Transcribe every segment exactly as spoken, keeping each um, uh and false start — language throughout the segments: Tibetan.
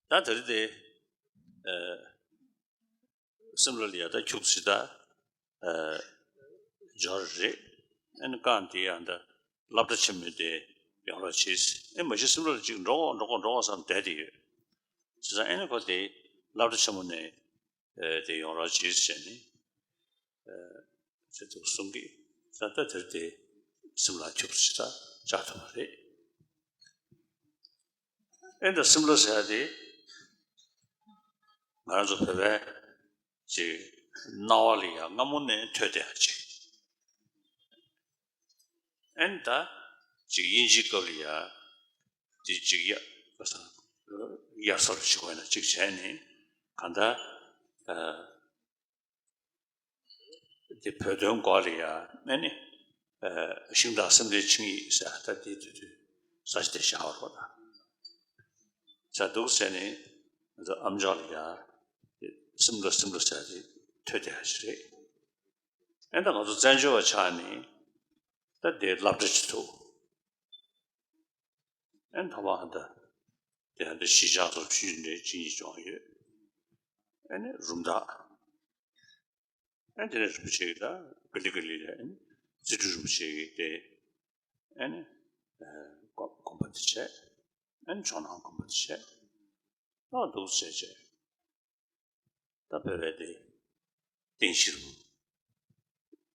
ད་དེ་རིང་དེ། ཨ། སིམ་ལ་ལ་ཡ་ད་ཁྱུག་ཙམ་ད། ཨ། འབྱོར་རེད། ཨ་ནི་རྐང་དེ་ཡང་ད་སློབ་གྲྭ་ཆེན་མོ་དེ་ཡོང་རོགས་བྱེད། ཨེ་མ་གཞི་སིམ་ལ་ལ་ཅིག་འགྲོ་འགྲོ་འགྲོ་འགྲོ་བསམ་བསྡད་དེ་ཡོད། བྱས་ཙང་ཨེ་ནི་ཁོ་དེ་སློབ་གྲྭ་ཆེན་མོ་ནས། ཨ། དེ་ཡོང་རོགས་བྱེད་ཟེར་ནས། ཨ། ཟེར་འདུག་གསུང་གི། ད་ལྟ་དེར་དེ་སིམ་ལ་ཁྱུག་ཙམ་ད་བཅར་ཐུབ་པ་རེད། ཨེ་ད་སིམ་ལ་ཟེར་ཡ་དེ་ང་རང་ཚོ་བོད་པའི་ཅིག་རྣ་བ་ལ་ཡ་སྔ་མོ་ནས་ཐོས་བསྡད་ཡ་ཅིག་ཨེ་ད་ཅིག་དབྱིན་ཇིའི་སྐབས་ལ་ཡ་དེ་ཅིག་ཡ་ག་ས་ཡ་སར་ཞིག་བས་ན་ཅིག་བྱས་ནས་གང་ལྟར། ཨ། དེ་བོད་དོན་སྐོར་ལ་ཡ་ཨ་ནི། ཨ། ཤིང་སྟག་སེམས་ལྡན་ཆིངས་ཡིག་ཟེར་ད་དེ་དུས་དུས་ས་ཆ་དེ་བཞག་པ་རེད་ད། བྱས་འདུག་ཟེར་ནས་ང་ཚོ་ཨ་མཆོག་ལ་ཡ་སིམ་ལ་སིམ་ལ་ཟེར་དེ་ཐོས་བསྡད་ཡ་ཞིག་རེད། ཨེ་ད་ང་ཚོ་བཙན་བྱོལ་བ་ཆགས་ནས་ད་དེ་སློབ་གྲྭ་ཅིག་ཐུག་ཨེ་ཐོག་མར་ཧ་ད་དེ་ཧ་ད་གཞིས་ཆགས་སོགས་ཆུང་ཆུང་འདྲ་གཅིག་གཉིས་བྱུང་ཡོད། ཨེ་ནི་རུམ་བདག་ཨེ་དེ་ནས་རིན་པོ་ཆེ་གི་ད་ག་ལི་ག་ལི་ལ་ཨེ་ནི་རྩིས་སྤྲུལ་རིན་པོ་ཆེ་གི་དེ་ཨེ་ནི་ཨེ་དགོན་པ་དེ་བྱས། ཨེ་ནི་ཇོ་ནང་དགོན་པ་དེ་བྱས། ཨ་འདུག་བྱས་བྱས། ད་བོད་པའི་དེ་རྟེན་གཞི་རུ་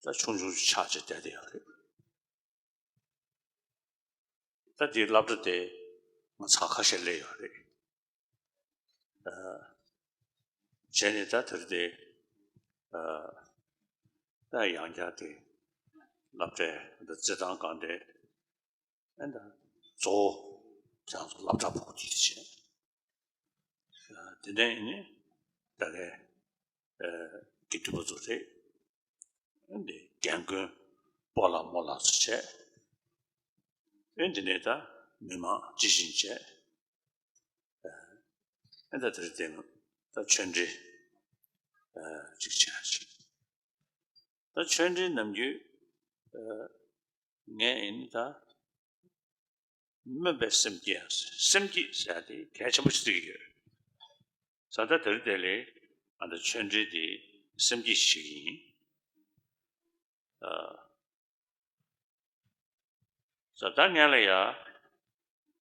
ད་ཆུང་ཆུང་ཆགས་བྱས་བསྡད་དེ་ཡོད་རེད། ད་དེའི་སློབ་གྲྭ་དེ་ང་ཚང་ཁ་ཤས་སླེབས་ཡོད་རེད། ཨ། བྱས་ནས་ད་དེར་དེ། ཨ། ད་ཡང་བསྐྱར་དེ་སློབ་གྲྭའི་ད་རྩེད་ཐང་སྒང་དེ། ཨ་ད་གཙོ་བོ་ཁྱེད་རང་ཚོ་སློབ་གྲྭ་ཕྲུ་གུ་དེ་བྱས། དེ་ནས་ནི་ད་གའི་ཨ་དགེ་འདུན་པ་ཚོ་རེད། འདི་རྒན་རྒོན་སྤོ་ལགས་རྨོ་ལགས་ཚོ་བྱས། ཨེ་འདི་ནས་ད་མི་མང་ཇི་བཞིན་བྱས། ཨེ་ད་དེར་བརྟེན་ད་ཆོས་འབྲེལ་ཨེ་ཅིག་བྱས་ཅིག་ད་ཆོས་འབྲེལ་ནམ་རྒྱུན་ཨེ་ངས་ཨེ་ནི་ད། སྨོན་པའི་སེམས་བསྐྱེད། སེམས་བསྐྱེད་ཟེར་ཡ་དེ་གལ་ཆེན་པོ་ཞིག་བརྩི་གི་ཡོད། ས་ད་དེ་རིང་དེ་ལས་ང་ཚོ་ཆོས་འབྲེལ་དེ་སེམས་བསྐྱེད་ཞིག་ཡིན། ཨ། ས་ད་ངས་ལ་ཡ་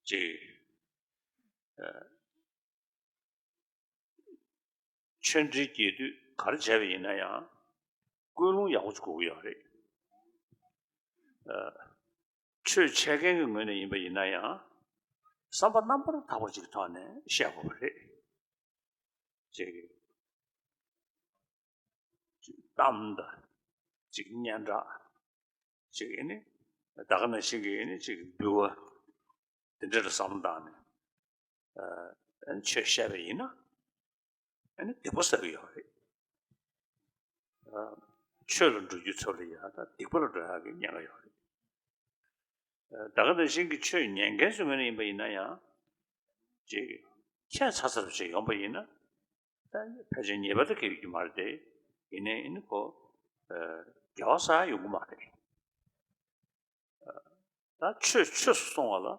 ཅིག་ཨ། ཆོས་འབྲེལ་རྒྱས་བསྡུས་ག་རེ་བྱས་པ་ཡིན་ན་ཡང་ཀུན་སློང་ཡག་པོ་ཅིག་དགོས་ཀྱི་ཡོད་རེད། ཨ། ཆོས་འཆད་མཁན་གྱི་ངོས་ནས་ཡིན་པ་ཡིན་ན་ཡང་བསམ་པ་རྣམ་པར་དག་པ་ཅིག་ཐོག་ནས་བཤད་དགོས་པ་རེད། ཅིག་གཏམ་དང་ཅིག་སྙན་གྲགས་ཅིག་ཨེ་ནི་ད་ག་ནང་བཞིན་གྱི་ཨེ་ནི་ཅིག་འབུལ་བ་དེ་འདྲ་ལ་བསམ་བློ་བཏང་ནས་ཨ་ཆོས་བཤད་པ་ཡིན་ན་ཨེ་ནི་སྡིག་པ་བསགས་ཀྱི་ཡོད་རེད། ཨ་ཆོས་ལ་འགྲོ་རྒྱུའི་ཚབ་ལ་ཡ་ད་སྡིག་པ་ལ་འགྲོ་ཡག་གི་ཉེན་ཁ་ཡོད་རེད། ཨ་ད་ག་ནང་བཞིན་གྱི་ཆོས་ཉན་མཁན་ཚོའི་ངོས་ནས་ཡིན་པ་ཡིན་ན་ཡང་ཅིག་ཁྱད་མཚར་མཚར་བ་ཞིག་ཡོང་པ་ཡིན་ན་ད་ཕལ་ཆེར་ཉེས་པ་ད་གེ་ཡོད་ཀྱི་མ་རེད་དེ། ཡིན་ནའི་ཨེ་ནི་ཁོ་ཨ་དགེ་བ་བསགས་ཡོང་གི་མ་རེད། ད་ཆོས་ཆོས་སུ་སོང་བ་ལ་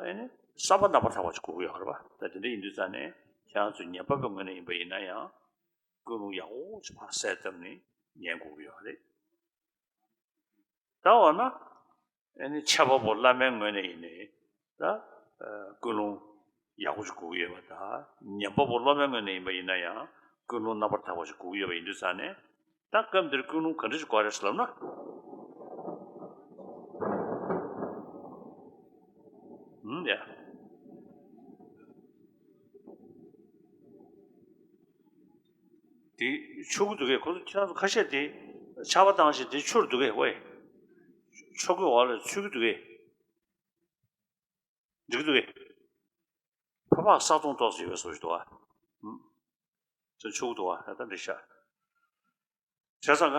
ཨེ་ནི་བསམ་པ་རྣམ་པར་དག་པ་ཅིག་དགོས་ཀྱི་ཡོད་རེད་པ། ད་དེ་འདྲ་ཡིན་དུས་ཙང་ནས་ཁྱེད་རང་ཚོ་ཉན་པ་པོའི་ངོས་ནས་ཡིན་པ་ཡིན་ན་ཡང་ཀུན་སློང་ཡག་པོ་ཅིག་ཕར་གསལ་བཏབ་ནས་ཉན་དགོས་ཀྱི་ཡོད་རེད། ད་འོ་ན་ཨེ་ནི་འཆད་པ་པོ་བླ་མའི་ངོས་ནས་ཡིན་ནའི་ད་ཀུན་སློང་ཡག་པོ་ཅིག་དགོས་ཀྱི་ཡོད་པ་དང་ཉན་པ་པོ་སློབ་མའི་ངོས་ནས་ཡིན་པ་ཡིན་ན་ཡང་ཀུན་སློང་རྣམ་པར་དག་པ་ཅིག་དགོས་ཀྱི་ཡོད་པ་ཡིན་དུས་ཙང་ནས། ད་སྐབས་འདིར་ཀུན་སློང་ག་འདྲ་ཞིག་དགོས་རེད་ཟེར་ལབ་ན། ཨུམ་ཡ། དེ་ཆོག་གི་འདུག་གས། ཁོ་ཚོ་ཁྱེད་རང་ཚོ་ཁ་ཤས་དེ་ཆར་པ་བཏང་བཞིན་དེ་ཆུར་འདུག་གས། ཝེ། ཆོག་གི་འོག་ལ་ཚུད་ཀྱི་འདུག་གས། འགྲིག་གི་འདུག་གས། ཕ་ཕག་ས་སྟོང་ཏོག་ཙམ་ཡོད་པའི་བཟོ་ཞིག་འདུག་བ། ཨུམ། ཅུང་ཆུང་འདུག་བ། ད་འདི་ཤ། བྱས་ཙང་ཀ།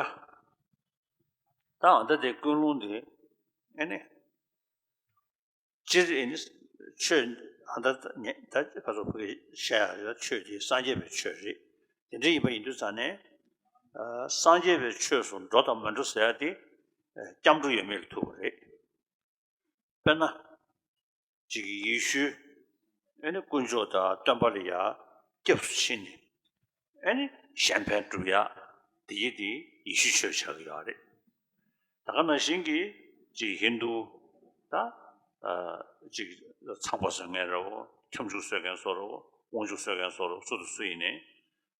ད་ཨ་ད་དེ་ཀུན་སློང་དེ། ཨེ་ནི། སྤྱིར་ཨེ་ནི། ཆོས་ཨ་ད་ད་ཉེ་ད་ཁ་སོགས་ཕ་གི་བཤད་ཡ་རེད། ཆོས་དེ་སངས་རྒྱས་པའི་ཆོས་རེད། དེ་འདྲ་ཡིན་པ་ཡིན་དུས་ཙང་ནས། ཨ་སངས་རྒྱས་པའི་ཆོས་སུ་འགྲོ་དང་མི་འགྲོ་ཟེར་ཡ་དེ། ཨ་སྐྱབས་འགྲོ་ཡོད་མེད་ལ་ཐུག་པ་རེད། དཔེར་ན། ཅིག་ཡེ་ཤུ། ཨེ་ནི་དཀོན་མཆོག་དང་སྟོན་པ་ལ་ཡ་སྐྱབས་སུ་མཆི་ནས། ཨེ་ནི་གཞན་ཕན་སྒྲུབ་ཡ། དེ་ཡི་དེ་ཡེ་ཤུ་ཆོས་ཆགས་ཀྱི་ཡོད་རེད། ད་ག་ནང་བཞིན་གྱི་ཅིག་ཧིན་དུ། ད་ཨ་ཅིག་ཚངས་པ་བཟོ་མཁན་རེད་བོ། ཁྱབ་འཇུག་བཟོ་མཁན་སོགས་རེད་བོ། དབང་ཕྱུག་བཟོ་མཁན་སོགས་རེད་བོ། སུ་དང་སུ་ཡིན་ནའི་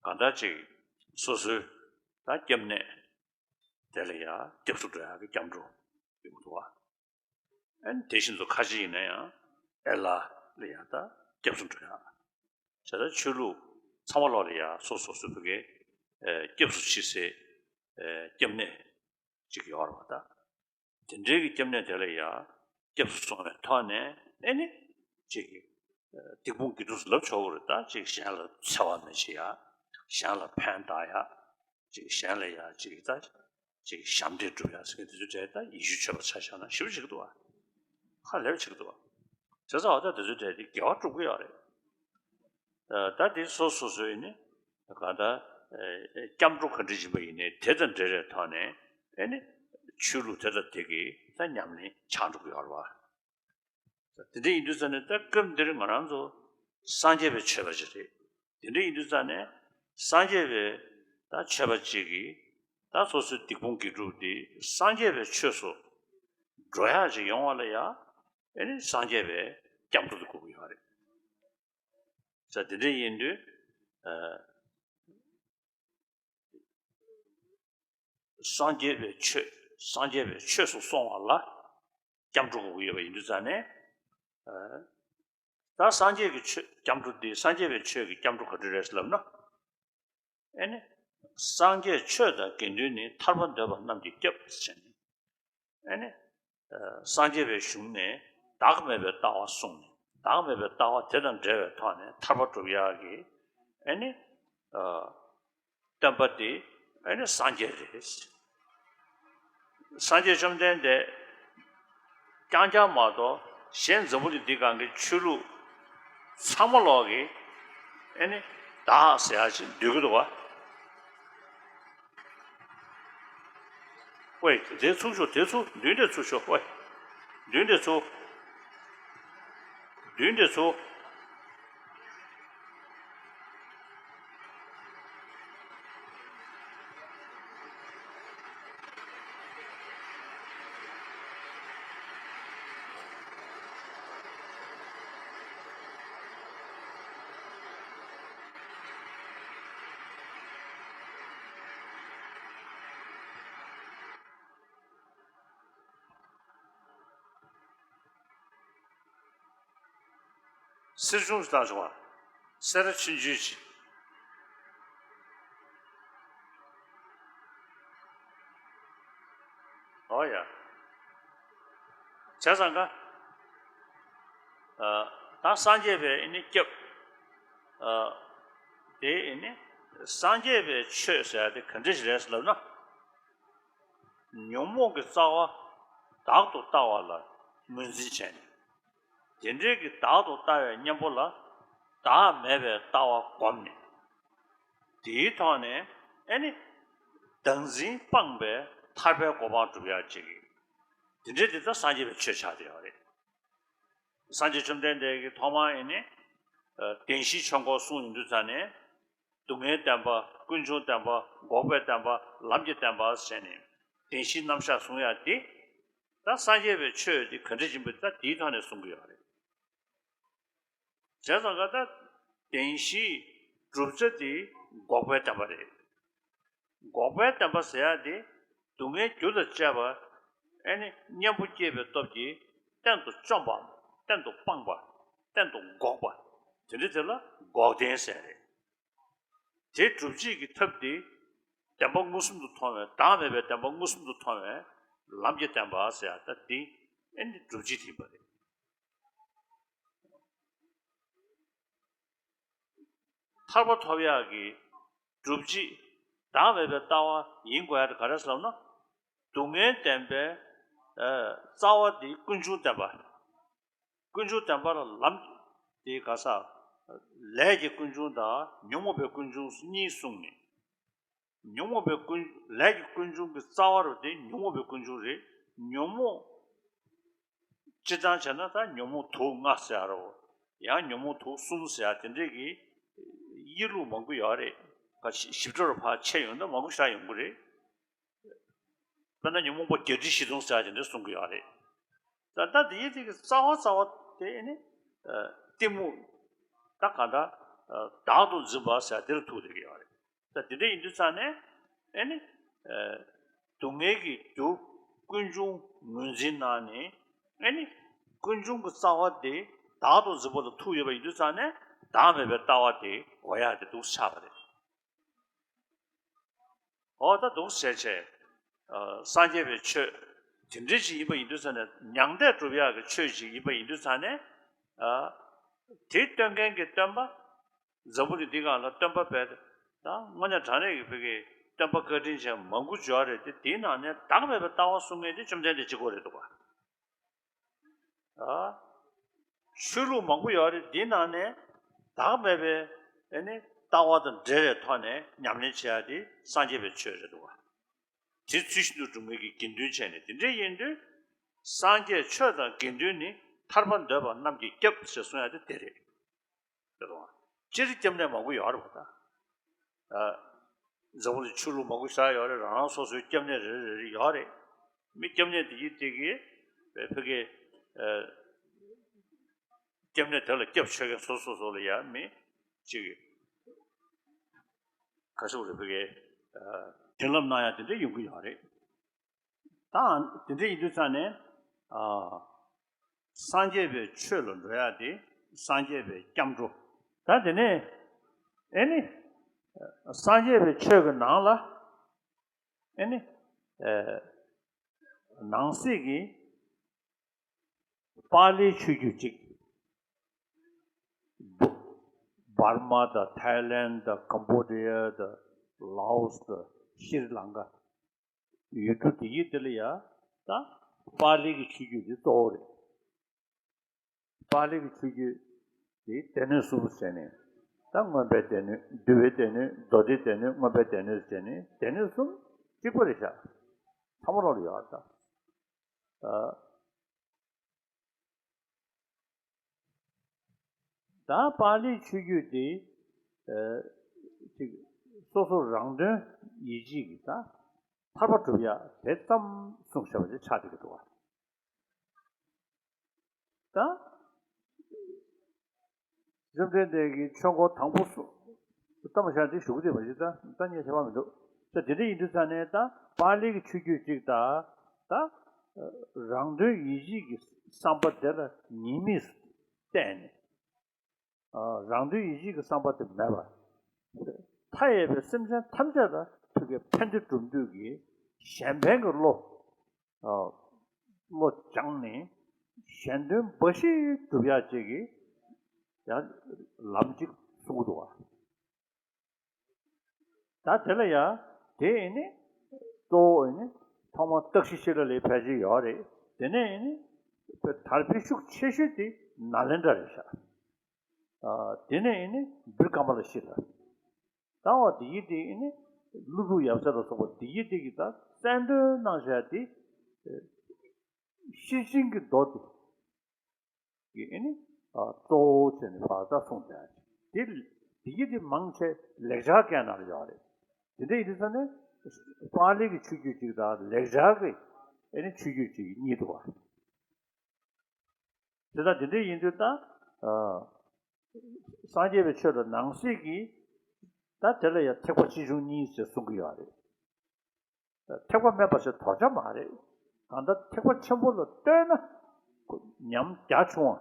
གང་ལྟར་ཅིག་སོ་སོའི་ད་སྐྱབས་གནས་དེ་ལ་ཡ་སྐྱབས་སུ་འགྲོ་ཡ་གི་སྐྱབས་འགྲོ་ཡོང་གི་འདུག་བ། ཨ་ནི་དེ་བཞིན་དུ་ཁ་ཆེ་ཡིན་ན་ཡང་ཨེ་ལ་ལ་ཡང་ད་སྐྱབས་སུ་འགྲོ་ཡ། བྱས་ཙང་ཆོས་ལུགས་ཚང་མ་ལོག་ལ་ཡང་སོ་སོ་སོ་བོད་ཀྱི་ཨེ་སྐྱབས་སུ་མཆི་སའི་ཨེ་སྐྱབས་གནས་ཅིག་ཡོད་རེད་བ་ད། དེ་འདྲའི་གི་སྐྱབས་གནས་དེ་ལ་ཡང་སྐྱབས་སུ་སོང་བའི་ཐོག་ནས་ཨེ་ནི་ཅིག་ཨེ་སྡིག་སྤོང་དགེ་སྒྲུབ་ལབ་ཆོག་གི་རེད་ད། ཅིག་གཞན་ལ་འཚེ་བ་མི་བྱེད་ཡ། གཞན་ལ་ཕན་བཏགས་ཡ། ཅིག་གཞན་ལ་ཡ་ཅིག་ད། ཅིག་ཞབས་འདེགས་སྒྲུབ་ཡ་ཟེར་མཁན་དེ་ཚོའི་གྲས་ད་ཡེ་ཤུའི་ཆོས་པ་ཆ་བཞག་ན་ཞེ་པོ་ཅིག་འདུག་བ། ཧ་ལས་པ་ཅིག་འདུག་བ། བྱས་ཙང་འོ་ད་དེ་ཚོའི་གྲས་དེ་དགེ་བ་སྒྲུབ་ཀྱི་ཡོད་རེད། ད་དེ་སོ་སོ་སོའི་ནི་ག་ད་སྐྱབས་འགྲོ་ག་འདྲ་ཡིན་པ་ཡིན་ནའི་དེ་དང་འབྲེལ་བའི་ཐོག་ནས་ཨེ་ནི་ཆོས་ལུགས་དེ་དང་དེ་གི་ད་ཉམས་ལེན་ཆགས་འགྲོ་གི་ཡོད་རེད་བ། དེ་འདྲ་ཡིན་དུས་ཙང་ནས་ད་སྐབས་འདིར་ང་རང་ཚོ་སངས་རྒྱས་པའི་ཆོས་པ་ཅིག་རེད། དེ་འདྲ་ཡིན་དུས་ཙང་ནས་སངས་རྒྱས་པའི་ད་ཆོས་པ་ཅིག་གིས་ད་སོ་སོའི་སྡིག་སྤོང་དགེ་སྒྲུབ་དེ་སངས་རྒྱས་པའི་ཆོས་སུ་འགྲོ་ཡག་ཅིག་ཡོང་བ་ལ་ཡང་ཨེ་ནི་སངས་རྒྱས་པའི་སྐྱབས་འགྲོ་དེ་དགོས་ཀྱི་ཡོད་རེད། ས་དེ་འདྲ་ཡིན་དུས། ཨ། སངས་རྒྱས་པའི་ཆོས། སངས་རྒྱས་པའི་ཆོས་སུ་སོང་བ་ལ་སྐྱབས་འགྲོ་དགོས་ཀྱི་ཡོད་པ་ཡིན་དུས་ཙང་ནས། ཨ། ད་སངས་རྒྱས་ཀྱི་ཆོས་སྐྱབས་འགྲོ་འདི། སངས་རྒྱས་པའི་ཆོས་ཀྱི་སྐྱབས་འགྲོ་ག་འདྲ་རེད་ལབ་ན། ཨེ་ནི། སངས་རྒྱས་ཆོས་དང་དགེ་འདུན་ནི། ཐར་པ་འདོད་པ་རྣམས་ཀྱི་སྐྱབས་ཟེར་ནས། ཨེ་ནི། ཨ། སངས་རྒྱས་པའི་གཞུང་ནས་བདག་མེད་པའི་ལྟ་བ་གསུངས་ནས། བདག་མེད་པའི་ལྟ་བ་དེ་དང་འབྲེལ་བའི་ཐོག་ནས་ཐར་པ་སྒྲུབ་ཡག་གི། ཨེ་ནི། ཨ། སྟོན་པ་དེ་ཨེ་ནི་སངས་རྒྱས་རེད། སངས་རྒྱས་བཅོམ་ལྡན་འདས་རྐྱང་རྐྱང་མ་གཏོགས་གཞན་འཛམ་བུ་གླིང་འདི་སྒང་གི་ཆོས་ལུགས་ཚང་མ་ལོག་གིས་ཨེ་ནི་བདག་ཟེར་ཡག་ཅིག་འདོད་ཀྱི་འདུག་བ། ཝེ། དེ་ཚུགས་ཤོག་དེ་ཚུགས། མདུན་དེ་ཚུགས་ཤོག་ཝེ། མདུན་དེ་ཚུགས། མདུན་དེ་ཚུགས། གསེར་ཆུང་ཞིག་བཏང་བྱུང་བ། སེ་ར་ཆུང་ཆུང་ཞིག་ཨོ་ཡ། བྱས་ཙང་ཀ། ཨ། ད་སངས་རྒྱས་པའི་ཨེ་ནི་སྐྱབས། ཨ། དེ་ཨེ་ནི་སངས་རྒྱས་པའི་ཆོས་ཟེར་ཡ་དེ་ག་འདྲ་ཞིག་རེད་ལབ་ན། ཉོན་མོངས་ཀྱི་རྩ་བ་བདག་ཏུ་ལྟ་བ་ལ་ངོས་འཛིན་བྱས་ནས། དེ་འདྲའི་གི་བདག་ཏུ་ལྟ་བའི་གཉེན་པོ་ལ་བདག་མེད་པའི་ལྟ་བ་བསྒོམས་ནས། དེའི་ཐོག་ནས་ཨེ་ནི་བདག་འཛིན་སྤངས་པའི་ཐར་པའི་གོ་འཕང་སྒྲུབ་ཡག་ཅིག་གི། དེ་འདྲའི་དེ་ད་སངས་རྒྱས་པའི་ཆོས་ཆགས་བསྡད་ཡོད་རེད། སངས་རྒྱས་བཅོམ་ལྡན་འདས་ཀྱིས་ཐོག་མར་ཨེ་ནི། ཨ། བདེན་བཞིའི་ཆོས་འཁོར་གསུངས་ཡོང་དུས་ཙང་ནས། སྡུག་བསྔལ་བདེན་པ། ཀུན་འབྱུང་བདེན་པ། འགོག་པའི་བདེན་པ། ལམ་གྱི་བདེན་པ་ཟེར་ནས་བདེན་བཞིའི་རྣམ་གཞག་གསུང་ཡག་དེ། ད་སངས་རྒྱས་པའི་ཆོས་དེ་ག་འདྲ་ཡིན་པ་ད་དེའི་ཐོག་ནས་གསུང་གི་ཡོད་རེད། བྱས་ཙང་ཀ་ད་བདེན་བཞིའི་གྲུབ་ཆ་དེ་འགོག་པའི་བདེན་པ་རེད། འགོག་པའི་བདེན་པ་ཟེར་ཡག་དེ་སྡུག་བསྔལ་རྒྱུ་དང་བཅས་པ། ཨེ་ནི་གཉེན་པོ་སྐྱེས་པའི་སྟོབས་ཀྱིས་གཏན་དུ་བཅོམ་པའམ་གཏན་དུ་སྤངས་པ། གཏན་དུ་འགོག་པ། དེ་འདྲ་དེ་ལ་འགོག་བདེན་ཟེར་རེད། དེ་སྒྲུབ་བྱེད་ཀྱི་ཐབས་དེ་བདེན་པ་མངོན་སུམ་དུ་མཐོང་བའི། བདག་མེད་པའི་བདེན་པ་མངོན་སུམ་དུ་མཐོང་བའི་ལམ་གྱི་བདེན་པ་ཟེར་ཡག་ད་དེ་ཨེ་ནི་སྒྲུབ་བྱེད་དེ་ཡིན་པ་རེད། ཐར་པ་ཐོབ་ཡག་གི་སྒྲུབ་བྱེད་བདག་མེད་པའི་ལྟ་བ་ཡིན་དགོས་ཡ་དེ་ག་རེ་ཟེར་ལབ་ན། སྡུག་བསྔལ་བདེན་པའི་ཨ་རྩ་བ་དེ་ཀུན་འབྱུང་བདེན་པ། ཀུན་འབྱུང་བདེན་པ་ལ་ལམ་དེ་ག་ས། ལས་ཀྱི་ཀུན་འབྱུང་དང་ཉོན་མོངས་པའི་ཀུན་འབྱུང་གཉིས་གསུངས་ནས། ཉོན་མོངས་པའི་ཀུན་ལས་ཀྱི་ཀུན་འབྱུང་གི་རྩ་བ་རུ་དེ་ཉོན་མོངས་པའི་ཀུན་འབྱུང་རེད། ཉོན་མོངས་སྤྱིར་བཏང་བྱས་ན་ད་ཉོན་མོངས་དུག་ལྔ་ཟེར་ཡ་རོ། ཡང་ཉོན་མོངས་དུག་གསུམ་ཟེར་ཡ་དེ་འདྲས་ཀྱི་དབྱེ་ལུགས་མང་པོ་ཡོད་རེད། ཕར་ཞིབ་ཕྲ་རུ་ཕར་ཕྱེ་ཡོང་ན་མང་པོ་ཞིག་ཡོང་གི་རེད། དཔེར་ན་ཉོན་མོངས་པ་བརྒྱད་ཁྲི་བཞི་སྟོང་ཟེར་ཡ་དེ་འདྲས་གསུང་གི་ཡོད་རེད། ད་ལྟ་དེའི་དེ་གི་རྩ་བ་རྩ་བ་དེ་ནི་ཨ་གཏི་མུག་ད་ག་ད་ཨ་བདག་ཏུ་འཛིན་པ་ཟེར་དེ་ལ་ཐུག་བསྡད་ཀྱི་ཡོད་རེད། ད་དེ་འདྲ་ཡིན་དུས་ཙང་ནས་ཨེ་ནི་ཨ་སྡུག་བསྔལ་གྱི་རྒྱུ་ཀུན་འབྱུང་ངོས་འཛིན་གནང་ནས་ཨེ་ནི་ཀུན་འབྱུང་གི་རྩ་བ་དེ་བདག་ཏུ་འཛིན་པ་ལ་ཐུག་ཡོད་པ་ཡིན་དུས་ཙང་ནས་བདག་མེད་པའི་ལྟ་བ་དེ་གོ་ཡག་དེ་འདུག་ཆགས་པ་རེད། འོ་ད་འདུག་ཟེར་བྱས། ཨ་སངས་རྒྱས་པའི་ཆོས་དེ་འདྲ་ཞིག་ཡིན་པ་ཡིན་དུས་ཙང་ནས་མྱང་འདས་སྒྲུབ་ཡག་གི་ཆོས་ཤིག་ཡིན་པ་ཡིན་དུས་ཙང་ནས། ཨ་དེ་སྟོན་མཁན་གྱི་སྟོན་པ། འཛམ་བུ་གླིང་འདི་སྒང་ལ་སྟོན་པ་དཔེ་ད་དངོས་གནས་དྲང་གནས་ཀྱི་བོད་ཀྱི་སྟོན་པ་བཀའ་དྲིན་ཅན་མང་པོ་ཡོད་རེད་དེ། དེའི་ནང་ནས་བདག་མེད་པའི་ལྟ་བ་གསུང་མཁན་དེ་བཅོམ་ལྡན་འདས་གཅིག་པོ་རེད་འདུག་ག་ཨ། ཆོས་ལུགས་མང་པོ་ཡོད་རེད། འདིའི་ནང་ནས་བདག་མེད་པའི་ཨེ་ནི་ལྟ་བ་དང་འབྲེལ་བའི་ཐོག་ནས་ཉམས་ལེན་བྱེད་ཡ་དེ་སངས་རྒྱས་པའི་ཆོས་རེད་འདུག་ག་དེ་ཚུལ་བཞིན་དུ་སྒྲུབ་མཁན་གྱི་དགེ་འདུན་བྱས་ནས་དེ་འདྲ་ཡིན་དུས། སངས་རྒྱས་ཆོས་དང་དགེ་འདུན་ནི་ཐར་པ་འདོད་པ་རྣམས་ཀྱི་སྐྱབས་ཞེས་གསུང་ཡ་དེ་དེ་རེད། རེད་དོ། སྤྱིར་སྐྱབས་གནས་མང་པོ་ཡོད་རེད་པ་ད། ཨ། འཛམ་བུ་གླིང་ཆོས་ལུགས་མང་པོ་ཞིག་ཡོད་རེད། རང་རང་སོ་སོའི་སྐྱབས་གནས་རེ་རེ་རེ་ཡོད་རེད། མི་སྐྱབས་གནས་དེ་ཡིན་དེ་གི་བོད་ཀྱི་ཨ་སྐྱབས་གནས་དེ་ལ་སྐྱབས་བཅོལ་མཁན་སོ་སོ་སོ་ལ་ཡ་མི་གཅིག་ག་ཚོད་རེད། བོད་ཀྱི་ཨ་བྱིན་རླབས་གནང་ཡ་དེ་འདྲ་ཡོང་གི་ཡོད་རེད། ད་དེ་འདྲ་ཡིན་དུས་ཙང་ནས། ཨ། སངས་རྒྱས་པའི་ཆོས་ལ་འགྲོ་ཡ་དེ་སངས་རྒྱས་པའི་སྐྱབས་འགྲོ། ད་དེ་ནས་ཨེ་ནི་སངས་རྒྱས་པའི་ཆོས་ཀྱི་ནང་ལ་ཨེ་ནི་ཨ་ནང་གསེས་ཀྱི་པཱ་ལིའི་ཆོས་བརྒྱུད་ཅིག་བར་མ་དང་ཐའི་ལེན་དང་ཀམ་བྷོ་ཌི་ཡ་དང་ལའོ་སི་དང་ཤྲི་ལང་ཀ། ཡུལ་གྲུ་དེ་ཡི་དེ་ལ་ཡ་ད་པཱ་ལི་གི་ཆོས་བརྒྱུད་དེ་གཙོ་བོ་རེད། པཱ་ལི་གི་ཆོས་བརྒྱུད་དེ་སྡེ་སྣོད་གསུམ་ཟེར་ནས། ད་མངོན་པའི་སྡེ་སྣོད། འདུལ་བའི་སྡེ་སྣོད། མདོ་སྡེའི་སྡེ་སྣོད། མངོན་པའི་སྡེ་སྣོད་ཟེར་ནས་སྡེ་སྣོད་གསུམ་གཅིག་པ་རེད་ཤག་ཚང་མ་རོགས་ལ་ཡོད་ད། ཨ། ད་པཱ་ལིའི་ཆོས་བརྒྱུད་འདི་ཨ་ཅིག་སོ་སོ་རང་དོན་ཡིད་བྱེད་ཀྱི་ད་ཐར་པ་སྒྲུབ་ཡ་དེ་ཙམ་གསུངས་བཞག་པ་ཅིག་ཆགས་བསྡད་ཀྱི་འདུག་བ། ད་བཅོམ་ལྡན་འདས་ཀྱིས་ཆོས་འཁོར་དང་པོ་གསུངས། ལྟ་མ་བཞག་འདི་ཞུ་གི་འདུག་པ་ཞིག་ད་ལྟ་ཉན་ཁྱད་པར་མི་འདུག་ད་དེ་འདྲ་ཡིན་དུས་ཙང་ནས་ད་པཱ་ལི་གི་ཆོས་བརྒྱུད་ཅིག་ད་ད་རང་དོན་ཡིད་བྱེད་ཀྱི་བསམ་པ་དེ་ལ་ཉེས་དམིགས་སུ་བལྟས་ནས། ཨ། རང་དོན་ཡིད་བྱེད་ཀྱི་བསམ་པ་དེ་མེད་པར། མཐའ་ཡས་པའི་སེམས་ཅན་ཐམས་ཅད་ལ་ཐུགས་ཀྱི་ཕན་བདེ་སྒྲུབ་འདོད་ཀྱི་གཞན་ཕན་གྱི་བློ། ཨ། བློ་སྦྱངས་ནས་གཞན་དོན་འབའ་ཞིག་སྒྲུབ་ཡག་ཅིག་གི་ཡང་ལམ་ཅིག་གསུང་གི་འདུག་བ། ད་དེ་ལ་ཡ་དེ་ཨེ་ནི་གཙོ་བོ་ཨེ་ནི་ཐོག་མར་སྟག་ཤི་ཤི་ལ་ལའི་ཕལ་ཆེར་ཡོད་རེད། དེ་ནས་ཨེ་ནི་དར་འཕེལ་ཤུགས་ཆེ་ཤོས་དེ་ནཱ་ལེནྡྲ་རེད་ཤག་ཨ། དེ་ནས་ཨེ་ནི་བིར་ཀ་མ་ལ་ཤི་ལ། ད་འོ་དེ་ཡི་དེ་ཨེ་ནི་ཀླུ་སྒྲུབ་ཡབ་སྲས་ལ་སོགས་པ་དེ་ཡི་དེ་གི་ད་གསན་སྟོན་གནང་བཞག་དེ་ཤེར་ཕྱིན་གྱི་མདོ་དེ། གི་ཨེ་ནི་ཨ་གཙོ་བོ་བྱས་ནས་བར་ད་གསུངས་བསྡད་ཡ་དེ། དེ་ཡི་དེ་མང་ཆེ་ལེགས་སྦྱར་སྐད་ནང་ལ་ཡོད་རེད། དེ་འདྲ་ཡིན་དུས་ཙང་ནས་པཱ་ལི་གི་ཆོས་བརྒྱུད་ཅིག་དང་ལེགས་སྦྱར་གྱི་ཨེ་ནི་ཆོས་བརྒྱུད་ཅིག་གཉིས་འདུག་བ། དེ་ལྟར་དེ་འདྲ་ཡིན་དུས་ད་ཨ་སངས་རྒྱས་པའི་ཆོས་ལ་ནང་གསེས་ཀྱི་ད་དེ་ལ་ཡང་ཐེག་པ་ཆེ་ཆུང་གཉིས་ཟེར་གསུང་གི་ཡོད་རེད། ཐེག་པ་དམན་པ་ཞེས་དོར་བྱ་མ་རེད། གང་ལྟར་ཐེག་པ་ཆེན་པོ་ལ་ལྟོས་ན་ཉམས་རྒྱ་ཆུང་བ།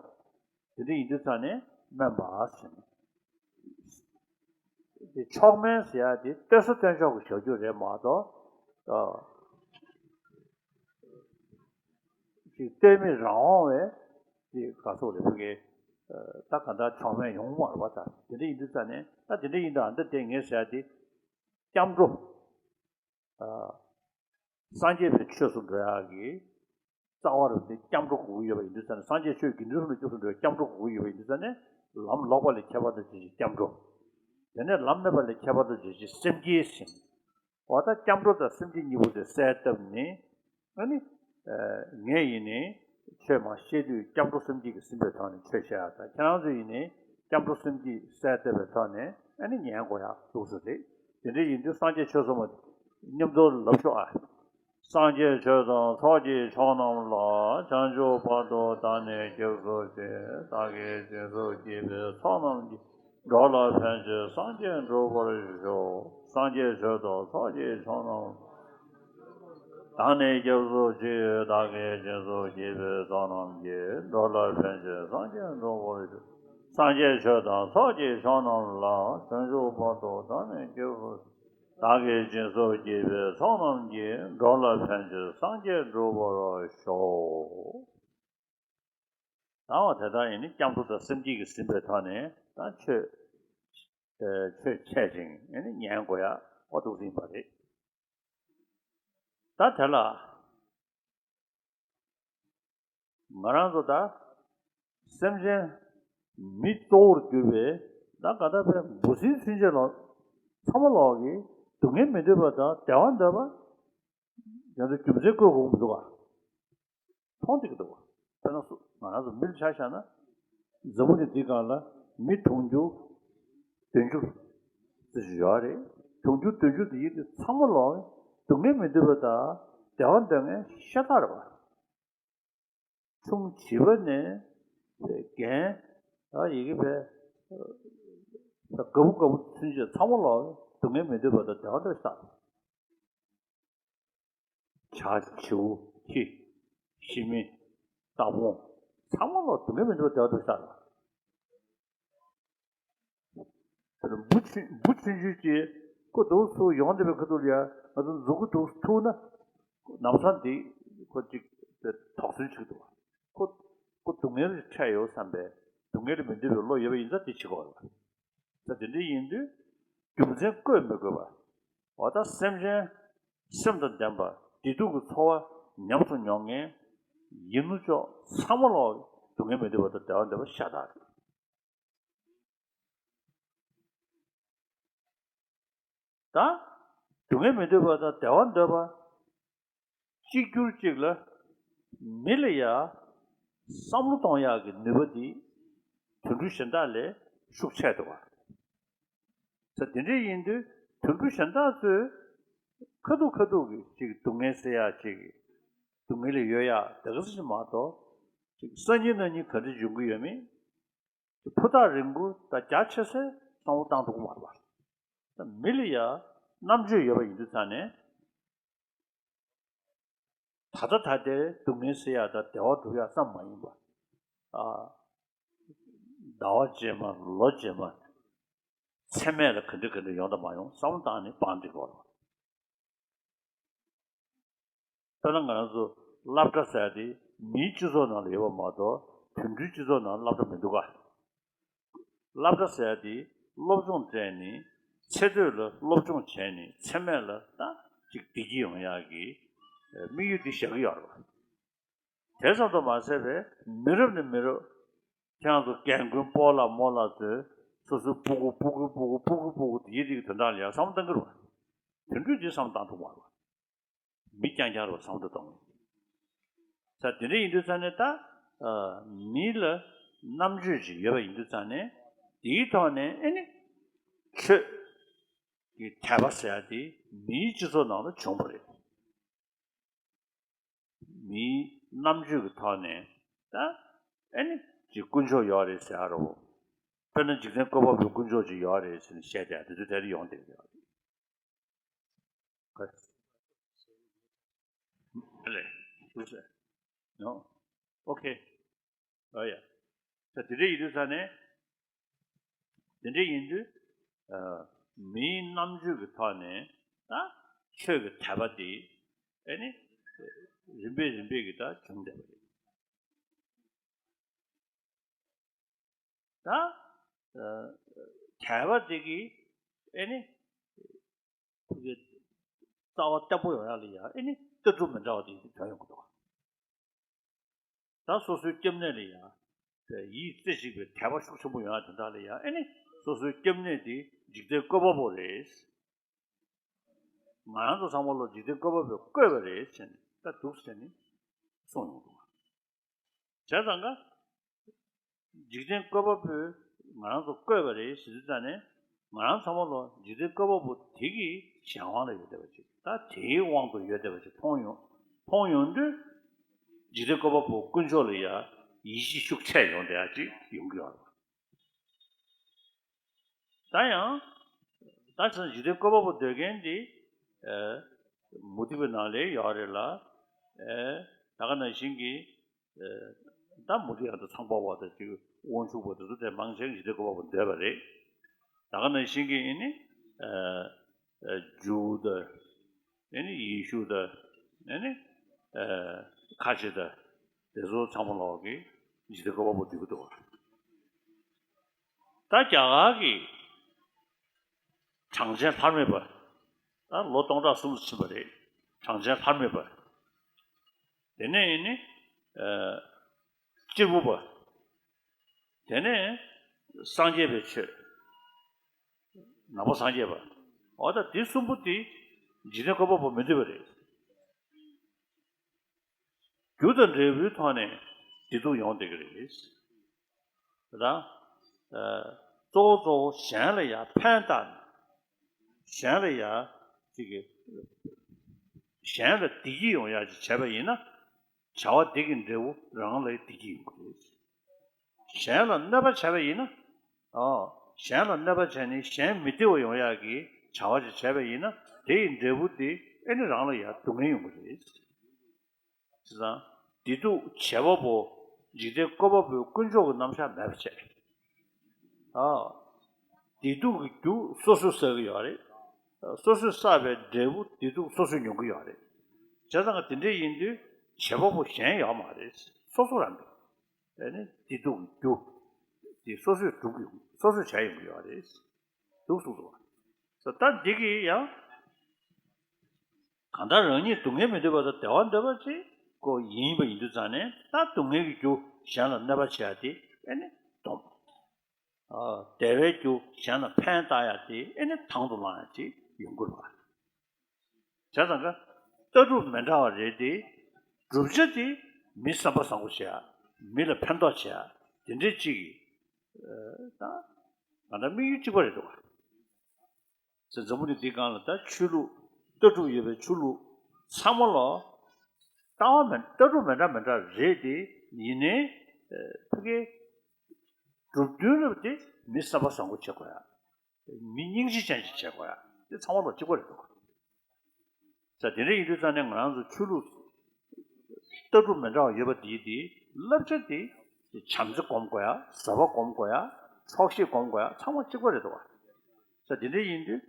དེ་འདྲ་ཡིན་དུས་ཙང་ནས་དམན་པ་ཟེར་ནས། དེ་མཆོག་དམན་ཟེར་ཡ་དེ་ལྟོས་ས་ལྟོས་འཇོག་གི་བྱ་རྒྱུ་རེད་མ་གཏོགས། ཨ། ཅིག་ལྟོས་མེད་རང་དབང་བའི་ཅིག་ག་ཚོད་རེད་བོད་སྐད། ད་ག་འདྲ་ཆོག་མེད་ཡོང་མ་རེད་པ། ད་དེ་འདྲ་ཡིན་དུས་ཙང་ནས། ད་དེ་འདྲ་ཡིན་དུས་ཨ་འདི་དེ་ངས་ཟེར་ཡ་དེ་སྐྱབས་འགྲོ། སངས་རྒྱས་པའི་ཆོས་སུ་འགྲོ་ཡག་གི་རྩ་བ་རུ་དེ་སྐྱབས་འགྲོ་དགོས་ཀྱི་ཡོད་པ་ཡིན་དུས་ཙང་ནས། སངས་རྒྱས་ཆོས་དགེ་འདུན་གསུམ་ལ་སྐྱབས་སུ་འགྲོ་བའི་སྐྱབས་འགྲོ་དགོས་ཀྱི་ཡོད་པ་ཡིན་དུས་ཙང་ནས། ལམ་ལོག་པ་ལས་ཁྱད་པར་དུ་འབྱེད་ཅིང་སྐྱབས་འགྲོ། དེ་ནས་ལམ་མེད་པ་ལས་ཁྱད་པར་དུ་འབྱེད་ཅིང་སེམས་བསྐྱེད་ཅིང་། འོ་ད་སྐྱབས་འགྲོ་དང་སེམས་བསྐྱེད་གཉིས་པོ་དེ་གསལ་བཏབ་ནས། ཨ་ནི། ངས་ཡིན་ནའི་ཆོས་མ་བཤད་དུས་སྐྱབས་འགྲོ་སེམས་བསྐྱེད་ཀྱིས་ཟིན་པའི་ཐོག་ནས་ཆོས་བཤད་ཡག་དང་། ཁྱེད་རང་ཚོ་ཡིན་ནའི་སྐྱབས་འགྲོ་སེམས་བསྐྱེད་གསལ་བཏབ་པའི་ཐོག་ནས་ཨ་ནི་ཉན་དགོས་ཡག་འདུག་སེ་རེད། དེ་འདྲ་ཡིན་དུས་སངས་རྒྱས་ཆོས་གསུམ་མཉམ་དུ་ལབ་ཤོག་ཨ། སངས་རྒྱས་ཆོས་དང་ཚོགས་ཀྱི་མཆོག་རྣམས་ལ། བྱང་ཆུབ་བར་དུ་བདག་ནི་སྐྱབས་སུ་མཆི། བདག་གིས་སྦྱིན་སོགས་བགྱིས་པའི་ཚོགས་རྣམས་ཀྱིས། འགྲོ་ལ་ཕན་ཕྱིར་སངས་རྒྱས་འགྲུབ་པར་ཤོག། སངས་རྒྱས་ཆོས་དང་ཚོགས་ཀྱི་མཆོག་རྣམས་ལ། བདག་ནི་སྐྱབས་སུ་མཆི། བདག་གིས་སྦྱིན་སོགས་བགྱིས་པའི་ཚོགས་རྣམས་ཀྱིས། འགྲོ་ལ་ཕན་ཕྱིར་སངས་རྒྱས་འགྲུབ་པར་ཤོག། སངས་རྒྱས་ཆོས་དང་ཚོགས་ཀྱི་མཆོག་རྣམས་ལ། བྱང་ཆུབ་བར་དུ་བདག་ནི་སྐྱབས་སུ། བདག་གིས་སྦྱིན་སོགས་བགྱིས་པའི་ཚོགས་རྣམས་ཀྱིས། འགྲོ་ལ་ཕན་ཕྱིར་སངས་རྒྱས་འགྲུབ་པར་ཤོག། ད་འོ་དེ་ལྟར་ཡིན་ནི་སྐྱབས་འགྲོ་དང་སེམས་བསྐྱེད་ཀྱིས་ཟིན་པའི་ཐོག་ནས་ད་ཆོས། ཨེ། ཆོས་འཆད་ཅིང་ཨེ་ནི་ཉན་དགོས་ཡག་འོ་འདུག་སེ་ཡིན་པ་རེད། ད་དེ་ལ་ང་རང་ཚོ་ད་སེམས་ཅན་མི་གཙོ་བོར་གྱུར་པའི། ད་ག་ད་པའི་འབུ་སྲིན་ཚུན་ཆད་ལ་ཚང་མ་ལོག་གི་སྡུག་བསྔལ་མི་འདོད་པ་དང་བདེ་བ་འདོད་པ། ཡང་ན་རྒྱུ་མཚན་བཀོད་དགོས་ཀྱི་མི་འདུག་ག་མཐོང་བསྡད་ཀྱི་འདུག་ག་དཔེར་ན་སུ། ང་རང་ཚོ་མི་ལ་ཆ་བཞག་ན། འཛམ་བུ་གླིང་འདིའི་སྒང་ལ་མི་དུང་ཕྱུར་བདུན་ཅུ་ཙམ་ཞིག་ཡོད་རེད། དུང་ཕྱུར་བདུན་ཅུ་དེ་ཡིན་དུས་ཚང་མ་ལོག་སྡུག་བསྔལ་མི་འདོད་པ་དང་བདེ་བ་འདོད་མཁན་ཤ་སྟག་རེད་པ། ཆུང་བྱིས་པ་ནས་རྒན། ད་ཡི་གེ་བས་ད་དགའ་བོ་དགའ་བོ་ཚུན་ཆད་ཚང་མ་ལོག་སྡུག་བསྔལ་མི་འདོད་པ་དང་བདེ་བ་འདོད་ཤ་སྟག་རེད། བྱ་བྱིའུ་ཁྱི་ཤི་མི་རྟ་བོང་ཚང་མ་ལོག་སྡུག་བསྔལ་མི་འདོད་པ་བདེ་བ་འདོད་ཤ་སྟག་རེད། འབུ་ཆུང་འབུ་ཆུང་ཆུང་ཅིག་ཁོ་འདུག་སེ་ཡོང་བསྡད་པའི་ཁ་ཐུག་ལ་ཡ་ང་ཚོ་མཛུབ་གུ་འདུག་སེ་ཐུག་ན། ལམ་སང་འདི་ཁོ་ཅིག་དོགས་ཟོན་བྱེད་ཀྱི་འདུག་ག་ཁོ་ཁོ་སྡུག་བསྔལ་ལ་འཕྲད་ཡོད་བསམ་པའི་སྡུག་བསྔལ་ལ་མི་འདོད་པའི་བློ་ཡོད་པ་ཡིན་ཙང་དེ་བྱེད་དགོས་རེད་པ། ད་དེ་འདྲ་ཡིན་དུས་རྒྱུ་མཚན་བཀོད་མི་དགོས་པ། འོ་ད་སེམས་ཅན་སེམས་དང་ལྡན་པ་བདེ་སྡུག་གི་ཚོར་བ་ཉམས་སུ་མྱོང་མཁན་ཡིན་ནོ་ཅོག་ཚང་མ་ལོག་སྡུག་བསྔལ་མི་འདོད་པ་དང་བདེ་བ་འདོད་པ་ཤ་སྟག་རེད། ད་སྡུག་བསྔལ་མི་འདོད་པ་དང་བདེ་བ་འདོད་པ། གཅིག་གྱུར་གཅིག་ལ་མི་ལ་ཡ་བསམ་བློ་གཏོང་ཡག་གི་ནུས་པ་འདི་དུད་འགྲོ་གཞན་དག་ལས་ཤུགས་ཆེ་འདུག་ག་ད་དེ་འདྲ་ཡིན་དུས་དུད་འགྲོ་གཞན་དག་ཚོས་ཁ་ཐུག་ཁ་ཐུག་གི་ཅིག་སྡུག་བསྔལ་སེལ་ཡག་ཅིག་སྡུག་བསྔལ་ལ་ཡོད་ཡག་དེ་ག་ཚོད་ཅིག་མ་གཏོགས། ཅིག་སང་ཉིན་གནངས་ཉིན་ག་འདྲ་འབྱུང་གི་ཡོད་མེད། ཕུ་ཐག་རིང་པོ་དང་རྒྱ་ཆེ་སའི་བསམ་བློ་བཏང་ཐུབ་ཀྱི་མ་རེད་པ། ད་མི་ལ་ཡ་རྣམ་དཔྱོད་ཡོད་པ་ཡིན་དུས་ཙང་ནས། ད་ལྟ་ད་ལྟའི་སྡུག་བསྔལ་སེལ་ཡག་དང་བདེ་བ་སྒྲུབ་ཡག་ཙམ་མ་ཡིན་པ། ཨ། ཟླ་བ་རྗེས་མ། ལོ་རྗེས་མ། ཚེ་སྨད་ལ་ག་འདྲ་ག་འདྲ་ཡོང་དང་མ་ཡོང་བསམ་བློ་བཏང་ནས་བང་སྒྲིག་དགོས་རེད། དཔེར་ན་ང་རང་ཚོ་སློབ་གྲྭ་ཟེར་དེ་མིའི་སྤྱི་ཚོགས་ནང་ལ་ཡོད་པ་མ་གཏོགས་དུད་འགྲོའི་སྤྱི་ཚོགས་ནང་སློབ་གྲྭ་མི་འདུག་ག་སློབ་གྲྭ་ཟེར་དེ་སློབ་སྦྱོང་སྤྲད་ནས་ཚེ་སྟོད་ལ་སློབ་སྦྱོང་བྱས་ནས་ཚེ་སྨད་ལ་ད་ཅིག་བདེ་སྐྱིད་ཡོང་ཡག་གི་དམིགས་ཡུལ་འདི་བཞག་གི་ཡོད་རེད་པ། དེ་ཙམ་དུ་མ་ཟད་པའི་མི་རབས་ནས་མི་རབས་ཁྱེད་རང་ཚོ་རྒན་རྒོན་སྤོ་ལགས་རྨོ་ལགས་ཚོས་སོ་སོའི་སྤུ་གུ་སྤུ་གུའི་སྤུ་གུ་སྤུ་གུའི་སྤུ་གུ་དེ་ཡི་དེ་གི་དོན་དག་ལ་ཡང་བསམ་བློ་གཏང་གི་རེད་པ། དུད་འགྲོས་དེ་བསམ་བློ་གཏང་ཐུབ་མ་རེད་པ། མི་རྐྱང་རྐྱང་རེད་པ་བསམ་བློ་གཏོང་། ས་དེ་འདྲ་ཡིན་དུས་ཙང་ནས་ད། ཨ། མི་ལ་རྣམ་དཔྱོད་ཅིག་ཡོད་པ་ཡིན་དུས་ཙང་ནས་དེའི་ཐོག་ནས་ཨེ་ནི་ཆོས་ཀྱི་དད་པ་ཟེར་ཡ་དེ་མིའི་སྤྱི་ཚོགས་ནང་ལ་བྱུང་བ་རེད། མིའི་རྣམ་དཔྱོད་ཀྱི་ཐོག་ནས་ད་ཨེ་ནི་ཅིག་དཀོན་མཆོག་ཡོད་རེད་ཟེར་ཡ་རེད་པ། དཔེར་ན་འཇིག་རྟེན་བཀོད་པ་པོའི་དཀོན་མཆོག་ཅིག་ཡོད་རེད་ཟེར་ནས་བཤད་བསྡད་དེ་ཚོ་དེ་རིང་ཡོང་བསྡད་ཡོད་རེད། ཨ་ལེ། ཐུགས་རྗེ་ཆེ། ནོ། ཨོ་ཁེ། ཨ་ཡ། ད་དེ་འདྲ་ཡིན་དུས་ཙང་ནས། དེ་འདྲ་ཡིན་དུས། ཨ། མིའི་རྣམ་དཔྱོད་ཀྱི་ཐོག་ནས་ད་ཆོས་ཀྱི་དད་པ་དེ་ཨེ་ནི་རིམ་པས་རིམ་པས་ཀྱིས་ད་བྱུང་བསྡད་པ་རེད། ད་དད་པ་དེ་གིས་ཨེ་ནི་ཕ་གི་རྩ་བ་བརྟན་པོ་ཡོང་ཡག་ལ་ཡ་ཨེ་ནི་ལྟ་གྲུབ་མི་འདྲ་བ་དེ་དོན་ཡོང་གི་འདུག་ད་སོ་སོའི་སྐྱབས་གནས་ལ་ཡ་ཡིད་རྩེ་གཅིག་པའི་དད་པ་ཤུགས་ཆེན་པོ་ཡོང་ཡག་དེ་འདྲ་ལ་ཡ་ཨེ་ནི་སོ་སོའི་སྐྱབས་གནས་དེ་འཇིག་རྟེན་བཀོད་པ་པོ་རེད། ང་རང་ཚོ་ཚང་མ་ལོ་འཇིག་རྟེན་བཀོད་པ་པོས་བཀོད་པ་རེད་ཟེར་ནས་ད་འདུག་ཟེར་ནས་གསུངས་ཡོང་འདུག་བྱས་ཙང་ཀ་འཇིག་རྟེན་བཀོད་པ་པོས་ང་རང་ཚོ་བཀོད་པ་རེད་ཟེར་དུས་ཙང་ནས་ང་རང་ཚང་མ་ལོ་འཇིག་རྟེན་བཀོད་པ་པོ་དེ་གི་གཞན་དབང་ལ་ཡོད་བསྡད་པ་ཅིག་ད་དེའི་དབང་དུ་ཡོད་བསྡད་པ་ཅིག་མཐོང་ཡོང་མཐོང་ཡོང་དུས་འཇིག་རྟེན་བཀོད་པ་པོ་དཀོན་མཆོག་ལ་ཡ་ཡིད་ཆེས་ཤུགས་ཆེ་ཡོང་བསྡད་ཡ་ཅིག་ཡོང་གི་ཡོད་རེད། ད་ཡང་། ད་ཆ་འཇིག་རྟེན་བཀོད་པ་པོ་འདོད་མཁན་དེ། ཨེ། མུ་སྟེགས་པའི་ནང་ལ་ཡོད་རེད་ལ། ཨེ། ད་ག་ནང་བཞིན་གྱི། ཨེ། ད་མུ་སྟེགས་ཡང་དུ་ཚངས་པ་བ་དང་གཅིག་དབང་ཕྱུག་པ་དེ་ཚོ་དེ་མང་ཆེ་འཇིག་རྟེན་བཀོད་པ་པོ་འདོད་པ་རེད། ད་ག་ནང་བཞིན་གྱི་ཨེ་ནི། ཨེ། ཨེ། ཇོ་བོ་དང་། ཨེ་ནི་ཡེ་ཤུ་དང་། ཨེ་ནི། ཨེ། ཁ་ཆེ་དང་། དེ་ཚོ་ཚང་མ་ལོག་གི་འཇིག་རྟེན་བཀོད་པ་པོ་འདོད་ཀྱི་འདུག་ད་རྒྱ་གར་གྱི་གྲངས་ཅན་ལྷར་མེད་པ། ད་ལོ་སྟོང་ཕྲག་གསུམ་ཙམ་ཕྱིན་པ་རེད། གྲངས་ཅན་ལྷར་མེད་པ། དེ་ནས་ཨེ་ནི། ཨ། གཅེར་བུ་པ། དེ་ནས་སངས་རྒྱས་པའི་ཆོས། ནང་པ་སངས་རྒྱས་པ། འོ་ད་དེ་གསུམ་པོ་དེ་འཇིག་རྟེན་བཀོད་པ་པོ་མི་འདོད་པ་རེད། རྒྱུ་དང་འབྲས་བུའི་ཐོག་ནས་བདེ་སྡུག་ཡོང་བསྡད་ཀྱི་རེད། ད། ཨ། གཙོ་བོ་གཙོ་བོ་གཞན་ལ་ཡང་ཕན་བཏགས་ནས། གཞན་ལ་ཡང་ཅིག་གི། གཞན་ལ་བདེ་སྐྱིད་ཡོང་ཡག་ཅིག་བྱས་པ་ཡིན་ན། བྱ་བ་དེ་གི་འབྲས་བུ་རང་ལ་བདེ་སྐྱིད་ཡོང་གི་རེད། གཞན་ལ་གནོད་པ་བྱས་པ་ཡིན་ན། ཨོ། གཞན་ལ་གནོད་པ་བྱས་ནས་གཞན་མི་བདེ་བ་ཡོང་ཡག་གི་བྱ་བ་ཅིག་བྱས་པ་ཡིན་ན་དེ་ཡི་འབྲས་བུ་དེ་ཨེ་ནི་རང་ལ་ཡང་སྡུག་བསྔལ་ཡོང་གི་རེད། བྱས་ཙང་བདེ་སྡུག་བྱེད་པ་པོ་འཇིག་རྟེན་བཀོད་པ་པོའི་དཀོན་མཆོག་གི་རྣམ་གཞག་མེད་པ་བྱས། ཨོ། བདེ་སྡུག་གི་རྒྱུ་སོ་སོས་བསགས་ཀྱི་ཡོད་རེད། སོ་སོས་བསགས་པའི་འབྲས་བུ་བདེ་སྡུག་སོ་སོས་མྱོང་གི་ཡོད་རེད། བྱས་ཙང་དེ་འདྲ་ཡིན་དུས་བྱེད་པ་པོ་གཞན་ཡོད་མ་རེད། སོ་སོ་རང་གི། ཨེ་ནི་བདེ་སྡུག་གི་རྒྱུ། དེ་སོ་སོས་སྒྲུབ་ཀྱི་ཡོད། སོ་སོས་བྱས་ཡོང་གི་ཡོད་རེད། འདུག་གསུངས་འདུག་བ། ད་འདི་གི་ཡང་། གང་ལྟར་རང་ཉིད་སྡུག་བསྔལ་མི་འདོད་པ་དང་བདེ་བ་འདོད་པ་ཅིག་ཁོ་ཡིན་པ་ཡིན་དུས་ཙང་ནས་ད་སྡུག་བསྔལ་གྱི་རྒྱུ་གཞན་ལ་གནོད་པ་བྱེད་ཡ་དེ་ཨེ་ནི་སྡོམ། ཨ། བདེ་བའི་རྒྱུ་གཞན་ལ་ཕན་བཏགས་ཡ་དེ་ཨེ་ནི་དང་དུ་བླང་ཡ་ཅིག་ཡོང་དགོས་པ། བྱས་ཙང་ཀ། ལྟ་གྲུབ་མི་འདྲ་བ་རེད་དེ། བསྒྲུབ་བྱ་དེ་མི་བསམ་པ་བཟང་པོ་བྱེད་ཡ། མི་ལ་ཕན་ཐོགས་བྱེད་ཡ། དེ་འདྲའི་ཅིག་གི། ཨ། ད། ང་ད་དམིགས་ཡུལ་གཅིག་པ་རེད་འདུག་བ། ཟེར་འཛམ་བུ་གླིང་འདི་སྒང་ལ་ད་ཆོས་ལུགས་ལྟ་གྲུབ་ཡོད་པའི་ཆོས་ལུགས་ཚང་མ་ལོ། ལྟ་བ་མི་ལྟ་གྲུབ་མི་འདྲ་མི་འདྲ་རེད་དེ། ཡིན་ནའི། ཨ། ཕ་གི། སྒྲུབ་དོན་རབ་དེ་མི་བསམ་པ་བཟང་པོ་བྱེད་དགོས་ཡ། མི་སྙིང་རྗེ་ཅན་ཞིག་བྱེད་དགོས་ཡ། དེ་ཚང་མ་ལོ་གཅིག་པ་རེད་འདུག་ས། དེ་འདྲ་ཡིན་དུས་ཙང་ནས་ང་རང་ཚོ་ཆོས་ལུགས་ལྟ་གྲུབ་མི་འདྲ་བ་ཡོད་པ་དེའི་དེའི་བསླབ་བྱ་དེ་བྱམས་བརྩེ་སྒོམ་དགོས་ཡ། བཟོད་པ་སྒོམ་དགོས་ཡ། ཆོག་ཤེས་སྒོམ་དགོས་ཡ། ཚང་མ་གཅིག་པ་རེད་འདུག་བ། ས། དེ་འདྲ་ཡིན་དུས།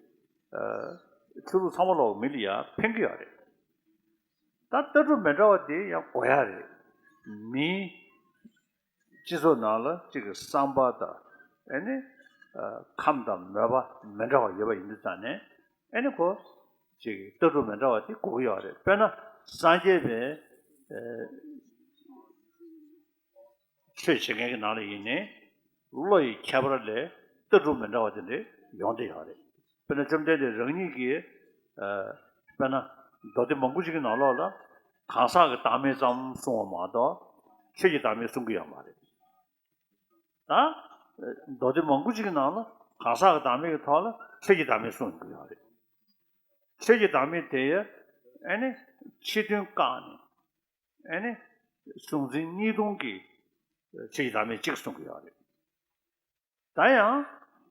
ཨ། ཆོས་ལུགས་ཚང་མ་ལོ་མི་ལ་ཡ་ཕན་གི་ཡོད་རེད། ད་ལྟ་གྲུབ་མི་འདྲ་བ་དེ་ཡང་དགོས་ཡ་རེད། མི། སྤྱི་ཚོགས་ནང་ལ་གཅིག་གི་བསམ་པ་དང་། ཨེ་ནི། ཨ། ཁམས་དང་མོས་པ་མི་འདྲ་བ་ཡོད་པ་ཡིན་དུས་ཙང་ནས། ཨེ་ནི་ཁོ། གཅིག་གི་ལྟ་གྲུབ་མི་འདྲ་བ་དེ་དགོས་ཀྱི་ཡོད་རེད། དཔེར་ན་སངས་རྒྱས་པའི། ཨེ། ཆོས་བྱེད་མཁན་གྱི་ནང་ལ་ཡིན་ནའི། བློ་ཡི་ཁྱད་པར་ལས་ལྟ་གྲུབ་མི་འདྲ་བ་དེ་འདྲ་ཡོང་བསྡད་ཡོད་རེད། དཔེར་ན་བཅོམ་ལྡན་འདས་རང་ཉིད་ཀྱིས། ཨ། དཔེར་ན་མདོ་སྡེ་མང་པོ་ཞིག་གི་ནང་ལོགས་ལ་གང་ཟག་གི་བདག་མེད་ཙམ་གསུང་བ་མ་གཏོགས་ཆོས་ཀྱི་བདག་མེད་གསུང་གི་ཡོད་མ་རེད། ད། མདོ་སྡེ་མང་པོ་ཞིག་གི་ནང་ལ་གང་ཟག་གི་བདག་མེད་ཀྱི་ཐོག་ལ་ཆོས་ཀྱི་བདག་མེད་གསུང་གི་ཡོད་རེད། ཆོས་ཀྱི་བདག་མེད་དེ་ཡང་ཨེ་ནི་ཕྱི་དོན་བཀག་ནས། ཨེ་ནི། གཟུང་འཛིན་གཉིས་སྟོང་གི་ཆོས་ཀྱི་བདག་མེད་གཅིག་གསུང་གི་ཡོད་རེད། ད་ཡང་།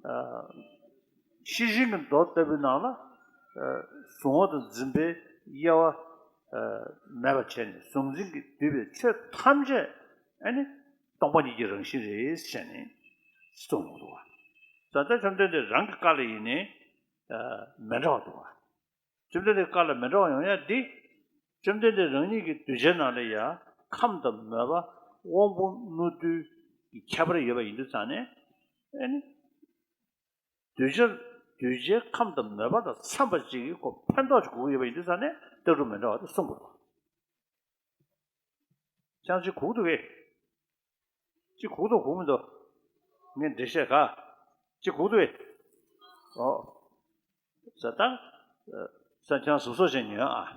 ཨ། ཤེར་ཕྱིན་གྱི་མདོ་ལྟ་བུའི་ནང་ལ། ཨ། གཟུང་བ་དང་འཛིན་པའི་དབྱེ་བ། ཨ། མེད་པ་བྱས་ནས་གཟུང་འཛིན་གྱིས་བསྡུས་པའི་ཆོས་ཐམས་ཅད་ཨེ་ནི་སྟོང་པ་ཉིད་ཀྱི་རང་བཞིན་རེད་ཟེར་ནས་གསུངས་ཡོང་འདུག་བ། ད་ལྟ་བཅོམ་ལྡན་འདས་རང་གི་བཀའ་ལ་ཡིན་ནའི། ཨ། མི་འདྲ་བ་འདུག་བ། བཅོམ་ལྡན་འདས་བཀའ་ལ་མི་འདྲ་བ་ཡོང་ཡ་འདི། བཅོམ་ལྡན་འདས་རང་ཉིད་ཀྱི་གདུལ་བྱའི་ནང་ལ་ཡང་ཁམས་དང་མོས་པ་དབང་པོ་རྣོ་རྟུལ་གྱི་ཁྱད་པར་ཡོད་པ་ཡིན་དུས་ཙང་ནས། ཨེ་ནི། གདུལ་བྱ་གདུལ་བྱའི་ཁམས་དང་མོས་པ་དང་འཚམས་པ་ཅིག་གི་ཁོ་ཕན་ཐོགས་ཅིག་དགོས་ཀྱི་ཡོད་པ་ཡིན་དུས་ཙང་ནས་ལྟ་གྲུབ་མི་འདྲ་བ་དེ་གསུང་དགོས་པ། ཅང་ཅིག་གུག་འདུག་གས། ཅིག་གུག་འདུག་གུག་མི་འདུག་ངས་འགྲེལ་བཤད་ག་ཅིག་གུག་འདུག་གས། ཨོ། ཟེར་ད། ས་ཆང་ཟུག་གསོག་བྱས་ཉོན་ཨ།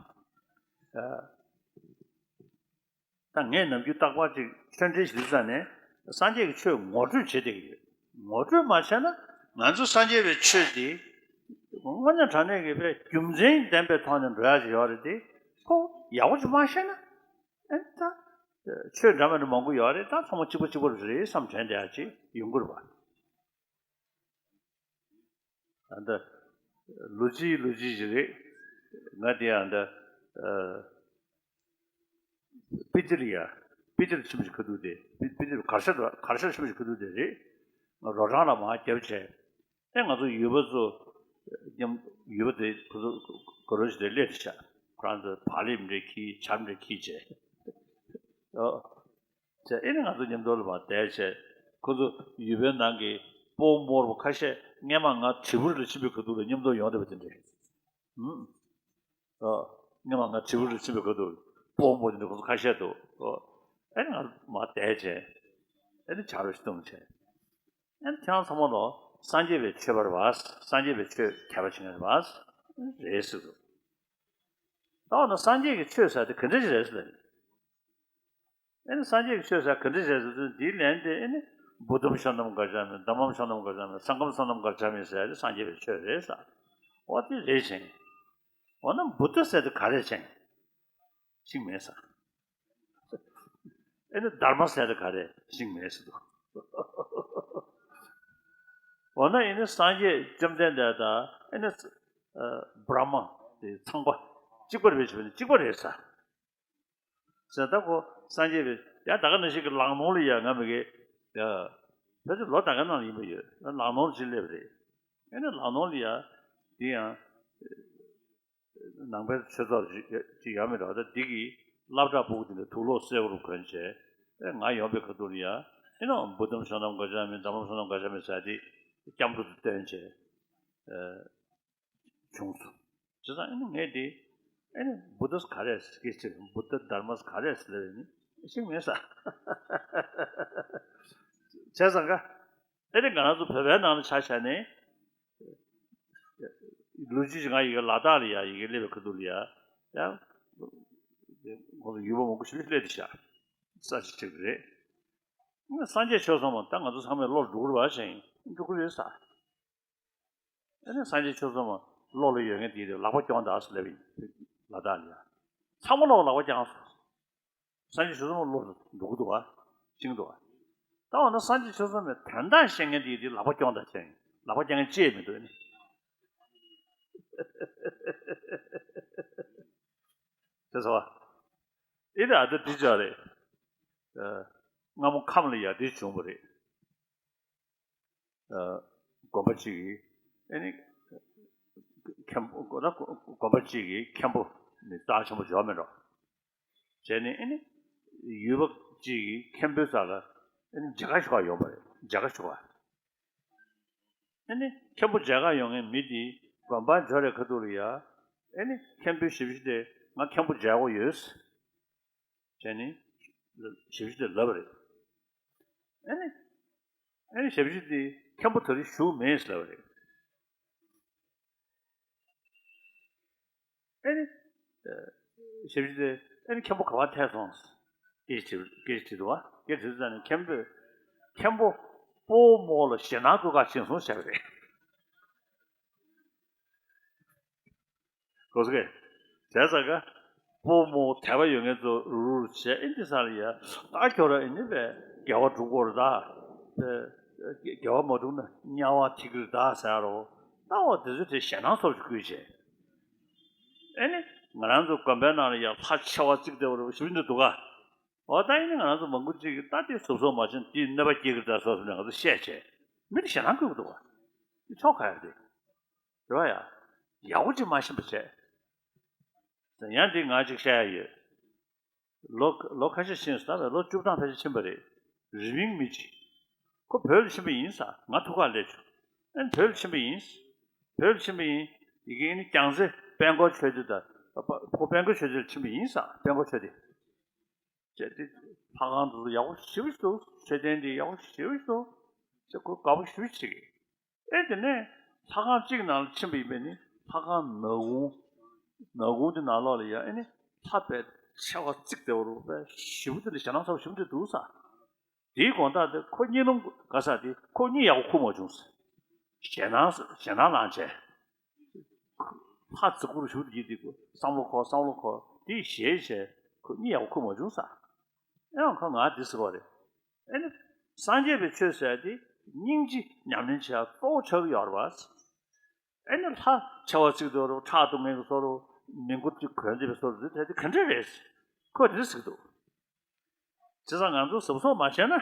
ད་ངས་ནམ་རྒྱུན་རྟག་པར་ཅིག་ཆོས་འབྲེལ་ཞིག་ཙ་ནས་སངས་རྒྱས་ཀྱི་ཆོས་ངོ་སྤྲོད་བྱེད་བསྡད་ཀྱི་ཡོད། ངོ་སྤྲོད་མ་བྱས་ན་ང་ཚོ་སངས་རྒྱས་པའི་ཆོས་འདི་དངོས་གནས་དྲང་གནས་ཀྱི་དཔེ་རྒྱུ་མཚན་ལྡན་པའི་ཐོག་ནས་འགྲོ་ཡག་ཅིག་ཡོད་རེད་དེ། ཁོ་ཡག་པོ་ཅིག་མ་ཤེས་ན་ཨེ་ད་ཆོས་འདྲ་མི་འདྲ་མང་པོ་ཡོད་རེད། ད་ཚང་མ་གཅིག་པ་གཅིག་པ་རེད་བསམ་དྲན་བསྡད་ཡག་ཅིག་ཡོང་གི་རེད་པ། ད་ལྟ་ལོ་གཅིག་ལོ་གཅིག་ཞིག་རེད། ང་དེ་ཡང་ད་ཨ། པི་ཏི་རི་ཡ། པི་ཏི་རི་ཆེན་པོ་ཞིག་ཁ་ཐུག་དེ། པི་པི་ཏི་རི་གར་ཞ་དང་གར་ཞ་ཆེན་པོ་ཞིག་ཁ་ཐུག་དེ་རེད། ང་རོ་བྲང་ལ་མར་རྒྱབ་བྱས། ཨེ་ང་ཚོ་ཡུལ་པ་ཚོ་མཉམ་ཡུལ་པ་དེ་ཁོ་ཚོ་ག་རོ་ཞིག་དེ་སླེབས་ཤག་ཁོ་རང་ཚོ་བག་ལེབ་འདྲ་འཁྱེར་ཇ་འདྲ་འཁྱེར་བྱས། ཨོ། བྱས་ཨེ་ནི་ང་ཚོ་མཉམ་དུ་ལ་མར་བསྡད་བྱས། ཁོ་ཚོ་ཡུལ་པའི་ནང་གི་སྤོ་བོ་རྨོ་ར་ཁ་ཤས་སྔས་མ་ང་དྲིལ་བུ་རི་ལ་ཕྱིན་པའི་ཁ་ཐུག་ལ་མཉམ་དུ་ཡོང་བསྡད་པ་དེ་འདྲ། ཨུམ། ཨོ། སྔས་མ་ང་དྲིལ་བུ་རི་ཕྱིན་པའི་ཁ་ཐུག་སྤོ་བོ་རྨོ་དེ་འདྲ་ཁོ་ཚོ་ཁ་ཤས་འདུག་ཨོ། ཨེ་ནི་ང་མར་བསྡད་བྱས། ཨེ་ནི་ཇ་རོ་ཞིག་བཏུང་བྱས། ཨེ་ནི་ཁྱེད་རང་ཚང་མ་ལོ་སངས་རྒྱས་པའི་ཆོས་པ་རེད་པ། སངས་རྒྱས་པའི་ཆོས་ག་པར་བྱེད་མཁན་རེད་པ། རེད་ཟེར་འདུག་ད་འོ་ན་སངས་རྒྱས་ཀྱི་ཆོས་ཟེར་དེ་ག་འདྲ་ཞིག་རེད་ཟེར་ལབ་ཡིན། ཨེ་ནི་སངས་རྒྱས་ཀྱི་ཆོས་ཟེར་ག་འདྲ་ཞིག་རེད་ཟེར་དུས་འདིའི་ལན་དེ་ཨེ་ནི་བུདྡྷཾ་ཤོ་ནམ་ག་ཛཱ་མི། དྷརྨཾ་ཤོ་ནམ་ག་ཛཱ་མི། སངྒྷཾ་ཤོ་ནམ་ག་ཛཱ་མི་ཟེར་དེ་སངས་རྒྱས་པའི་ཆོས་རེད་ཟེར། འོ་དེ་རེད་ཅིང་། འོ་ན་བུདྡྷ་ཟེར་དེ་ག་རེད་ཅིང་། ཤེས་མེད་ཟེར། ཨེ་ནི་དྷརྨ་ཟེར་དེ་ག་རེད་ཤེས་མེད་ཟེར་འདུག་འོ་ན་ཨེ་ནི་སངས་རྒྱས་བཅོམ་ལྡན་འདས་དང་ཨེ་ནི་ཨ་བྷྲ་མ་དེ་ཚངས་པ་གཅིག་པ་རེད་ཟེར་བ་ནི་གཅིག་པ་རེད་ཟེར། ཟེར་ད་ཁོ་སངས་རྒྱས་པའི་ཡ་ད་ག་ནང་བཞིན་གྱི་ལག་ནོར་ལ་ཡ་ང་མི་དགེ་ཡ། ཕལ་ཆེར་ལོ་ད་ག་ནང་ལ་ཡིན་པ་ཡོད། ལག་ནོར་ཅིག་སླེབས་རེད། ཨེ་ནི་ལག་ནོར་ལ་ཡ་དེ་ཡང་ནང་པའི་ཆོས་ཚོགས་ཅིག་ཡོད་མི་འདྲ་བ། ད་འདི་གི་སློབ་གྲྭ་ཕྲུ་གུ་དེ་འདྲ་དུག་ལོག་སེར་པོར་གོན་བྱས། ཨེ་ང་ཡོང་པའི་ཁ་ཐུག་ལ་ཡ་ཨེ་ནི་བུདྡྷཾ་ཤོ་ནམ་ག་ཛཱ་མི། དྷརྨཾ་ཤོ་ནམ་ག་ཛཱ་མི་ཟེར་དེ་སྐྱབས་འགྲོ་དུ་བཏོན་བྱས། ཨེ། བྱུང་སོང་། བྱས་ཙང་ཨེ་ནི་ངས་དེ་ཨེ་ནི་བུདྡྷ་ག་རེ་ཟེར་གི་ཟེར། བུདྡྷ་དྷརྨ་ག་རེ་ཟེར་ལབ་ནི་ཤེས་མེད་ས། བྱས་ཙང་ག་ཨེ་ནི་ང་རང་ཚོ་བོད་པའི་ནང་ལ་ཆ་བཞག་ནས་ལོ་རྒྱུས་ང་ཡི་གེ་ལ་དྭགས་ལ་ཡ་ཡི་གེ་སླེབས་པའི་ཁ་ཐུག་ལ་ཡ་ཡང་ཁོང་ཚོ་ཡུལ་པ་མང་པོ་ཞིག་སླེབས་ཏེ་བཞག་ས་ཞིག་ཆགས་ཀྱི་རེད། སངས་རྒྱས་ཆོས་གསུངས་པ་ད་ང་ཚོ་ཚང་མས་བློར་འགྲོ་གི་རེད་པ་བྱས་ཡིན་འགྲོ་གི་རེད་ས། ཨ་ནི་སངས་རྒྱས་ཆོས་གསུངས་པ་བློ་ལ་ཡོད་མཁན་དེའི་ལག་པ་རྐྱོང་དང་ཟེར་ལབ་ཡིན། ལ་དྭགས་ལ་ཡ། ཚང་མ་ལོག་ལག་པ་བརྐྱངས་སོང་། སངས་རྒྱས་ཆོས་གསུངས་པ་བློ་འགྲོ་གི་འདུག་བ། ཤེས་ཀྱི་འདུག་བ། ད་འོ་ན་སངས་རྒྱས་ཆོས་གསུངས་པའི་དོན་དག་ཤེས་མཁན་དེའི་ལག་པ་རྐྱོང་དང་བྱས་ཡིན། ལག་པ་བརྐྱང་མཁན་ཅི་ཡང་མི་འདུག་ཨ་ནི། དེ་ཚོ་བ། ཨེ་ད་ཨ་ད་འདི་ཅག་རེད། ཨ། སྔ་མོ་ཁམས་ལ་ཡ་འདི་བྱུང་བ་རེད། ཨ། དགོན་པ་གཅིག་གིས་ཨེ་ནི་མཁན་པོ་དགོན་པ་གཅིག་གིས་མཁན་པོ་ནི་རྩ་ཆེན་པོ་འཇོག་མེད་འགྲོ། བྱས་ནས་ཨེ་ནི་ཡུལ་པ་གཅིག་གིས་མཁན་པོའི་རྩ་ལ་ཨེ་ནི་མཇལ་ཁ་ཞུ་བར་ཡོང་བ་རེད། མཇལ་ཁ་ཞུ་བར། ཨེ་ནི་མཁན་པོ་མཇལ་ཁ་ཡོང་མཁན་མི་དེ་དགོན་པར་འབྱོར་བའི་ཁ་ཐུག་ལ་ཡ་ཨེ་ནི་མཁན་པོའི་ཞབས་ཕྱི་དེ་ང་མཁན་པོ་མཇལ་དགོས་ཡོད། བྱས་ནས་ཞབས་ཕྱི་དེ་ལབ་པ་རེད། ཨེ་ནི། ཨེ་ནི་ཞབས་ཕྱི་དེ་མཁན་པོ་ད་རེས་བཞུགས་མེད་ལབ་པ་རེད། ཨེ་ནི། ཞབས་ཕྱི་དེ་ཨེ་ནི་མཁན་པོ་ག་པར་ཐལ་སོང་། སྐད་ཆ་དྲིས་སྐད་ཆ་དྲིས་འདུག་བ། སྐད་ཆ་དྲིས་ཙང་ནས་མཁན་པོས་མཁན་པོ་སྤོ་བོ་རྨོ་ལ་ཞེད་སྣང་སྐུལ་ག་ཕྱིན་སོང་བྱས་པ་རེད། གོ་སོང་ངས། བྱས་ཙང་ཀ་སྤོ་བོ་རྨོ་བོ་དད་པ་ཡོད་མཁན་ཚོ་རུ་རུ་བྱས། ཨེ་འདི་ས་ལ་ཡ་ད་ཁྱོད་རང་ཨེ་ནི་བས་དགེ་བ་སྒྲུབ་དགོས་རེད་ད། དགེ་བ་མ་སྒྲུབ་ན་དམྱལ་བ་ཐིག་གི་རེད་ད་ཟེར་རོ། ད་འོ་དེ་ཚོ་དེ་ཞེད་སྣང་ཚོར་ཞིག་སྐུལ་བྱས། ཨེ་ནི་ང་རང་ཚོ་དགོན་པའི་ནང་ལ་ཡ་ལྷ་ཆེ་བ་བརྩིགས་བསྡད་པ་རེད་ཞུ་འདི་འདུག་ག། འོ་ད་ཨེ་ནི་ང་རང་ཚོ་མང་པོ་ཅིག་གིས་ད་དེ་གཟབ་གཟབ་མ་བྱས་ན་དེས་གནོད་པ་སྐྱེལ་གི་རེད་ད་ཟེར་ནས་ང་ཚོ་བཤད་བྱས། མི་དེ་ཞེད་སྣང་སྐུལ་གི་འདུག་ག། དེ་ཆོག་ག་ཡ་རེད། རེད་བ་ཡ། ཡག་པོ་ཅིག་མ་ཤེས་པ་བྱས། ཡང་འདི་ང་ཅིག་བཤད་ཡ་ཡོད། ལོ་ལོ་ཁ་ཤས་ཕྱིན་སོང་། ད་ལོ་བཅུ་གྲངས་ཕལ་ཆེར་ཕྱིན་པ་རེད། རི་མིང་མི་གཅིག་ཁོ་བོད་ལ་ཕྱིན་པ་ཡིན་ས། ང་ཐུག་ཁ་སླེབས་བྱུང་། ཨ་ནི་བོད་ལ་ཕྱིན་པ་ཡིན། བོད་ལ་ཕྱིན་པ་ཡིན། ཡི་གེ་ཨ་ནི་རྒྱལ་རྩེ་དཔལ་འཁོར་ཆོས་སྡེ་དང་། ཁོ་དཔལ་འཁོར་ཆོས་སྡེ་ལ་ཕྱིན་པ་ཡིན་ས། དཔལ་འཁོར་ཆོས་སྡེ། ཅེས་ཏེ། ལྷ་ཁང་དེ་ཚོ་ཡག་པོ་ཞེ་པོ་ཞིག་འདུག་མཆོད་རྟེན་དེ་ཡག་པོ་ཞེ་པོ་ཞིག་འདུག་ཅེས་ཁོ་དགའ་པོ་ཞེ་པོ་ཞིག་བྱེད་ཀྱི། ཨེ་དེ་ནས་ལྷ་ཁང་གཅིག་ནང་ལ་ཕྱིན་པ་ཡིན་པས་ནི། ལྷ་ཁང་ནག་ཁུང་། ནག་ཁུང་དེ་ནང་ལོགས་ལ་ཡ་ཨེ་ནི་ལྷ་དཔེ་ཆེ་བ་བརྩིགས་བསྡད་པ་རུ་དཔེ་ཞེ་པོ་དེ་ལ་ཞེད་སྣང་ཚ་པོ་ཞེ་པོ་དེ་འདུག་ས། དེའི་དགོང་དག་དེ་ཁོ་གཉིད་ལམ་ག་ས་དེ་ཁོ་གཉིད་ཡག་པོ་ཁུག་མ་བྱུང་ས། ཞེད་སྣང་ཞེད་སྣང་ལངས་བྱས། ཕར་ཙི་གུར་ཞུགས་ཀྱི་འདུག་སེམས་བློ་འཁོར་སེམས་བློ་འཁོར་དེ་ཞེད་བྱས་ཁོ་གཉིད་ཡག་པོ་ཁུག་མ་བྱུང་ས། ཡང་ཁོ་ང་འདི་ཟེར་བ་རེད། ཨེ་ནི། སངས་རྒྱས་པའི་ཆོས་ཟེར་དེ་སྙིང་རྗེ་ཉམས་ལེན་བྱེད་ཡག་གཙོ་བོ་ཆགས་ཀྱི་ཡོད་རེད་པ། ཨེ་ནི་ལྷ་ཆེ་བ་བརྩིགས་འདུག་རོ། ཁྲག་འཐུང་མཁན་གྱི་བཟོ་འདྲ། མི་མགོ་གཅིག་གོན་བསྡད་པའི་བཟོ་འདྲ་དེ་ག་འདྲ་རེད། ཁོས་དེ་འདྲ་ཟེར་གྱི་འདུག་བྱས་ཙང་ང་ཚོ་གཟབ་གཟབ་མ་བྱས་ན།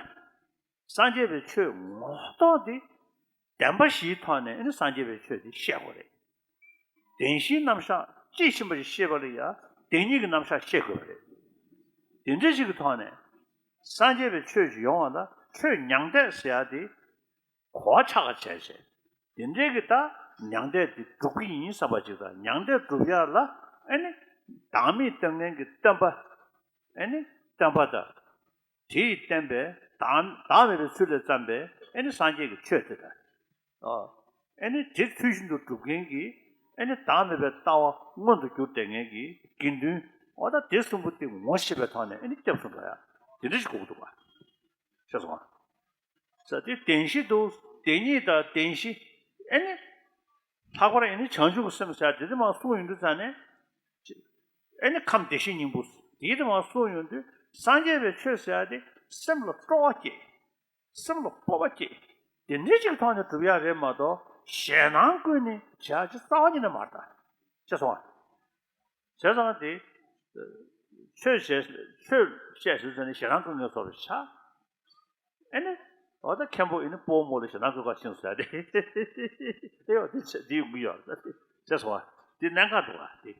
སངས་རྒྱས་པའི་ཆོས་ངོ་ཐོག་དེ་བདེན་པ་བཞིའི་ཐོག་ནས་ཨེ་ནི་སངས་རྒྱས་པའི་ཆོས་དེ་བཤད་དགོས་རེད། བདེན་བཞིའི་རྣམ་གཞག་དཔྱིས་ཕྱིན་པ་ཞིག་ཤེས་པ་ལ་ཡང་བདེན་གཉིས་ཀྱི་རྣམ་གཞག་ཤེས་དགོས་པ་རེད། དེ་འདྲ་ཞིག་གི་ཐོག་ནས་སངས་རྒྱས་པའི་ཆོས་ཤིག་ཡོང་བ་ལ་ཆོས་མྱང་འདས་ཟེར་ཡ་དེ་གོ་བ་ཆགས་པ་བྱས་བྱས། དེ་འདྲའི་གི་ད་མྱང་འདས་དེ་སྒྲུབ་ཀྱི་ཡིན་བསམ་པ་ཅིག་དང་། མྱང་འདས་སྒྲུབ་ཡ་ལ་ཨེ་ནི་བདག་མེད་རྟོགས་མཁན་གྱི་སྟོན་པ། ཨེ་ནི་སྟོན་པ་དང་། དེས་བསྟན་པའི་བདག་བདག་མེད་པའི་ཚུལ་ལས་བརྩམས་པའི་ཨེ་ནི་སངས་རྒྱས་ཀྱི་ཆོས་དེ་དང་། ཨོ། ཨེ་ནི་དེ་ཚུལ་བཞིན་དུ་སྒྲུབ་མཁན་གྱི་ཨེ་ནི་བདག་མེད་པའི་ལྟ་བ་མངོན་དུ་གྱུར་བསྡད་མཁན་གྱི་དགེ་འདུན། འོ་ད་དེ་གསུམ་པོ་དེ་ངོ་ཤེས་པའི་ཐོག་ནས་ཨེ་ནི་སྐྱབས་སུ་འགྲོ་ཡ་དེ་འདྲ་ཞིག་དགོས་ཀྱི་འདུག་ག་ཤེས་སོང་ང་། ས་དེ་བདེན་བཞི་འདུག་བདེན་གཉིས་དང་བདེན་བཞི། ཨེ་ནི། ལྷག་པར་ཨེ་ནི་བྱང་ཆུབ་ཀྱི་སེམས་ཟེར་ཡ་དེ་དེ་མར་གསུངས་ཡོང་དུས་ཙ་ནས། ཨེ་ནི་ཁམས་བདེ་གཤེགས་སྙིང་པོ་དེའི་དེ་མར་གསུངས་ཡོང་དུས་སངས་རྒྱས་པའི་ཆོས་ཟེར་ཡ་དེ་སེམས་ལ་སྤྲོ་བ་སྐྱེ། སེམས་ལ་སྤོབས་པ་སྐྱེ། དེ་འདྲའི་ཅིག་ཐོག་ནས་སྒྲུབ་ཡ་རེད་མ་གཏོགས་ཞེད་སྣང་ཀུན་ནས་བྱེད་ཡ་ཅིག་རྩ་བ་ཉིད་ནས་མ་རེད་ད། ཤེས་སོང་ང་། བྱས་ཙང་དེ། ཆོས་བཤད་ཆོས་བཤད་ཟེར་ནས་ཞེད་སྣང་ཀུན་ནས་བཟོ་བར་བྱ། ཨེ་ནི། འོ་ད་མཁན་པོ་ཨེ་ནི་སྤོ་མོ་ལ་ཞེ་ན་ཁོ་ག་ཤིང་ཟེར་ཏེ། ཨེ་ཡོ་དེ་ཆ་དེ་ཡོང་གི་ཡོད་ཟེར་ཏེ། ཟེར་སོང་བ། དེ་གནད་འགག་འདུག་བ་དེ།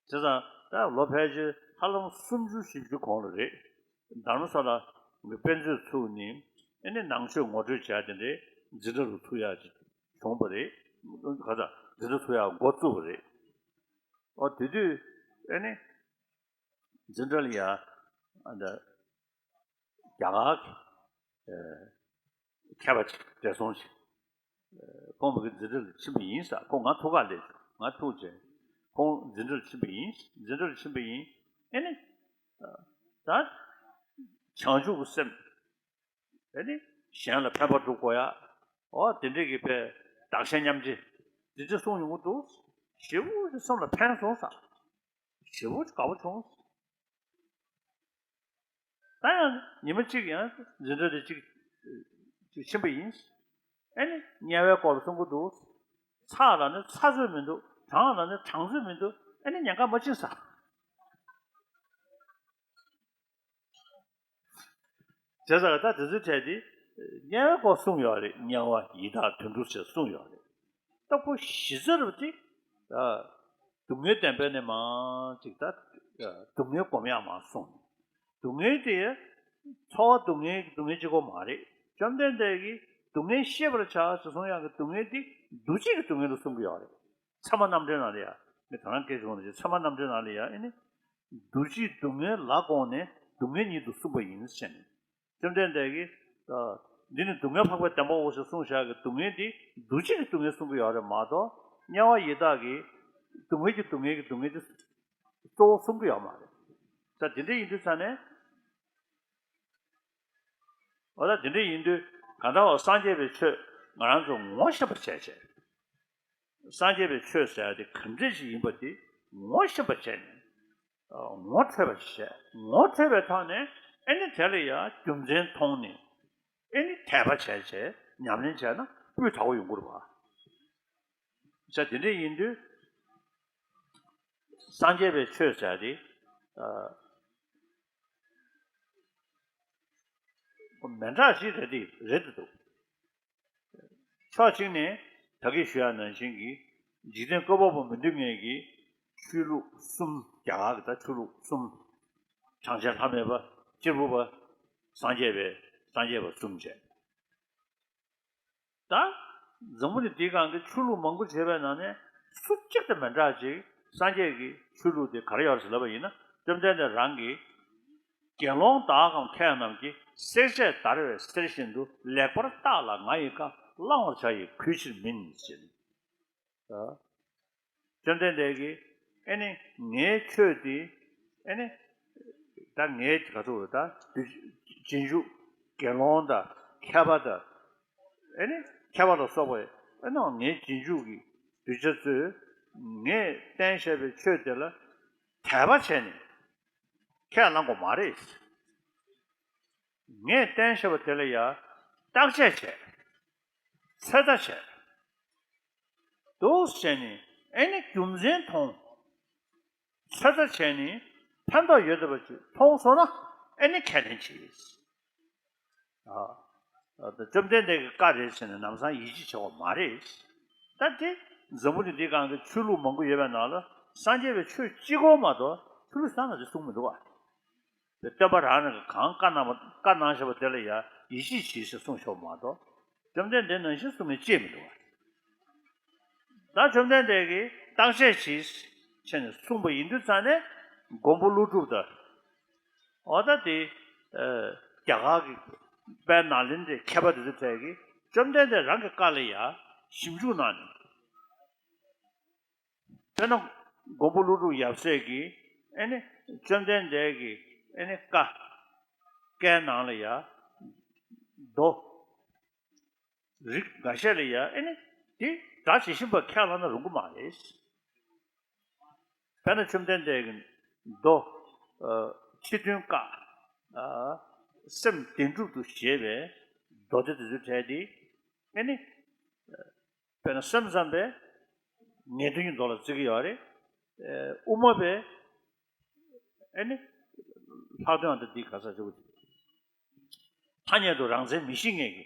བྱས་ཙང་ད་ལོ་ཕལ་ཆེར་ཧ་ལམ་སུམ་ཅུ་བཞི་བཅུ་གོང་ལ་རེད། དྷརྨ་ས་ལ་གི་དཔེ་མཛོད་ཚུགས་ནས་ཨེ་ནི་ནང་ཆོས་ངོ་སྤྲོད་བྱས་དེ་འདྲའི་འཛིན་གྲྭ་རུ་ཚུགས་ཡག་ཅིག་བྱུང་བ་རེད། ག་ད་འཛིན་གྲྭ་ཚུགས་ཡག་འགོ་བཙུགས་པ་རེད། ཨོ་དེ་དུས་ཨེ་ནི། འཛིན་གྲྭ་ལ་ཡ། ཨ་ད། རྒྱ་གར་གྱི། ཨེ། མཁས་པ་ཅིག་བགྲེས་སོང་ཅིག་ཨེ། ཁོང་མ་གི་འཛིན་གྲྭ་ལ་ཕྱིན་པ་ཡིན་ས། ཁོང་ང་ཐུག་ག་སླེབས་བྱུང་། ང་ཐུག་རྗེས། ཁོང་འཛིན་གྲྭ་ལ་ཕྱིན་པ་ཡིན། འཛིན་གྲྭ་ལ་ཕྱིན་པ་ཡིན། ཨེ་ནི། ཨ། ད། བྱང་ཆུབ་ཀྱི་སེམས། ཨེ་ནི། གཞན་ལ་ཕན་པ་སྒྲུབ་དགོས་ཡ། འོ་དེ་འདྲས་ཀྱི་དཔེ་བདག་གཞན་མཉམ་བརྗེ། དེ་འདྲས་གསུངས་ཡོང་གི་འདུག་ཞེ་པོ་ཅིག་སེམས་ལ་ཕན་སོང་ས། ཞེ་པོ་ཅིག་དགའ་པོ་བྱུང་། ད་ཡང་ཉི་མ་གཅིག་ཡང་འཛིན་གྲྭ་དེ་གཅིག་གཅིག་ཕྱིན་པ་ཡིན། ཨེ་ནི་དམྱལ་བའི་སྐོར་གསུང་གི་འདུག་ཚ་ལ་ནི་ཚ་ཚོད་མི་འདུག་གྲང་ལ་ནི་གྲང་ཚོད་མི་འདུག་ཨེ་ནི་ཉེན་ཁ་མ་ཕྱིན་ས། བྱས་ཙང་ད་དེ་ཚོའི་གྲས་དེ་དམྱལ་བའི་སྐོར་གསུངས་ཡོད་རེད། དམྱལ་བ་ཡི་དྭགས་དུད་འགྲོ་ཞེས་གསུངས་ཡོད་རེད། ད་ཁོ་གཞི་རྩ་རུ་དེ། ཨ། སྡུག་བསྔལ་བདེན་པ་ནི་མང་ཅིག་ད། ཨ། སྡུག་བསྔལ་སྒོམ་ཡག་མང་གསུངས། སྡུག་བསྔལ་དེ། འཚོ་བ་སྡུག་བསྔལ་གྱི་སྡུག་བསྔལ་གཅིག་པོ་མ་རེད། བཅོམ་ལྡན་འདས་ཀྱིས་སྡུག་བསྔལ་ཤེས་པར་བྱ་ཞེས་གསུངས་ཡག་གི་སྡུག་བསྔལ་དེ་འདུ་བྱེད་ཀྱི་སྡུག་བསྔལ་ལ་གསུང་གི་ཡོད་རེད། ཚད་མ་རྣམ་འགྲེལ་ནང་ལ་ཡ། ངས་ད་རང་སྐད་ཆ་འོང་ནས་ཚད་མ་རྣམ་འགྲེལ་ནང་ལ་ཡ་ཨེ་ནི། འདུ་བྱེད་སྡུག་བསྔལ་ལ་དགོངས་ནས་སྡུག་བསྔལ་ཉིད་དུ་གསུངས་པ་ཡིན་ཟེར་ནས། བཅོམ་ལྡན་འདས་ཀྱིས། ཨ། འདི་ནི་སྡུག་བསྔལ་འཕགས་པའི་བདེན་པའོ་ཞེས་གསུངས་བཞག་གི་སྡུག་བསྔལ་འདི་འདུ་བྱེད་ཀྱི་སྡུག་བསྔལ་གསུང་གི་ཡོད་རེད་མ་གཏོགས། དམྱལ་བ་ཡི་དྭགས་ཀྱི་སྡུག་བསྔལ་གྱི་སྡུག་བསྔལ་གྱི་སྡུག་བསྔལ་འདི་གཙོ་བོ་གསུང་གི་ཡོད་མ་རེད། ད་འདི་འདྲ་ཡིན་དུས་ཙ་ནས། འོ་ད་འདི་འདྲ་ཡིན་དུས་གང་ལྟར་འོ་སངས་རྒྱས་པའི་ཆོས་ང་རང་ཚོ་ངོ་ཤེས་པ་བྱས་བྱས། སངས་རྒྱས་པའི་ཆོས་ཟེར་ཡ་དེ་ག་འདྲ་ཞིག་ཡིན་པ་དེ་ངོ་ཤེས་པ་བྱས་ནས། ངོ་འཕྲོད་པ་ཞིག་བྱས། ངོ་འཕྲོད་པའི་ཐོག་ནས་ཨེ་ནི་དེ་ལ་ཡང་རྒྱུ་མཚན་མཐོང་ནས་ཨེ་ནི་དད་པ་བྱས་བྱས་ཉམས་ལེན་བྱས་ན་སྤུས་དག་པོ་ཡོང་གི་རེད་པ། ས་དེ་འདྲ་ཡིན་དུས་སངས་རྒྱས་པའི་ཆོས་ཟེར་ཡ་དེ། ཨ། མི་འདྲ་ཞིག་རེད་དེ་རེད་དེ་འདུག་ཕྱོགས་གཅིག་ནས་ད་གིན་ཞུ་ཡ་ནང་བཞིན་གྱི་འཇིག་རྟེན་བཀོད་པ་པོ་མི་འདུལ་མཁན་གྱི་ཆོས་ལུགས་གསུམ། རྒྱ་གར་གྱི་ད་ཆོས་ལུགས་གསུམ། གྲངས་ཅན་ལྷ་མེད་པ། གཅེར་བུ་པ། སངས་རྒྱས་པའི་ སངས་རྒྱས་པ་གསུམ་བྱས། ད་འཛམ་བུ་གླིང་འདིའི་སྒང་གི་ཆོས་ལུགས་མང་པོ་བྱས་པའི་ནང་ནས་སུ་གཅིག་དང་མི་འདྲ་ཅིག་སངས་རྒྱས་ཀྱི་ཆོས་ལུགས་དེ་ག་རེ་ཡོད་རེད་ཟེར་ལབ་པ་ཡིན་ན། བཅོམ་ལྡན་འདས་རང་གིས། དགེ་སློང་དག་གམ་མཁས་རྣམས་ཀྱིས། བསྲེག་བཅད་བརྡར་བའི་གསེར་བཞིན་དུ། ལེགས་པར་བརྟགས་ལ་ང་ཡི་བཀའ། བླང་བར་བྱ་ཡི་གུས་ཕྱིར་མིན། ཟེར། ཨ། བཅོམ་ལྡན་འདས་ཀྱིས་ཨེ་ནི་ངའི་ཆོས་འདི་ཨེ་ནི་ད་ངའི་ག་ཚོད་ད་རྗེས་འཇུག་དགེ་སློང་དང་མཁས་པ་དང་ཨེ་ནི་མཁས་པ་ལ་སོགས་པ་ཨེ་ནི་ངའི་རྗེས་འཇུག་གི་གདུལ་བྱ་ཚོས་ངས་བསྟན་བཞག་པའི་ཆོས་དེ་ལ་དད་པ་བྱས་ནས་ཁས་བླངས་དགོས་མ་རེད། ངས་བསྟན་བཞག་པ་དེ་ལ་ཡང་བརྟག་དཔྱད་བྱས། ཚོད་ལྟ་བྱས། འདུག་བྱས་ནས་ཨེ་ནི་རྒྱུ་མཚན་མཐོང་། ཚོད་ལྟ་བྱས་ནས་ཕན་ཐོགས་ཡོད་བསྡད་པ་ཅིག་མཐོང་སོང་ན་ཨེ་ནི་ཁས་ལེན་བྱེད། ཨ། ཨ། བཅོམ་ལྡན་འདས་ཀྱི་བཀའ་རེད་ཟེར་ནས་ལམ་སང་ཡིད་ཆེས་བྱེད་དགོས་མ་རེད། ད་དེ་འཛམ་བུ་གླིང་འདིའི་སྒང་གི་ཆོས་ལུགས་མང་པོ་ཡོད་པའི་ནང་ལ་སངས་རྒྱས་པའི་ཆོས་གཅིག་པོ་མ་གཏོགས་ཆོས་ལུགས་གཞན་ལ་དེ་གསུངས་མི་འདུག་བ། དེ་སྟོན་པ་རང་རང་གིས་གང་བཀའ་གནང་བ་བཀའ་གནང་བཞག་པ་དེ་ལ་ཡང་ཡིད་ཆེས་བྱེད་ཟེར་གསུངས་བཞག་པ་མ་གཏོགས། བཅོམ་ལྡན་འདས་ནང་བཞིན་གསུངས་མཁན་ཅིག་མི་འདུག་བ། ད་བཅོམ་ལྡན་འདས་ཀྱིས་བརྟག་དཔྱད་བྱེད་ཟེར་ནས་གསུངས་པ་ཡིན་དུས་ཙང་ནས་མགོན་པོ་ཀླུ་སྒྲུབ་དང་། འོ་ད་དེ་ཨ་རྒྱ་གར་གྱི་དཔལ་ནཱ་ལེནྡྲའི་མཁས་པ་དེ་ཚོ་གྲས་ཀྱིས་བཅོམ་ལྡན་འདས་རང་གི་བཀའ་ལ་ཡང་ཞིབ་འཇུག་གནང་ནས། དཔེར་ན་མགོན་པོ་ཀླུ་སྒྲུབ་ཡབ་སྲས་ཀྱིས་ཨེ་ནི་བཅོམ་ལྡན་འདས་ཀྱི་ཨེ་ནི་བཀའ་བཀའི་ནང་ལ་ཡང་མདོ་རིགས་འགའ་ཤས་ལ་ཡང་ཨེ་ནི་དེ་སྒྲ་ཇི་བཞིན་པ་ཁས་བླངས་ན་རུང་གི་མ་རེད། དཔེར་ན་བཅོམ་ལྡན་འདས་ཀྱི་མདོ་ཨ་ཕྱི་དོན་བཀའ་ཨ་སེམས་བདེན་གྲུབ་ཏུ་བཞེད་པའི་མདོ་སྡེ་དེ་ཚོའི་གྲས་དེ་ཨེ་ནི། དཔེར་ན་སེམས་ཙམ་པས་ངེས་དོན་གྱི་མདོ་ལ་བརྩི་གི་ཡོད་རེད། ཨེ་དབུ་མ་པས་ཨེ་ནི་ལྷག་དོན་ཨ་འདྲ་འདི་ག་ས་ཞུ་གི། ཐ་སྙད་དུ་རང་མཚན་མི་ཤེས་མཁན་གྱི་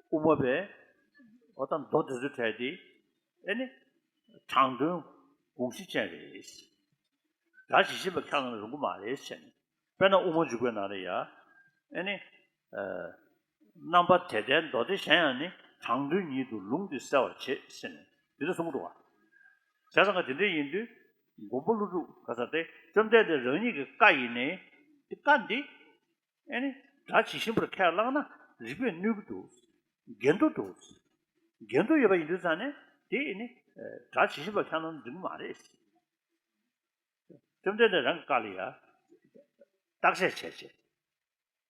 དབུ་མ་པས་འོ་ད་མདོ་དེ་ཚོའི་གྲས་དེ་ཨེ་ནི་དྲང་དོན་དགོངས་གཞི་ཅན་རེད། སྒྲ་ཇི་བཞིན་པ་ཁས་བླངས་ན་རུང་གི་མ་རེད་ཟེར་ནས། དཔེར་ན་དབུ་མ་འཇུག་པའི་ནང་ལ་ཡ། ཨེ་ནི། ཨ། རྣམ་པ་དེ་ལྟའི་མདོ་སྡེ་གཞན་ཡང་ནི། དྲང་དོན་ཉིད་དུ་ལུང་འདི་གསལ་བར་བྱེད་ཟེར་ནས་འདི་འདྲ་གསུངས་འདུག་བ། བྱས་ཙང་ཀ་དེ་འདྲ་ཡིན་དུས། མགོན་པོ་ཀླུ་སྒྲུབ་ག་ས་དེ་བཅོམ་ལྡན་འདས་རང་ཉིད་ཀྱི་བཀའ་ཡིན་ནའི། འདི་བཀའ་འདི། ཨེ་ནི། སྒྲ་ཇི་བཞིན་པར་ཁས་བླངས་ན་རིགས་པས་གནོད་ཀྱི་འདུག་འགལ་འདུ་འདུག་འགལ་འདུ་ཡོད་པ་ཡིན་དུས་ཙང་ནས་དེ་ཨེ་ནི། སྒྲ་ཇི་བཞིན་པར་ཁས་བླངས་ན་འགྲིག་གི་མ་རེད། བཅོམ་ལྡན་འདས་རང་གི་བཀའ་ལ་ཡ། བརྟག་དཔྱད་བྱས་བྱས། རེད་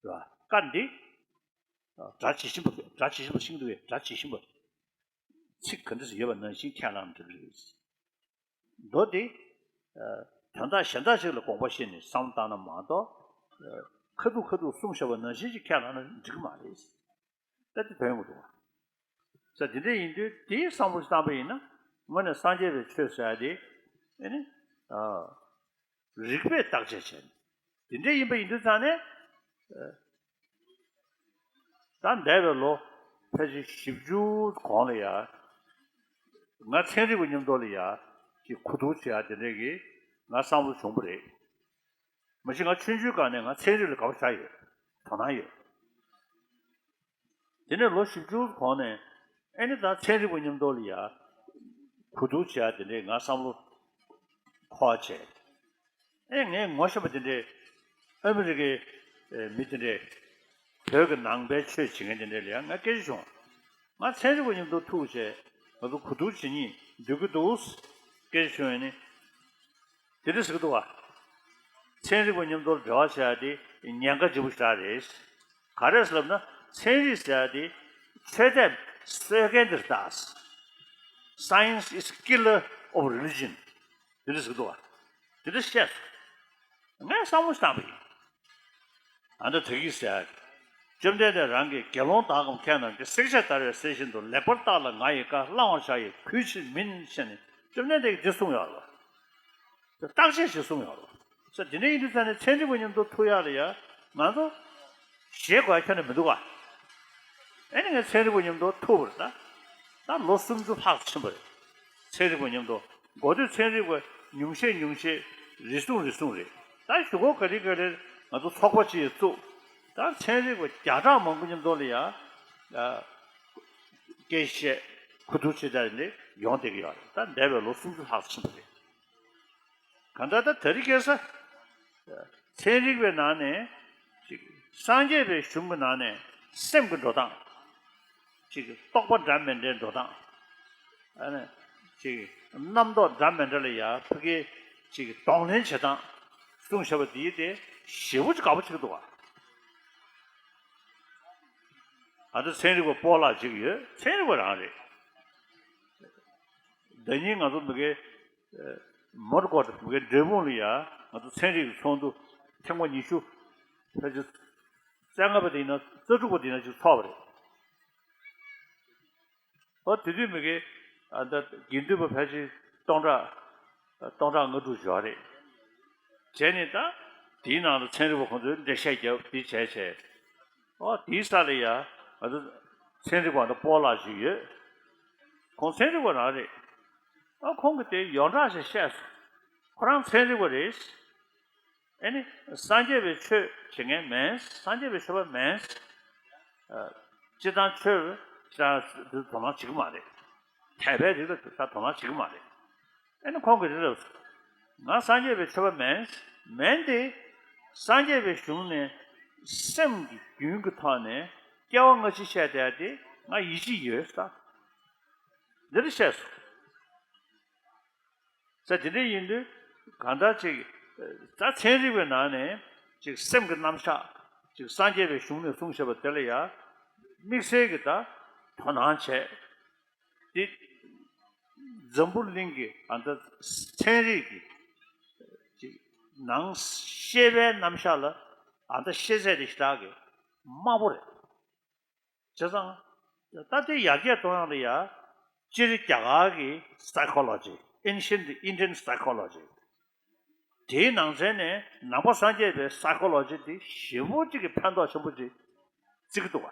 བ། བཀའ་འདི། སྒྲ་ཇི་བཞིན་པ་སྒྲ་ཇི་བཞིན་པ་ཤིན་ཏུ་བས་སྒྲ་ཇི་བཞིན་པ། ཚིག་ག་འདྲ་ཞིག་ཡོད་པ་ནང་བཞིན་ཁས་བླངས་འགྲིག་གི་རེད། མདོ་འདི། དོན་དག་གཞན་དག་ཞིག་ལ་དགོངས་པ་བཞེས་ནས་བསམ་བློ་བཏང་ན་མ་གཏོགས། ཁ་ཐུག་ཁ་ཐུག་གསུངས་བཞག་པ་ནང་བཞིན་ཞིག་ཁས་བླངས་ན་འགྲིག་གི་མ་རེད། ད་དེ་དོན་ཡོང་གི་འདུག་བ། ས་དེ་འདྲ་ཡིན་དུས་དེའི་བསམ་བློ་ཞིག་བཏང་པ་ཡིན་ན། དངོས་གནས་སངས་རྒྱས་པའི་ཆོས་ཟེར་ཡ་དེ། ཨེ་ནི། ཨ། རིགས་པས་བརྟག་དཔྱད་བྱས་ནས། དེ་འདྲ་ཡིན་པ་ཡིན་དུས་ཙང་ནས། ཨ། ད་འདས་པའི་ལོ་ཕལ་ཆེར་བཞི་བཅུ་གོང་ལ་ཡ། ང་ཚན་རིག་པ་མཉམ་དུ་ལ་ཡ། ཅིག་གོ་བསྡུར་བྱེད་ཡ་དེ་འདྲ་གི་ང་བསམ་བློ་བྱུང་བ་རེད། མ་གཞི་ང་ཆུང་ཆུང་སྒང་ནས་ང་ཚན་རིག་ལ་དགའ་པོ་ཆགས་ཡོད། དོ་སྣང་ཡོད། དེ་ནས་ལོ་བཞི་བཅུ་གོང་ནས་ཨེ་ནི་ད་ཚན་རིག་པ་མཉམ་དུ་ལ་ཡ་གོ་བསྡུར་བྱེད་ཡ་དེ་འདྲའི་ང་བསམ་བློ་འཁོར་བྱས། ཨེ་ངས་ངོ་ཤེས་པ་དེ་འདྲའི་ཨ་མི་རི་ཀའི་མི་དེ་འདྲའི་བོད་ཀྱི་ནང་པའི་ཆོས་བྱེད་མཁན་དེ་འདྲའི་ལ་ཡ་ང་སྐད་ཆ་བྱུང་། ང་ཚན་རིག་པ་མཉམ་དུ་ཐུག་བྱས་ང་ཚོ་གོ་བསྡུར་བྱེད་སྙིང་འདོད་ཀྱི་འདུག་སྐད་ཆ་བྱུང་ཡ་ནི། དེ་འདྲ་ཟེར་གི་འདུག་བ། ཚན་རིག་པ་མཉམ་དུ་འབྲེལ་བ་བྱེད་ཡ་དེ་ཉེན་ཁ་ཆེན་པོ་ཞེ་དྲག་རེད། ག་རེ་ཟེར་ལབ་ན་ཚན་རིག་ཟེར་ཡ་དེ་ཆོས་དད་གསོད་མཁན་དེ་རེད་ད། Science is killer of religion. དེ་འདྲ་ཟེར་གི་འདུག་བ། དེ་འདྲ་བཤད་སོང་། ངས་བསམ་བློ་ཞིག་བཏང་བ་ཡིན། ཨ་འདྲ་དེ་གིས་ཟེར། བཅོམ་ལྡན་འདས་རང་གིས་དགེ་སློང་དག་གམ་མཁས་རྣམས་ཀྱིས། བསྲེག་བཅད་བརྡར་བའི་གསེར་བཞིན་དུ། ལེགས་པར་བརྟགས་ལ་ང་ཡི་བཀའ། བླང་བར་བྱ་ཡི་གུས་ཕྱིར་མིན། ཞེས་ནས་བཅོམ་ལྡན་འདས་ཀྱིས་འདི་གསུངས་ཡོད་རེད། བརྟག་དཔྱད་ཞིག་གསུངས་ཡོད་རེད། ས་དེ་འདྲ་ཡིན་དུས་ཙང་ནས་ཚན་རིག་པ་མཉམ་དུ་ཐུག་ཡག་ལ་ཡ་ང་ཚོ་ཞེད་དགོས་ཡ་ཁྱོན་ནས་མི་འདུག་ག་ཨེ་ནི་ངས་ཚན་རིག་པ་མཉམ་དུ་ཐུག་པ་རེད་ད། ད་ལོ་སུམ་ཅུ་ལྷག་ཕྱིན་པ་རེད། ཚན་རིག་པ་མཉམ་དུ། འགོ་སྟོད་ཚན་རིག་པ་ཉུང་ཤས་ཉུང་ཤས་རེ་ཟུང་རེ་ཟུང་རེད། ད་གཞུག་གུ་ག་ལེ་ག་ལེར་ང་ཚོ་ཚོགས་པ་ཅིག་བཙུགས། ད་ཚན་རིག་པ་བརྒྱ་ཕྲག་མང་པོ་མཉམ་དུ་ལ་ཡ། ཨ། སྐད་ཆ་བཤད། གོ་བསྡུར་བྱེད་བསྡད་ནས་ཡོང་བསྡད་ཀྱི་ཡོད་རེད། ད་འདས་པའི་ལོ་སུམ་ཅུ་ལྷག་ཕྱིན་པ་རེད། གང་ལྟར་ད་དེ་རིང་ཁ་སང་ཚན་རིག་པའི་ནང་ནས་ཅིག་སངས་རྒྱས་པའི་གཞུང་གི་ནང་ནས་སེམས་ཀྱི་འགྲོ་སྟངས། ཅིག་རྟོག་པ་འདྲ་མི་འདྲའི་འགྲོ་སྟངས། ཨ་ནི་ཅིག་རྣམ་རྟོག་འདྲ་མི་འདྲ་ལ་ཡ་ཕ་གི་ཅིག་གདོང་ལེན་བྱེད་སྟངས་གསུངས་བཞག་པ་འདི་དེ་ཞེ་པོ་ཅིག་དགའ་པོ་བྱེད་ཀྱི་འདུག་བ། ཨ་ད་ཚན་རིག་པ་སྤོ་ལགས་ཅིག་ཡོད། ཚན་རིག་པ་རང་རེད། ཟླ་ཉིན་ང་ཚོ་མི་གའི་མོར་ཀོ་མི་གའི་འབྲས་སྤུངས་ལ་ཡ་ང་ཚོ་ཚན་རིག་གི་ཚོགས་འདུ་ཐེངས་མ་ཉི་ཤུ་ཕལ་ཆེར་བཅོ་ལྔ་པ་དེ་ཡིན་ན་བཅུ་དྲུག་པ་དེ་ཡིན་ན་ཅིག་ཚོགས་པ་རེད། ཨོ་དེ་དུས་མི་གའི་ཨ་ད་དགེ་འདུན་པ་ཕལ་ཆེར་སྟོང་ཕྲག་སྟོང་ཕྲག་ལྔ་དྲུག་ཡོད་རེད། བྱས་ནས་ད་དེའི་ནང་ལ་ཚན་རིག་པ་ཁོང་ཚོས་འགྲེལ་བཤད་རྒྱབ་དེ་བྱས་བྱས། ཨོ་དེའི་ས་ལ་ཡ་ང་ཚོ་ཚན་རིག་པ་ད་སྤོ་ལགས་ཞིག་ཡོད། ཁོང་ཚན་རིག་པ་རང་རེད། ཨོ་ཁོང་གིས་དེ་ཡོངས་གྲགས་ཤིག་བཤད་སོང་། ཁོ་རང་ཚན་རིག་པ་རེད། ཨེ་ནི་སངས་རྒྱས་པའི་ཆོས་བྱེད་མཁན་མིན། སངས་རྒྱས་པའི་ཆོས་པ་མིན། ཨ། སྤྱིར་བཏང་ཆོས་ལ་དོ་སྣང་བྱེད་ཀྱི་མ་རེད། དད་པའི་རིགས་ལ་དོ་སྣང་བྱེད་ཀྱི་མ་རེད། ཨེ་ནི་ཁོང་གིས་རེད་ལབ་སོང་། ང་སངས་རྒྱས་པའི་ཆོས་པ་མིན། མིན་ཏེ། སངས་རྒྱས་པའི་གཞུང་ནས་སེམས་ཀྱི་རྒྱུན་གྱི་ཐོག་ནས་སྐྱེ་བ་སྔ་ཕྱི་བཤད་བསྡད་དེ་ང་ཡིད་ཆེས་ཡོད་ས། འདི་འདྲ་བཤད་སོང་། ས་དེ་འདྲ་ཡིན་དུས་གང་ལྟར་ཅིག་ད་ཚན་རིག་པའི་ནང་ནས་ཅིག་སེམས་ཀྱི་རྣམ་གཞག་ཅིག་སངས་རྒྱས་པའི་གཞུང་ནས་གསུངས་བཞག་པ་དེ་ལ་ཡང་དམིགས་བསལ་གྱི་ད་དོ་སྣང་བྱས། འདི་འཛམ་བུ་གླིང་གི་ཨ་ད་ཚན་རིག་གི་ཅིག་ནང་ཤེས་པའི་རྣམ་གཞག་ལ་ཨ་ད་ཤེས་ཚད་དེ་ཞེ་དྲག་གི་དམའ་པོ་རེད། བྱས་ཙང་། ད་ལྟའི་ཡར་རྒྱས་གཏོང་ཡག་ལ་ཡ། སྤྱིར་རྒྱ་གར་གྱི་psychology, ancient Indian psychology། དེའི་ནང་ཚན་ནས་ནང་པ་སངས་རྒྱས་པའི་psychology་དེ་ཞེ་པོ་ཅིག་གི་ཕན་ཐོགས་ཆེན་པོ་ཅིག་བརྩི་གི་འདུག་བ།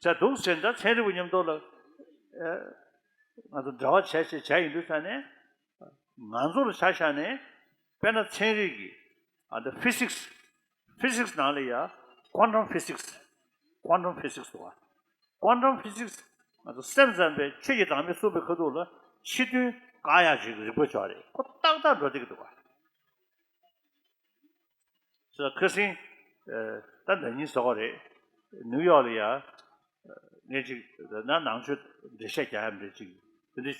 བྱས་འདུག་ཟེར་ད་ཚན་རིག་པ་མཉམ་དུ་ལ། ཨེ། ང་ཚོ་འབྲེལ་བ་བྱས་བྱས་བྱས་ཡིན་དུས་ཙང་ནས། ང་ཚོ་ལ་ཆ་བཞག་ནས་དཔེར་ན་ཚན་རིག་གི་ཨ་ད་physics physics་ནང་ལ་ཡ་quantum physics quantum physics་ཟེར་བ། quantum physics་ང་ཚོ་སེམས་ཙམ་པའི་ཆོས་ཀྱི་བདག་མེད་གསུངས་པའི་ཁ་ཐུག་ལ་ཕྱི་དོན་བཀག་ཡག་ཅིག་རིག་པ་ཅིག་ཡོད་རེད། ཁོ་ཏག་ཏག་འགྲོ་བསྡད་ཀྱི་འདུག་བ། ཁ་སང་། ད་ཟླ་ཉིན་ཟེར་བ་རེད། ནིའུ་ཡོག་ལ་ཡ། ངས་ཅིག་ན་ནང་ཆོས་འགྲེལ་བཤད་རྒྱག་ཡ་མི་འདྲ་ཅིག་དེ་འདྲ་བྱས་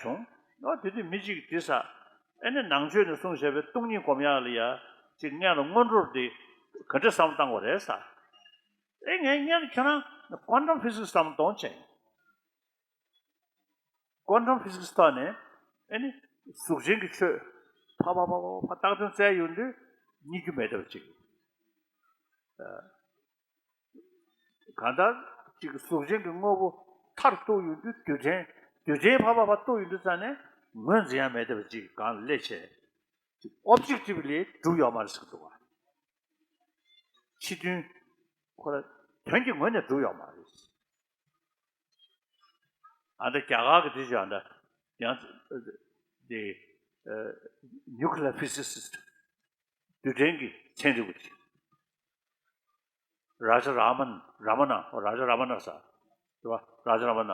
བྱུང་། ཨོ་དེ་དུས་མི་གཅིག་གིས་དེ་ས། ཨེ་ནི་ནང་ཆོས་ནས་གསུངས་བཞག་པའི་སྟོང་ཉིད་སྒོམ་ཡག་ལ་ཡ། ཅིག་སྔོན་ལ་སྔོན་འགྲོར་དེ་ག་འདྲ་བསམ་བློ་བཏང་དགོས་རེད་ས། ཨེ་ངས་སྔོན་ལ་ཁྱོད་རང་quantum physics་བསམ་བློ་གཏོང་བྱས། quantum physics་ཐོག་ནས་ཨེ་ནི་གཟུགས་ཅན་གྱི་ཆོས་ཕ་ཕ་ཕ་ཕ་ཕ་བཏགས་དོན་བཙལ་ཡོང་དུས་རྙེད་རྒྱུ་མེད་བསྡད་པ་ཅིག་གང་ལྟར་ཅིག་གཟུགས་ཅན་གྱི་དངོས་པོ་མཐར་གཏུགས་ཡོང་དུས་རྡུལ་ཕྲན་རྡུལ་ཕྲན་ཕ་ཕ་ཕ་གཏུགས་ཡོང་དུས་ཙང་ནས་ངོས་འཛིན་ཡ་མེད་བསྡད་པ་ཅིག་སྒང་ལ་སླེབས་བྱས། ཅིག་objectively་གྲུབ་ཡོད་མ་རེད་ཟེར་གྱི་འདུག་བ། ཕྱི་དོན་ཁོ་ར་དོན་གྱི་ངོས་ནས་གྲུབ་ཡོད་མ་རེད། ཨ་ད་རྒྱ་གར་གྱི་དེ་ཅིག་ཨ་ད་ཡང་དེ་nuclear physicist་རྡུལ་ཕྲན་གྱི་ཚན་རིག་པ་ཅིག་རཱ་ཇ་རཱ་མན་རཱ་མ་ན་རཱ་ཇ་རཱ་མ་ན་ཟེར་རེད་བ། རཱ་ཇ་རཱ་མ་ན་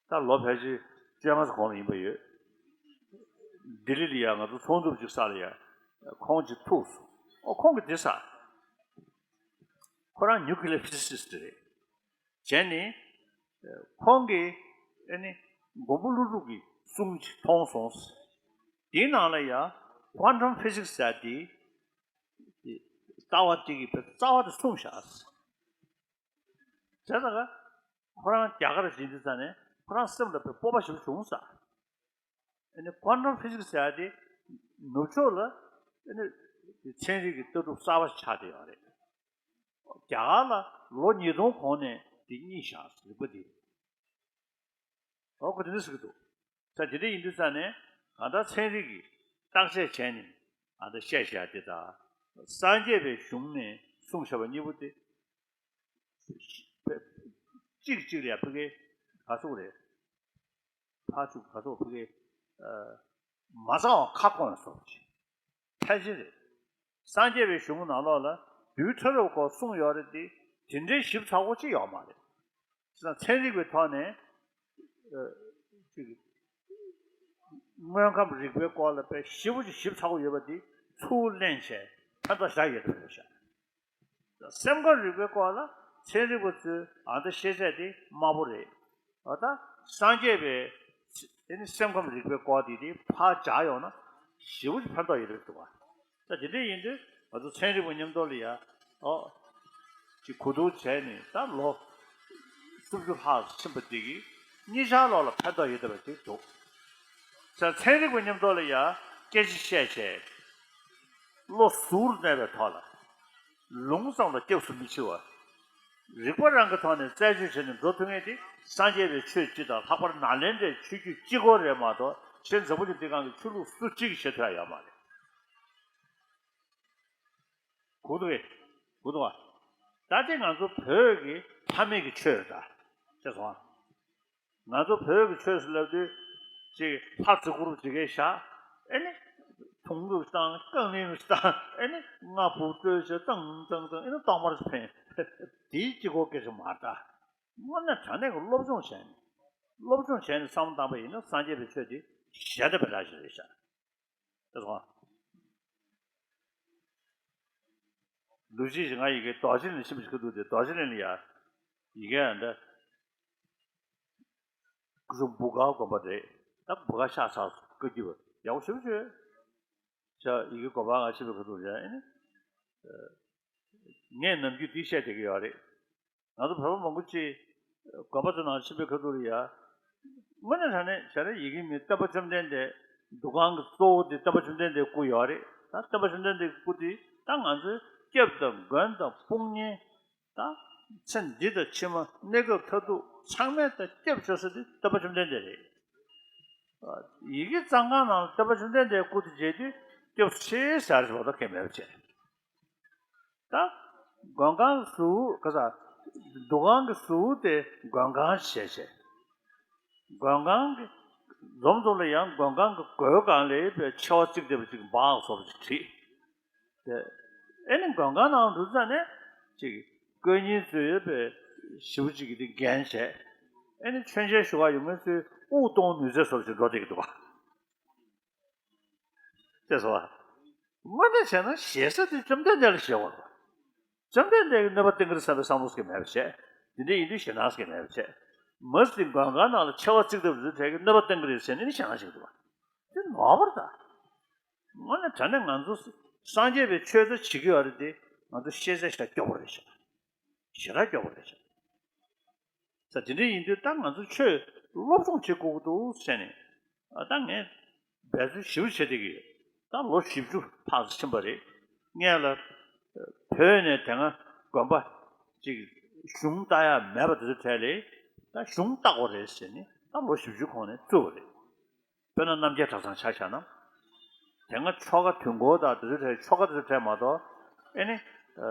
ད་ལོ་ཕལ་ཆེར་བཅོ་ལྔ་ཙམ་གོང་ལ་ཡིན་པ་ཡོད། ལྡི་ལི་ལ་ཡ་ང་ཚོ་ཚོགས་འདུ་ཅིག་ས་ལ་ཡ་ཁོང་ཅིག་ཐུག་སོང་། ཨོ་ཁོང་གིས་དེ་ས། ཁོ་རང་nuclear physicist་རེད། བྱས་ནས་ཁོང་གིས་ཨེ་ནི་མགོན་པོ་ཀླུ་སྒྲུབ་ཀྱི་གསུང་ཅིག་མཐོང་སོང་། དེའི་ནང་ལ་ཡ་quantum physics་ཟེར་དེ་རྩ་བ་དེ་གི་རྩ་བ་དེ་གསུངས་བཞག་བྱས་ཙང་ཁོ་རང་རྒྱ་གར་ཕྱིན་དུས་ཙང་ནས་ཁོ་རང་སེམས་ལ་དཔེ་སྤོབས་པ་ཞེ་པོ་བྱུང་ས། ཨ་ནི་quantum physics་ཟེར་ཡ་དེ་ནུབ་ཕྱོགས་ལ་ཨ་ནི་ཚན་རིག་གི་ལྟ་གྲུབ་གསར་པ་ཆགས་བསྡད་ཡོད་རེད། རྒྱ་གར་ལ་ལོ་ཉིས་སྟོང་གོང་ནས་དེ་རྙེད་བཞག་རིག་པ་འདི། འོ་ཁོ་དེ་འདྲ་ཟེར་གྱི་འདུག་ས་དེ་འདྲ་ཡིན་དུས་ཙང་ནས་གང་ལྟར་ཚན་རིག་གིས་བརྟག་དཔྱད་བྱས་ནས་ཨ་ད་བཤད་བཞག་དེ་དང་སངས་རྒྱས་པའི་གཞུང་ནས་གསུངས་བཞག་པ་གཉིས་པོ་དེ། གཅིག་གཅིག་ལ་ཡ་ཕ་གི་ག་ཚོད་རེད། ཕར་ཚུར་ག་ཚོད་ཕ་གི་ཨ། མ་རྩ་བ་ཁ་སྐོང་ཡ་སོགས་ཀྱི་ཕལ་ཆེར་རེད། སངས་རྒྱས་པའི་གཞུང་ནང་ལོགས་ལ་རྡུལ་ཕྲ་རབ་སྐོར་གསུངས་ཡོད་རེད་དེ། དེ་འདྲའི་ཞིབ་ཚགས་པོ་ཅིག་ཡོད་མ་རེད། བྱས་ཙང་ཚན་རིག་པའི་ཐོག་ནས་ཨ་ཅིག་དངོས་ཁམས་རིག་པའི་སྐོར་ལ་དཔེ་ཞེ་པོ་ཅིག་ཞིབ་ཚགས་པོ་ཡོད་པ་དེ་ཚུར་ལེན་བྱས་ཕན་ཐོགས་བཞག་ཡོད་པ་རེད་ཤག་སེམས་ཁམས་རིག་པའི་སྐོར་ལ་ཚན་རིག་པ་ཚོས་ཨ་ད་ཤེས་ཚད་དེ་དམའ་པོ་རེད། ཨ་ད་སངས་རྒྱས་པའི་དེ་ནི་སེམས་ཁམས་རིག་པའི་སྐོར་དེ་དེ་ཕར་སྦྱར་ཡོང་ན་ཞེ་པོ་ཅིག་ཕན་ཐོགས་ཡོད་རེད་འདུག་བ། ད་དེ་འདྲ་ཡིན་དུས་ང་ཚོ་ཚན་རིག་པ་མཉམ་དུ་ལ་ཡ་ཨོ་ཅིག་གོ་བསྡུར་བྱས་ནས་ད་ལོ་སུམ་ཅུ་ལྷག་ཕྱིན་པ་དེ་གིས་གཉིས་ཆར་ལོག་ལ་ཕན་ཐོགས་ཡོད་བསྡད་པ་ཅིག་འདུག་ས་ཚན་རིག་པ་མཉམ་དུ་ལ་ཡ་སྐད་ཆ་བཤད་བྱས། བློ་གཟུར་གནས་པའི་ཐོག་ལ། ལུང་ཙམ་ལ་སྐྱབས་སུ་མི་མཆི་བ། རིག་པ་རང་གི་ཐོག་ནས་རྩད་གཅོད་བྱས་ནས་འགྲོ་ཐུབ་མཁན་དེ་སངས་རྒྱས་པའི་ཆོས་སྤྱི་དང་ལྷག་པར་ནཱ་ལེནྡྲའི་ཆོས་བརྒྱུད་སྤྱི་སྐོར་རེད་མ་གཏོགས་གཞན་འཛམ་བུ་གླིང་འདི་སྒང་གི་ཆོས་ལུགས་སུ་གཅིག་གིས་བྱེད་ཐུབ་ཡ་ཡོད་མ་རེད། གོ་འདུག་གས། གོ་འདུག་ག་ད་དེ་ང་ཚོ་བོད་ཀྱི་ཕ་མེས་ཀྱི་ཆོས་རེད་ད། ཤེས་སོང་ཨ། ང་ཚོ་བོད་ཀྱི་ཆོས་སུ་ལབ་དུས་ཅིག་ལྷ་བྱི་གུར་བྱི་གེ་བཞག་ཨེ་ནི་དུང་དཀར་བཏང་རྐང་གླིང་བཏང་ཨེ་ནི་རྔ་ཕུབ་སྤྲོས་བྱས་ཏང་ཏང་ཏང་ཨེ་ནི་གཏོར་མར་འཕེན། དེའི་གཅིག་གོ་སྐད་ཆ་མ་རེད་ད། དངོས་གནས་དྲང་གནས་ཀྱི་སློབ་སྦྱོང་བྱས་ནས་སློབ་སྦྱོང་བྱས་ནས་བསམ་བློ་བཏང་པ་ཡིན་ན་སངས་རྒྱས་པའི་ཆོས་དེ་གཞལ་བསྟན་པའི་བཀྲ་ཤིས་རེད་ཤག་ཤེས་སོང་ཨ། ལོ་གཅིག་ཞིག་ང་ཡི་གེ་རྡོ་རྗེ་གླིང་ཕྱིན་པ་ཞིག་གི་འདུག་སྟེ་རྡོ་རྗེ་གླིང་ལ་ཡ་ཡི་གེ་ཡང་འདྲ། སྐུ་གཞོགས་འབུ་དཀར་དགོན་པ་རེད། ད་འབུ་དཀར་ཤ་ཚ་བཀའ་བརྒྱུད་པ་ཡག་པོ་ཞེ་པོ་བྱོས། ཤ་ཡི་གེ་དགོན་པ་ང་ཕྱིན་པའི་ཁ་ཐུག་རེད་ཨེ་ནི། ངས་ནམ་རྒྱུན་འདི་བཤད་བསྡད་ཀྱི་ཡོད་རེད། ང་ཚོ་བོད་པ་མང་པོ་ཅིག་དགོན་པ་ཚོ་ནང་ཕྱིན་པའི་ཁ་ཐུག་ལ་ཡ། དངོས་གནས་དྲང་གནས་བྱས་ན་ཡི་གེ་མི་སྟོན་པ་བཅོམ་ལྡན་འདས་འདུ་ཁང་གི་གཙོ་བོ་དེ་སྟོན་པ་བཅོམ་ལྡན་འདས་སྐུ་ཡོད་རེད། ད་སྟོན་པ་བཅོམ་ལྡན་འདས་སྐུ་དེ་ད་ང་ཚོའི་སྐྱབས་དང་མགོན་དང་དཔུང་གཉེན། ད་ཚེ་འདི་དང་ཕྱི་མ་གནས་སྐབས་མཐར་ཐུག་ཚང་མས་ད་སྐྱབས་བཅོལ་ས་དེ་སྟོན་པ་བཅོམ་ལྡན་འདས་རེད། ཡི་གེ་བརྩམས་ཁང་ནང་ལ་སྟོན་པ་བཅོམ་ལྡན་འདས་སྐུ་དེ་མཇལ་དུས་སྐྱབས་ཆེ་ཟེར་བ་ད་གལ་མེད་པ་བྱས། ད་མགོན་ཁང་གི་ཟུར་ག་ས་འདུ་ཁང་གི་ཟུར་དེ་མགོན་ཁང་བྱས་བྱས། མགོན་ཁང་གི་འཛོམས་འཛོམས་ལ་ཡང་མགོན་ཁང་གི་སྒོའི་སྒང་ལ་པའི་མཆེ་བ་གཙིགས་བསྡད་པ་ཅིག་འབག་སོགས་པ་ཅིག་བྲིས། དེ་ཨེ་ནི་མགོན་ཁང་ནང་འགྲོ་ཙ་ནས་ཅིག་དཀོན་གཉེར་ཚོས་ཡོད་པའི་ཞེ་པོ་ཅིག་གི་དེ་འགན་བྱས། ཨེ་ནི་མཆོད་མཇལ་ཞུ་ག་ཡོང་མཁན་ཚོས་དབུགས་གཏོང་ནུས་ཚད་སོགས་ཅིག་འགྲོ་བསྡད་ཀྱི་འདུག་ག་ཤེས་སོང་བ། དངོས་གནས་བྱས་ན་ཞེ་ས་དེ་བཅོམ་ལྡན་འདས་ལ་ཞེ་བ་རེད། བཅོམ་ལྡན་འདས་ཀྱི་གནོད་པ་བསྟན་གྱི་རེད་བསམ་པའི་བསམ་བློ་ཞིག་མེད་པ་བྱས། དེ་འདྲ་ཡིན་དུས་ཞེད་སྣང་ཞིག་མེད་པ་བྱས། མ་གཞི་མགོན་ཁང་ནང་ལ་མཆེ་བ་གཙིགས་བསྡད་པ་དེ་གིས་གནོད་པ་བསྟན་གྱི་རེད་ཟེར་ནས་ནི་ཞེད་སྣང་ཞིག་འདུག་བ། དེ་ནོར་བ་རེད་ད། དངོས་གནས་དྲང་གནས་ང་ཚོ་སངས་རྒྱས་པའི་ཆོས་ཚོ་བྱེད་ཀྱི་ཡོད་རེད་དེ་ང་ཚོ་ཤེས་ཚད་ཞེ་དྲག་སྐྱོ་པོ་རེད་ཤག་ཞེ་དྲག་སྐྱོ་པོ་རེད་ཤག་ས་དེ་འདྲ་ཡིན་དུས་ད་ང་ཚོ་ཆོས་སློབ་སྦྱོང་བྱེད་དགོས་ཀྱི་འདུག་ཟེར་ནས་ཨ་ད་ངས་འབད་རྩོལ་ཞེ་པོ་བྱེད་བསྡད་ཀྱི་ཡོད། ད་ལོ་བཞི་བཅུ་ལྷག་ཙམ་ཕྱིན་པ་རེད། སྔོན་ལ་བོད་ནས་དེ་སྔ་དགོན་པ་ཅིག་གཞུང་བཏགས་ཡ་མེད་པ་དེ་ཚོ་གྲས་ལས་ད་གཞུང་བཏགས་དགོས་རེད་ཟེར་ནས་ད་ལོ་བཞི་བཅུ་གོང་ནས་བཙུགས་པ་རེད། དཔེར་ན་རྣམ་རྒྱལ་གྲྭ་ཚང་ཆ་བཞག་ན། དེ་སྔ་ཆོ་ག་དུས་འཁོར་དང་དེ་ཚོ་གྲས་ཆོ་ག་དེ་ཚོ་གྲས་མ་གཏོགས་ཨེ་ནི་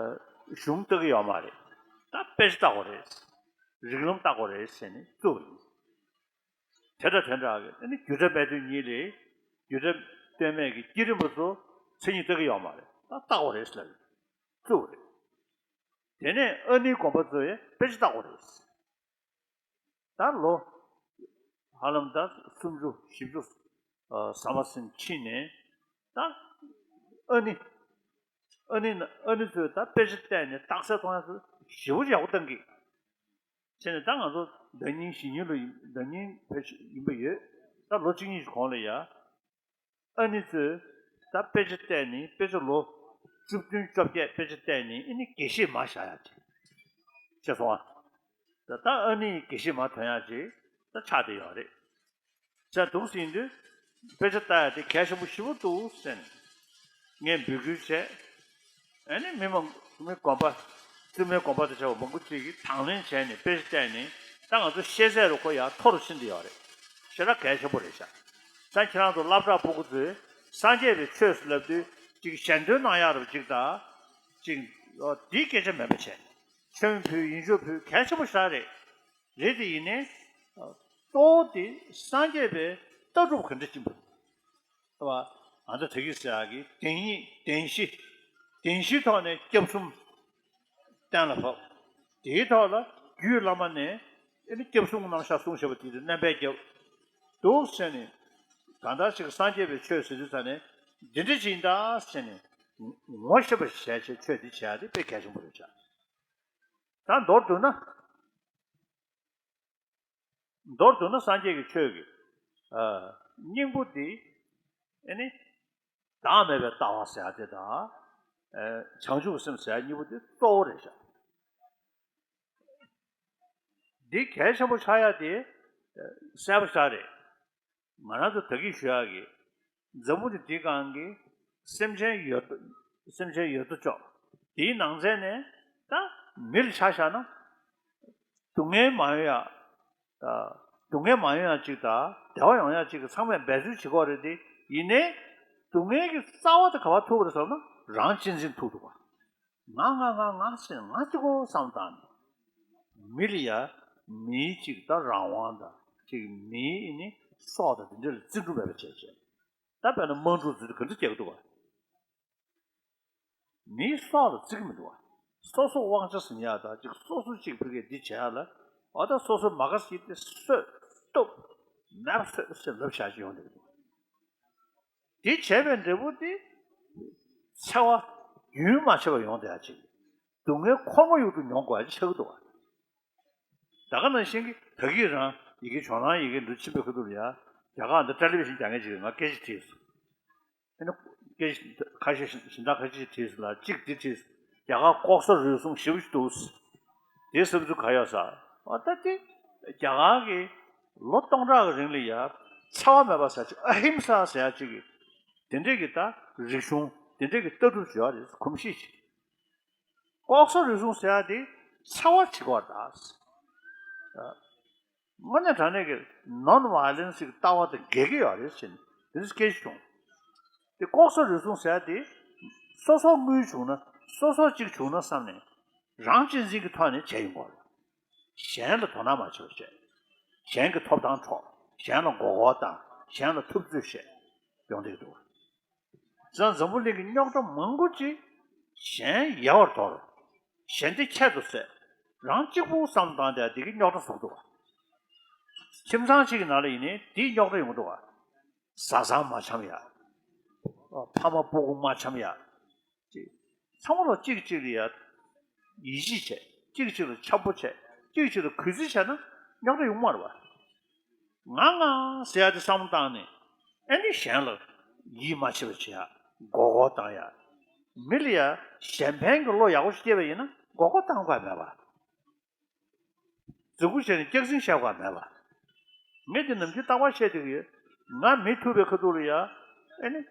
གཞུང་བཏགས་ཀྱི་ཡོད་མ་རེད། ད་དཔེ་ཆ་བཏགས་དགོས་རེད། རིགས་ལམ་བརྟག་དགོས་རེད་ཟེར་ནས་བཙུགས་པ་ཡིན། དེ་འདྲ་དེ་འདྲ་གི་ཨ་ནི་རྒྱུད་གྲྭ་སྨད་སྟོད་གཉིས་ལས་རྒྱུད་གྲྭ་སྟོད་སྨད་ཀྱི་བསྐྱེད་རིམ་པ་ཚོ་མཚན་ཉིད་བརྟག་གི་ཡོད་མ་རེད། ད་བརྟག་དགོས་རེད་ཟེར་ལབ་བཙུགས་པ་རེད། དེ་ནས་ཨ་ནིའི་དགོན་པ་ཚོ་ཡང་དཔེ་ཆ་བརྟག་དགོས་རེད། ད་ལོ་ཧ་ལམ་ད་སུམ་ཅུ་བཞི་བཅུ་ཟ་མ་ཟིན་ཕྱིན་ནས་ད་ཨ་ནི་ཨ་ནི་ཨ་ནི་ཚོས་ད་དཔེ་ཆ་བལྟས་ནས་རྟགས་གསལ་མཐོང་ཡ་ཚོ་ཞེ་པོ་ཡག་པོ་བཏང་གི། བྱས་ནས་ད་ང་ཚོ་ཟླ་ཉིན་གཞེས་ནིང་ལ་ཡིན་ཟླ་ཉིན་བོད་ཡིན་པ་ཡོད། ད་ལོ་གཅིག་གཉིས་ཀྱི་གོང་ལ་ཡ། ཨ་ནི་ཚོས་ད་དཔེ་ཆ་བལྟས་ནི་དཔེ་ཆ་ལོ་བཅུ་བདུན་བཅོ་བརྒྱད་དཔེ་ཆ་བལྟས་ནི་ཨ་ནི་དགེ་བཤེས་མ་བཞག་ཡ་ཅིག་བྱས་སོང་ཨ། ད་ད་ཨ་ནི་དགེ་བཤེས་མ་ཐོན་ཡ་ཅིག་ད་ཆགས་བསྡད་ཡོད་རེད། ཟེར་འདུག་ཟིན་དུས་དཔེ་ཆ་ལྟ་ཡ་དེ་གལ་ཆེན་པོ་ཞེ་པོ་འདུག་ཟེར་ནས་ངས་འབོད་སྐུལ་བྱས། ཨ་ནི་མི་མང་མི་དགོན་པ་བཙུན་མའི་དགོན་པ་དང་བཅས་པ་མང་པོ་ཅིག་གིས་དང་ལེན་བྱས་ནས་དཔེ་ཆ་བལྟས་ནས་ད་ང་ཚོ་ཤེས་ཚད་རུ་ཁོ་ཡར་མཐོ་རུ་ཕྱིན་བསྡད་ཡོད་རེད། ཞེ་དྲག་གལ་ཆེན་པོ་རེད་ཤག་ད་ཁྱེད་རང་ཚོ་སློབ་གྲྭ་ཕྲུ་གུ་ཚོས་སངས་རྒྱས་པའི་ཆོས་ཟེར་ལབ་དུས་ཅིག་ཞལ་འདོན་གནང་ཡག་རུ་ཅིག་དང་། ཅིག་འདིའི་སྐད་ཆ་མེད་པ་བྱས། མཆོད་ཡོན་ཕུལ་ཡིད་འཇོག་ཕུལ་གལ་ཆེན་པོ་ཞེ་དྲག་རེད། རེད་དེ་ཡིན་ནའི། གཙོ་བོ་དེ་སངས་རྒྱས་པའི་ལྟ་གྲུབ་ག་འདྲ་ཅིག་འདུག་ལྟ་བ། ཨ་ད་ད་གིན་ཟེར་ཡག་གི་བདེན་གཉིས་བདེན་བཞི། བདེན་བཞིའི་ཐོག་ནས་སྐྱབས་གསུམ་གཏན་ལ་ཕབ། དེའི་ཐོག་ལ་རྒྱུད་བླ་མ་ནས་ཨེ་ནི་སྐྱབས་གསུམ་རྣམ་གཞག་གསུངས་བཞག་པ་དེ་དུས་སྣོན་པས་བརྒྱབ་འདུག་ཟེར་ནས། གང་ལྟར་ཞིག་སངས་རྒྱས་པའི་ཆོས་ཟེར་དུས་ཙ་ནས་འདི་འདྲ་ཅིག་ཡིན་ད་ཟེར་ནས་ངོ་ཤེས་པ་ཞིག་བྱས་བྱས་ཆོས་འདི་བྱས་ཏེ་དཔེ་གལ་ཆེན་པོ་རེད་བྱ། ད་མདོར་བསྡུ་ན། མདོར་བསྡུ་ན་སངས་རྒྱས་ཀྱི་ཆོས་ཀྱི་ཨ་སྙིང་པོ་འདི་ཨེ་ནི་བདག་མེད་པའི་ལྟ་བ་ཟེར་ཡ་དེ་དང་ཨ་བྱང་ཆུབ་སེམས་ཟེར་ཡ་གཉིས་པོ་དེ་གཙོ་བོ་རེད་ཤག་འདི་གལ་ཆེན་པོ་ཆགས་ཡ་དེ་ཨ་གསལ་པོ་ཤག་རེད། ང་རང་ཚོ་ད་གིན་ཞུ་ཡག་གི་འཛམ་བུ་གླིང་འདིའི་སྒང་གི་སེམས་ཅན་ཡོད་དོ། སེམས་ཅན་ཡོད་དོ་ཅོག་དེའི་ནང་ཚན་ནས་ད་མི་ལ་ཆ་བཞག་ན། སྡུག་བསྔལ་མ་ཡོང་ཡག་ད་སྡུག་བསྔལ་མ་ཡོང་ཡག་ཅིག་དང་བདེ་བ་ཡོང་ཡག་ཅིག་གི་ཚང་མས་འབད་རྩོལ་བྱེད་ཀྱི་ཡོད་རེད་དེ། ཡིན་ནའི་སྡུག་བསྔལ་གྱི་རྩ་བ་དེ་ག་པར་ཐུག་པ་རེད་ཟེར་ན་རང་གཅེས་འཛིན་ཐུག་འདུག་པ། ང་ང་ང་ང་ཟེར་ང་གཅིག་པོ་བསམ་བཏང་ནས། མི་ལ་ཡ་མིའི་གཅིག་ད་རང་དབང་དང་གཅིག་མིའི་ནི་སྲོག་དང་དེ་འདྲ་ལ་བརྩི་འགྲོ་མེད་པ་བྱས་བྱས། ད་དཔེར་ན་དམག་འཁྲུག་ཟེར་དུས་ག་འདྲ་སྐྱེ་གི་འདུག་བ། མིའི་སྲོག་ལ་བརྩི་གི་མི་འདུག་བ། སོ་སོ་དབང་ཆ་ཟིན་ཡ་དང་གཅིག་སོ་སོ་གཅིག་ཕ་གིར་འདི་བྱས་ཡ་ལ། འོ་ད་སོ་སོ་མ་དགའ་སྐྱིད་དེ་གསོད་གཏུབ་མེད་པ་བཟོས་ཟེར་ལབ་བྱ་ཞིག་ཡོང་བསྡད་ཀྱི་འདུག་དེ་བྱས་པའི་འབྲས་བུ་དེ་འཚེ་བ་རྒྱུན་མ་ཆད་པ་ཡོང་བསྡད་ཡ་ཅིག་སྡུག་བསྔལ་འཁོར་མོ་ཡུག་ཏུ་མྱོང་དགོས་ཡ་ཅིག་ཆགས་ཀྱི་འདུག་བ། ད་ག་ནང་བཞིན་གྱི་ད་གིན་རང་ཡི་གེ་བྱང་རང་ཡི་གེ་འདི་ཕྱིན་པའི་ཁ་ཐུག་ལ་ཡ། རྒྱ་གར་འདི་ཊེ་ལི་བི་ཤན་རྒྱག་མཁན་ཅིག་གིས་ང་སྐད་ཆ་དྲིས་སོང་། ཨ་ནི་སྐད་ཆ་ཁ་ཤས་ཤིང་སྦྲག་ཁ་ཤས་དྲིས་སོང་ལ་གཅིག་འདི་དྲིས་སོང་། རྒྱ་གར་ལྐོག་ཟ་རུལ་སུངས་ཞེ་པོ་ཅིག་འདུག་དེ་བསམ་ཚུལ་ག་ཡོད་ས། འོ་ད་དེ་རྒྱ་གར་གྱི་ལོ་སྟོང་ཕྲག་གི་རིང་ལ་ཡ་འཚེ་བ་མེད་པ་ཟེར་ཅིག་ཨ་ཧིམ་ས་ཟེར་ཡ་ཅིག་གི་དེ་འདྲས་ཀྱི་ད་རིག་གཞུང་དེ་འདྲས་ཀྱི་ལྟ་གྲུབ་ཅིག་ཡོད་རེད། གོམས་གཤིས་ཅིག་ལྐོག་ཟ་རུལ་སུངས་ཟེར་ཡ་དེ་འཚེ་བ་བྱེད་དགོས་རེད་ད། དངོས་གནས་དྲང་གནས་ཀྱི་ནོན་ཝའི་ལེན་སི་གི་ལྟ་བ་དང་འགལ་གྱི་ཡོད་རེད་ཟེར་ནས་དེ་ཚོ་སྐད་ཆ་བྱུང་། དེ་ལྐོག་ཟ་རུལ་སུངས་ཟེར་ཡ་དེ་སོ་སོ་དངུལ་བྱུང་ན་སོ་སོ་གཅིག་བྱུང་ན་བསམ་ནས་རང་གཅེས་འཛིན་གྱི་ཐོག་ནས་བྱས་ཡོང་དགོས་རེད། གཞན་ལ་དོ་སྣང་མ་བྱེད་པ་བྱས། གཞན་གྱི་ཐོབ་ཐང་འཕྲོག་གཞན་ལ་མགོ་སྐོར་བཏང་གཞན་ལ་ཐུབ་ཚོད་བྱས་ཡོང་བསྡད་འདུག་བྱས་ཙང་འཛམ་བུ་གླིང་གི་རྙོག་དྲ་མང་པོ་ཅིག་གཞན་ཡལ་བར་དོར། གཞན་དེ་ཁྱད་དུ་བསད། རང་གཅིག་པུ་བསམ་བཏང་སྟེ་དེ་གི་རྙོག་དྲ་བཟོ་གི་འདུག་བ། ཁྱིམ་ཚང་གཅིག་གི་ནང་ལ་ཡིན་ནའི་དེའི་རྙོག་དྲ་ཡོང་གི་འདུག་བ། བཟའ་ཚང་མ་འཆམ་ཡ། ཕ་མ་སྤུ་གུ་མ་འཆམ་ཡ། ཅིག་ཚང་མ་ལ་གཅིག་གཅིག་ལ་ཡ། ཡིད་ཆེས་བྱས། གཅིག་གཅིག་ལ་འཆམ་པོ་བྱས། གཅིག་གཅིག་ལ་གུས་བརྩི་བྱས་ན་རྙོག་དྲ་ཡོང་གི་མ་རེད་བ། ང་ང་ཟེར་ཡ་དེ་བསམ་བློ་བཏང་ནས་ཨེ་ནི་གཞན་ལ་ཡིད་མ་ཆེས་པ་བྱེད་ཡ། མགོ་སྐོར་བཏང་ཡ། མི་ལ་ཡ་གཞན་ཕན་གྱི་བློ་ཡག་པོ་ཞིག་སྐྱེས་པ་ཡིན་ན་མགོ་སྐོར་བཏང་དགོས་མེད་པ། མཛུ་གུ་བྱས་ནས་སྐྱག་རྫུན་བཤད་དགོས་མེད་པ། ངས་འདི་ནམ་རྒྱུན་རྟག་པར་བཤད་བསྡད་ཀྱི་ཡོད། ང་མི་ཐུག་པའི་ཁ་ཐུག་ལ་ཡ། ཨེ་ནི་ང་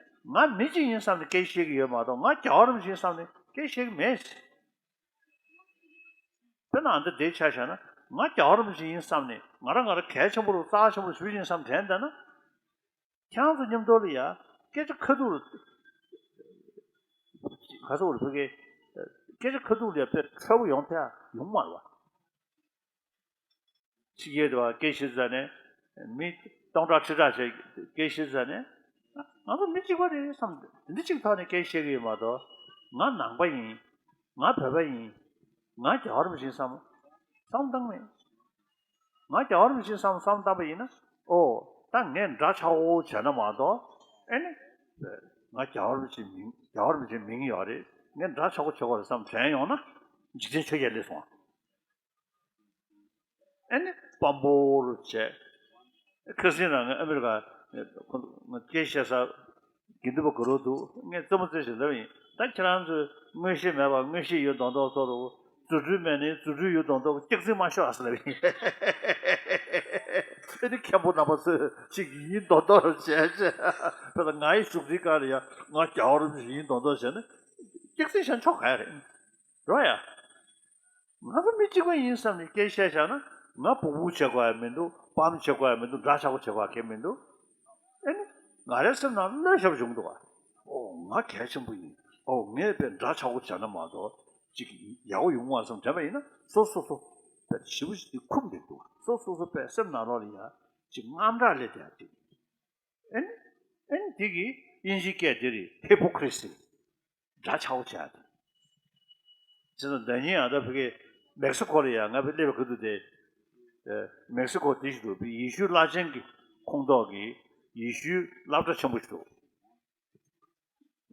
མི་གཅིག་ཡིན་བསམ་ནས་སྐད་ཆ་བཤད་ཀྱི་ཡོད་མ་གཏོགས་ང་རྒྱལ་བ་རིན་པོ་ཆེ་ཡིན་བསམ་ནས་སྐད་ཆ་བཤད་ཀྱི་མེད། དཔེར་ན་ཨ་མདའ་དེ་ཆ་བཞག་ན་ང་རྒྱལ་བ་རིན་པོ་ཆེ་ཡིན་བསམ་ནས་ང་རང་ང་རང་གལ་ཆེན་པོ་རུ་རྩ་ཆེན་པོ་རུ་ཞུ་ཡིན་བསམ་དྲན་བསྡད་ན། ཁྱེད་རང་ཚོ་མཉམ་དུ་ལ་ཡ་སྐད་ཆ་ཁ་ཐུག་ལ་ག་ཚོད་རེད་ཕ་གི་སྐད་ཆ་ཁ་ཐུག་ལ་ཡ་དཔེ་འཕྲོད་པོ་ཡོང་ཐལ་ཡོང་མ་རེད་བ། ཕྱི་རྒྱལ་དུ་བ་སྐད་ཆ་ཟ་ནས་མི་སྟོང་ཕྲག་ཁྲི་ཕྲག་བྱས་སྐད་ཆ་ཟ་ནས་ང་ཚོ་མི་གཅིག་པ་རེད་བསམ་དེ་འདྲ་གཅིག་ཐོག་ནས་སྐད་ཆ་བཤད་ཀྱི་ཡོད་མ་གཏོགས་ང་ནང་པ་ཡིན། ང་བོད་པ་ཡིན། ང་རྒྱལ་བ་རིན་པོ་ཆེ་ཡིན་བསམ་བསམ་བཏང་མེད། ང་རྒྱལ་བ་རིན་པོ་ཆེ་བསམ་བསམ་བཏང་པ་ཡིན་ན་ཨོ་ད་ངས་འདྲ་ཆགས་པོ་བྱས་ན་མ་གཏོགས་ཨེ་ནི་ང་རྒྱལ་བ་རིན་པོ་ཆེ་མིང་རྒྱལ་བ་རིན་པོ་ཆེ་མིང་ཡོད་རེད། ངས་འདྲ་ཆགས་པོ་བྱེད་དགོས་རེད་བསམ་དྲན་ཡོང་ན་འཇིག་རྟེན་ཆོས་བརྒྱད་ལས་སོང་། ཨེ་ནི་དཔང་པོ་རུ་བྱས། ཁ་སང་རང་ངས་ཨ་མི་རི་ཀ་ཁོ་ང་སྐད་བཤད་ས་དགེ་འདུན་པ་དགའ་རབ་འདུག་ངས་རྩེད་མོ་རྩེ་བཞིན་ལབ་ཡིན། ད་ཁྱེད་རང་ཚོས་མངོན་ཤེས་མེད་པ་མངོན་ཤེས་ཡོད་མདོག་མདོག་བཟོ་རོགས། རྫུ་འཕྲུལ་མེད་ནའི་རྫུ་འཕྲུལ་ཡོད་མདོག་མདོག་སྐྱག་རྫུན་མ་ཤོད་ཨ་ཟེར་ལབ་ཡིན། ཨེ་ནི་མཁན་པོ་རྣམ་པ་ཚོས་ཅིག་ཡིན་མདོག་མདོག་བྱས་བྱས། དཔེར་ན་ང་ཡི་བཞུགས་ཁྲིའི་སྒང་ལ་ཡང་ང་རྒྱལ་བ་རིན་པོ་ཆེ་ཡིན་མདོག་མདོག་བྱས་ན་སྐྱག་རྫུན་བཤད་ཆོག་ག་ཡ་རེད། རོ་ཡ། ང་ཚོ་མི་གཅིག་པ་ཡིན་བསམ་ནས་སྐད་བཤད་བཞག་ན་ང་སྦུག་སྦུག་བྱེད་དགོས་ཡ་མི་འདུག་སྤམ་བྱེད་དགོས་ཡ་མི་འདུག་འདྲ་ཆགས་པོ་བྱེད་དགོས་ཡ་གང་ཡང་མི་འདུག་ཨེ་ནི། ང་རའི་སེམས་ནང་བློས་བྱས་པ་བྱུང་འདུག་ག་ཨོ་ང་གལ་ཆེན་པོ་ཡིན། ཨོ་ངས་དཔེ་འདྲ་ཆགས་པོ་བྱས་ན་མ་གཏོགས་ཅིག་ཡག་པོ་ཡོང་མ་སོང་དྲན་པ་ཡིན་ན་སོ་སོ་སོ་དཔེ་ཞེ་པོ་ཞིག་འདི་འཁུམས་བསྡད་འདུག་སོ་སོ་སོ་དཔེ་སེམས་ནང་ལོགས་ལ་ཡ་ཅིག་དངངས་སྐྲག་སླེབས་བསྡད་ཡ་དེ། ཨེ་ནི། ཨེ་ནི་འདི་གི་དབྱིན་ཇིའི་སྐད་འདི་རེད། ཧི་པོ་ཀི་རི་སི། བརྡ་ཆགས་པོ་བྱས་ཏེ། བྱས་ཙང་ཟླ་ཉིན་ཨ་ད་ཕ་གི་མེག་སི་ཀོ་ལ་ཡང་ང་ཕ་སླེབས་པའི་ཁ་ཐུག་དེ། ཨ་མེག་སི་ཀོ་དེ་ཞིག་ཏུ་ཡེ་ཤུའི་བླ་ཆེན་གྱི་ཁོངས་གཏོགས་ཀྱི་ཡེ་ཤུའི་སློབ་གྲྭ་ཆེན་པོ་ཞིག་འདུག་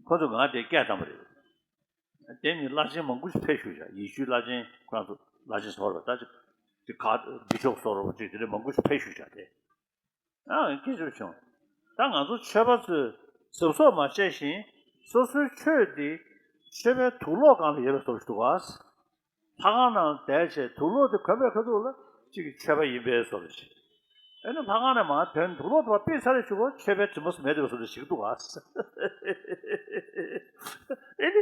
ཁོ་ཚོས་ང་དེ་སྐད་བཏང་བ་རེད། དེ་ནི་བླ་ཆེན་མང་པོ་ཞིག་ཕེབས་བཞུགས་བཞག་ཡེ་ཤུའི་བླ་ཆེན་ཁོ་རང་ཚོ་བླ་ཆེན་ཟེར་བ་ད་ཅིག་ཅིག་ག་བི་ཤོབ་ཟེར་བ་ཅིག་དེ་འདྲ་མང་པོ་ཞིག་ཕེབས་བཞུགས་བཞག་དེ། ཨ་སྐད་ཆ་བྱུང་། ད་ང་ཚོ་ཆོས་པ་ཚོས་གཟབ་གཟབ་མ་བྱས་ཤིང་སོ་སོའི་ཆོས་དེ་ཆོས་པའི་དུག་ལོག་སྒང་ལ་ཡོད་པའི་བཟོ་ཞིག་འདུག་ག་ལྷ་ཁང་ནང་བསྡད་བྱས་དུག་ལོག་དེ་གོན་པའི་ཁ་ཐུག་ལ་གཅིག་གིས་ཆོས་པ་ཡིན་པའི་བཟོ་འདྲ་ཞིག་ཨེ་ནི་ལྷ་ཁང་ནས་མར་ཐོན་དུག་ལོག་དེ་ཕར་ཕུད་ཚར་རེ་བྱུང་བ་ཆོས་པའི་དྲི་མ་མེད་དེ་བཟོ་འདྲ་ཞིག་འདུག་ག་ཨེ་ནི་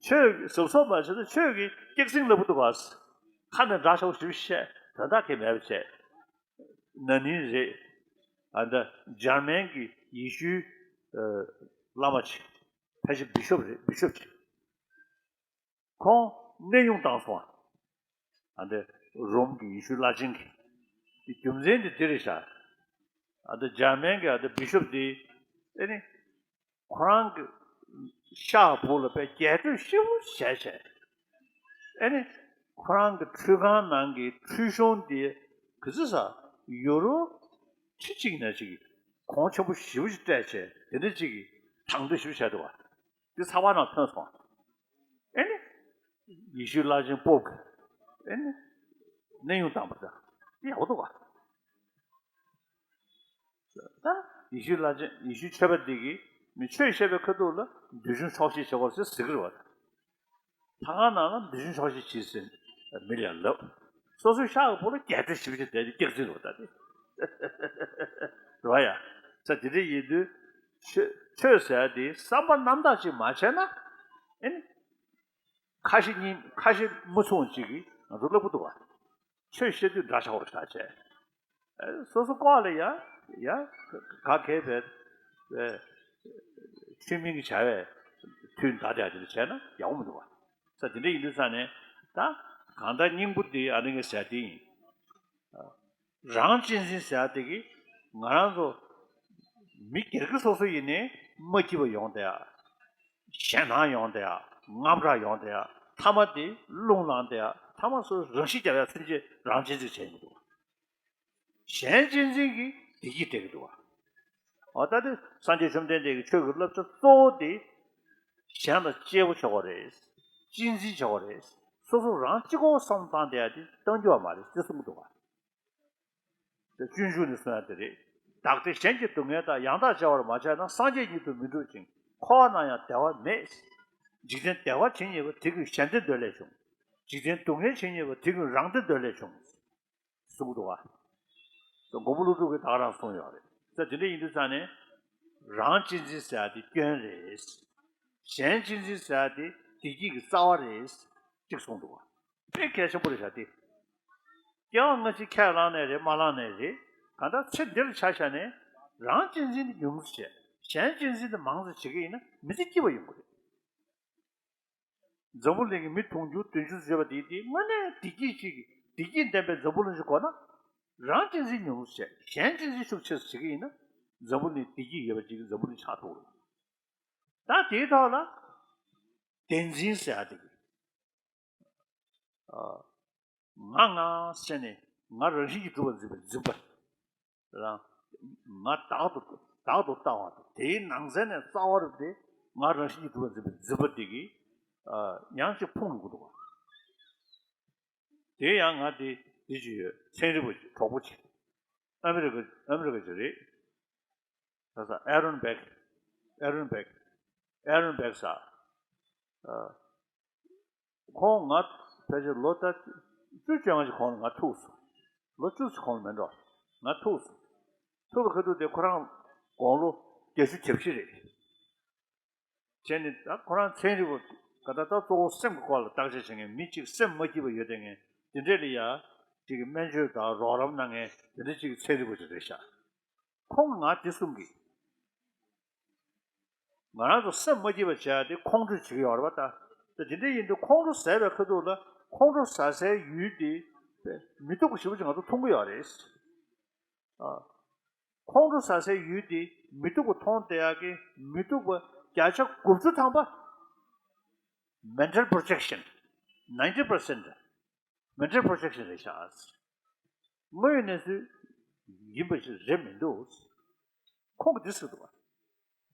ཆོས་ཀྱི་གཟབ་གཟབ་མ་བྱས་ན་ཆོས་ཀྱི་སྐྱག་རྫུན་ལབ་ཀྱི་འདུག་ག་ཁ་ནས་འདྲ་ཆགས་པོ་ཞིག་བཤད་དོན་དག་གི་མེད་པ་བྱས། ན་ནིང་རེད། ཨ་ད་འཇར་མན་གྱི་ཡེ་ཤུའི་ཨ་བླ་མ་ཅིག་ཕལ་ཆེར་བི་ཤོབ་རེད། བི་ཤོབ་ཅིག་ཁོང་གནས་དབྱུང་བཏང་སོང་། ཨ་ད་རོམ་གྱི་ཡེ་ཤུའི་བླ་ཆེན་གྱི་རྒྱུ་མཚན་དེ་འདི་རེད་ཤག་ཨ་ད་འཇར་མན་གྱི་ཨ་ད་བི་ཤོབ་དེ་ཨེ་ནི། ཁོ་རང་གི་ཤག་སྦུག་ལ་དཔེ་རྒྱས་སྤྲོས་ཞེ་པོ་བྱས་བྱས། ཨེ་ནི། ཁོ་རང་གི་ཁྲུས་ཁང་ནང་གི་ཁྲུས་གཞོང་འདི་ག་ཚོད་ས་ཡུ་རོ་ཁྲི་གཅིག་ནས་ཅིག་གོང་ཆེན་པོ་ཞེ་པོ་ཅིག་སྤྲད་བྱས་དེ་འདྲ་ཅིག་གི་དང་དོད་ཞེ་པོ་བྱས་འདུག་བ། འདི་ཚགས་པར་ནང་ཐོན་སོང་། ཨེ་ནི། ཡེ་ཤུའི་བླ་ཆེན་པོབ་ཀྱིས་ཨེ་ནི། གནས་དབྱུང་བཏང་པ་འདྲ། འདི་ཡག་པོ་འདུག་བ། ད་ཡེ་ཤུའི་བླ་ཆེན་ཡེ་ཤུའི་ཆོས་པ་འདི་གིས་མི་ཆོས་བཤད་པའི་ཁ་ཐུག་ལ་འདོད་ཆུང་ཆོག་ཤེས་བྱེད་དགོས་ཟེར་ཟེར་གི་རེད་བ། ལྷ་ཁང་ནང་ལ་འདོད་ཆུང་ཆོག་ཤེས་བྱེད་ཟེར་མི་ལ་ལབ། སོ་སོའི་ཤག་གི་སྦུག་ལ་རྒྱས་སྤྲོས་ཞེ་པོ་ཅིག་བསྡད་དེ་སྐྱག་རྫུན་རེད་བ་ད་དེ། རེད་བ་ཡ། ས་དེ་འདྲ་ཡིན་དུས་ཆོས་ཆོས་ཟེར་ཡ་དེ་བསམ་པ་རྣམ་དག་ཅིག་མ་བྱས་ན་ཨེ་ནི། ཁ་ཞེ་གཉིས་ཁ་ཞེ་མི་མཚུངས་ཅིག་གིས་ང་ཚོ་ལབ་གི་འདུག་བ། ཆོས་བཤད་དུས་འདྲ་ཆགས་པ་རེད་ཤག་བྱས། ཨེ་སོ་སོ་ལྐོག་ལ་ཡ་ཡ་ག་གས་པའི་ཨེ་ཆོས་མིན་གྱི་བྱ་བའི་དུས་འདའ་བསྡད་དེ་འདྲ་བྱས་ན་ཡག་པོ་མི་འདུག་བ། ས་དེ་འདྲ་ཡིན་དུས་ས་ནས་ད་གང་ལྟར་སྙིང་པོ་དེ་ཨ་ནི་ངས་ཟེར་དེ་ཡིན། རང་གཅེས་འཛིན་ཟེར་ཡ་དེ་གིས་ང་རང་ཚོ་མི་སྒེར་གྱི་སོ་སོ་ཡིན་ནའི་མ་སྐྱིད་པ་ཡོང་བསྡད་ཡ། ཞེད་སྣང་ཡོང་བསྡད་ཡ། དངངས་སྐྲག་ཡོང་བསྡད་ཡ། མཐའ་མ་དེ་རླུང་ལངས་བསྡད་ཡ། མཐའ་མ་སོ་སོ་རང་ཤི་རྒྱག་ཡ་ཚུན་ཆད་རང་གཅེས་འཛིན་བྱས་ཡོང་གི་འདུག་གཞན་གཅེས་འཛིན་གྱིས་བདེ་སྐྱིད་སྤྲད་ཀྱི་འདུག་བ། འོ་ད་དེ་སངས་རྒྱས་བཅོམ་ལྡན་འདས་ཀྱི་ཆོས་ཀྱི་བསླབ་བྱ་གཙོ་བོ་དེ་གཞན་ལ་གཅེས་པོ་བྱེད་དགོས་རེད། གཅེས་འཛིན་བྱེད་དགོས་རེད། སོ་སོ་རང་གཅིག་པོ་བསམ་བློ་བཏང་བསྡད་ཡ་དེ་གཏང་རྒྱུ་བ་མ་རེད་ཅེས་གསུང་གི་འདུག་བ། སྤྱོད་འཇུག་ནས་གསུང་ཡ་དེ་རེད། བདག་བདེ་གཞན་གྱི་སྡུག་བསྔལ་དག །ཡང་དག་བྱ་བར་མ་བྱས་ན། སངས་རྒྱས་ཉིད་དུ་མི་འགྲུབ་ཅིང་། འཁོར་བ་ན་ཡང་བདེ་བ་མེད། འཇིག་རྟེན་བདེ་བ་ཇི་སྙེད་པ། དེ་ཀུན་གཞན་བདེ་འདོད་ལས་བྱུང་། འཇིག་རྟེན་སྡུག་བསྔལ་ཇི་སྙེད་པ། དེ་ཀུན་རང་བདེ་འདོད་ལས་བྱུང་། གསུངས་འདུག་བ། མགོན་པོ་ཀླུ་སྒྲུབ་ཀྱིས་ད་ག་རང་གསུངས་ཡོད་རེད། ད་དེ་འདྲ་ཡིན་དུས་ཙང་ནས། རང་གཅེས་འཛིན་ཟེར་ཡ་དེ་སྐྱོན་རེད། གཞན་གཅེས་འཛིན་ཟེར་ཡ་དེ་བདེ་སྐྱིད་ཀྱི་རྩ་བ་རེད། ཅིག་གསུངས་འདུག་བ། དཔེ་གལ་ཆེན་པོ་རེད་ཤག་དེ། སྐྱེ་བ་སྔ་ཕྱི་ཁས་བླངས་ནའི་རེད་མ་བླངས་ནའི་རེད། གང་ལྟར་ཚེ་འདིར་ཆ་བཞག་ནས་རང་གཅེས་འཛིན་དེ་ཉུང་ཙམ་བྱས། གཞན་གཅེས་འཛིན་དེ་མང་ཙམ་བྱེད་ཀྱི་ཡིན་ན་མི་ཚེ་སྐྱིད་པ་ཡོང་གི་རེད། འཛམ་བུ་གླིང་གི་མི་དུང་ཕྱུར་བདུན་ཅུ་ཙམ་ཡོད་པ་དེའི་དེ་དངོས་གནས་བདེ་སྐྱིད་ཅིག་གི་བདེ་སྐྱིད་ལྡན་པའི་འཛམ་བུ་གླིང་ཞིག་དགོས་ན། རང་གཅེས་འཛིན་ཉུང་ཙམ་བྱས། གཞན་གཅེས་འཛིན་ཤུགས་ཆེ་ཙམ་བྱེད་ཀྱི་ཡིན་ན། འཛམ་བུ་གླིང་བདེ་སྐྱིད་ཡོད་པ་ཅིག་གི་འཛམ་བུ་གླིང་ཆགས་ཐུབ་རེད། ད་དེའི་ཐོག་ལ། བདེན་འཛིན་ཟེར་ཡ་དེ་གི། ཨ། ང་ང་ཟེར་ནས་ང་རང་བཞིན་གྱིས་གྲུབ་པར་འཛིན་པའི་འཛིན་པ། རང་། ང་བདག་ཏུ་བདག་ཏུ་ལྟ་བ་དང་དེའི་ནང་ཚན་ནས་རྩ་བ་རུ་དེ་ང་རང་བཞིན་གྱིས་གྲུབ་པར་འཛིན་པའི་འཛིན་པ་དེ་གིས། ཨ། ཡང་ཅིག་ཕུང་དགོས་འདུག་བ། དེ་ཡང་ང་དེ་དེ་ཅིག་ཡོད། ཚན་རིག་པ་ཅིག་གྲོགས་པོ་ཅིག་ཨ་མི་རི་ཀ་ཨ་མི་རི་ཀ་ཅིག་རེད། ད་ས་ཨེ་རོན་བེག་ཨེ་རོན་བེག་ཨེ་རོན་བེག་ས། ཨ། ཁོང་ང་ཕལ་ཆེར་ལོ་ད་བཅུ་བཅོ་ལྔ་ཅིག་གོང་ལ་ང་ཐུག་སོང་། ལོ་བཅུ་ཙམ་གོང་ལ་མེད་འགྲོ། ང་ཐུག་སོང་། ཐུག་པའི་ཁ་ཐུག་དེ་ཁོ་རང་དགུང་ལོ་བརྒྱད་ཅུ་གྱ་བཞི་རེད། བྱས་ནས་ད་ཁོ་རང་ཚན་རིག་པ་ག་ད་ད་གཙོ་བོ་སེམས་ཀྱི་སྐོར་ལ་བརྟག་དཔྱད་བྱེད་མཁན་མི་གཅིག་སེམས་མ་སྐྱིད་པ་ཡོད་བསྡད་མཁན་དེ་འདྲས་ལ་ཡ་ཅིག་གི་སྨན་བཅོས་དང་རོགས་རམ་གནང་མཁན་དེ་འདྲ་ཅིག་གི་ཚན་རིག་པ་ཅིག་རེད་ཤག་ཁོང་ང་དེ་གསུང་གི། ང་རང་ཚོ་སེམས་མ་སྐྱིད་པ་བྱས་ཏེ་ཁོང་ཁྲོ་བྱེད་ཀྱི་ཡོད་རེད་པ་ད། ད་དེ་འདྲ་ཡིན་དུས་ཁོང་ཁྲོ་ཟ་བའི་ཁ་ཐུག་ལ་ཁོང་ཁྲོ་ཟ་སའི་ཡུལ་དེ་མི་སྡུག་པ་ཞེ་པོ་ཅིག་ང་ཚོ་མཐོང་གི་ཡོད་རེད། ཨ། ཁོང་ཁྲོ་ཟ་སའི་ཡུལ་དེ་མི་སྡུག་པ་མཐོང་བསྡད་ཡག་གི་མི་སྡུག་པ་བརྒྱ་ཆ་དགུ་བཅུ་ཐམ་པ་ mental projection ninety percent mental projection རེད་ཤག་དངོས་ཡོད་གནས་ཚུལ་ཡིན་པ་ཞིག་རེད་མི་འདུག་ཁོང་གིས་འདི་ཟེར་འདུག་བ།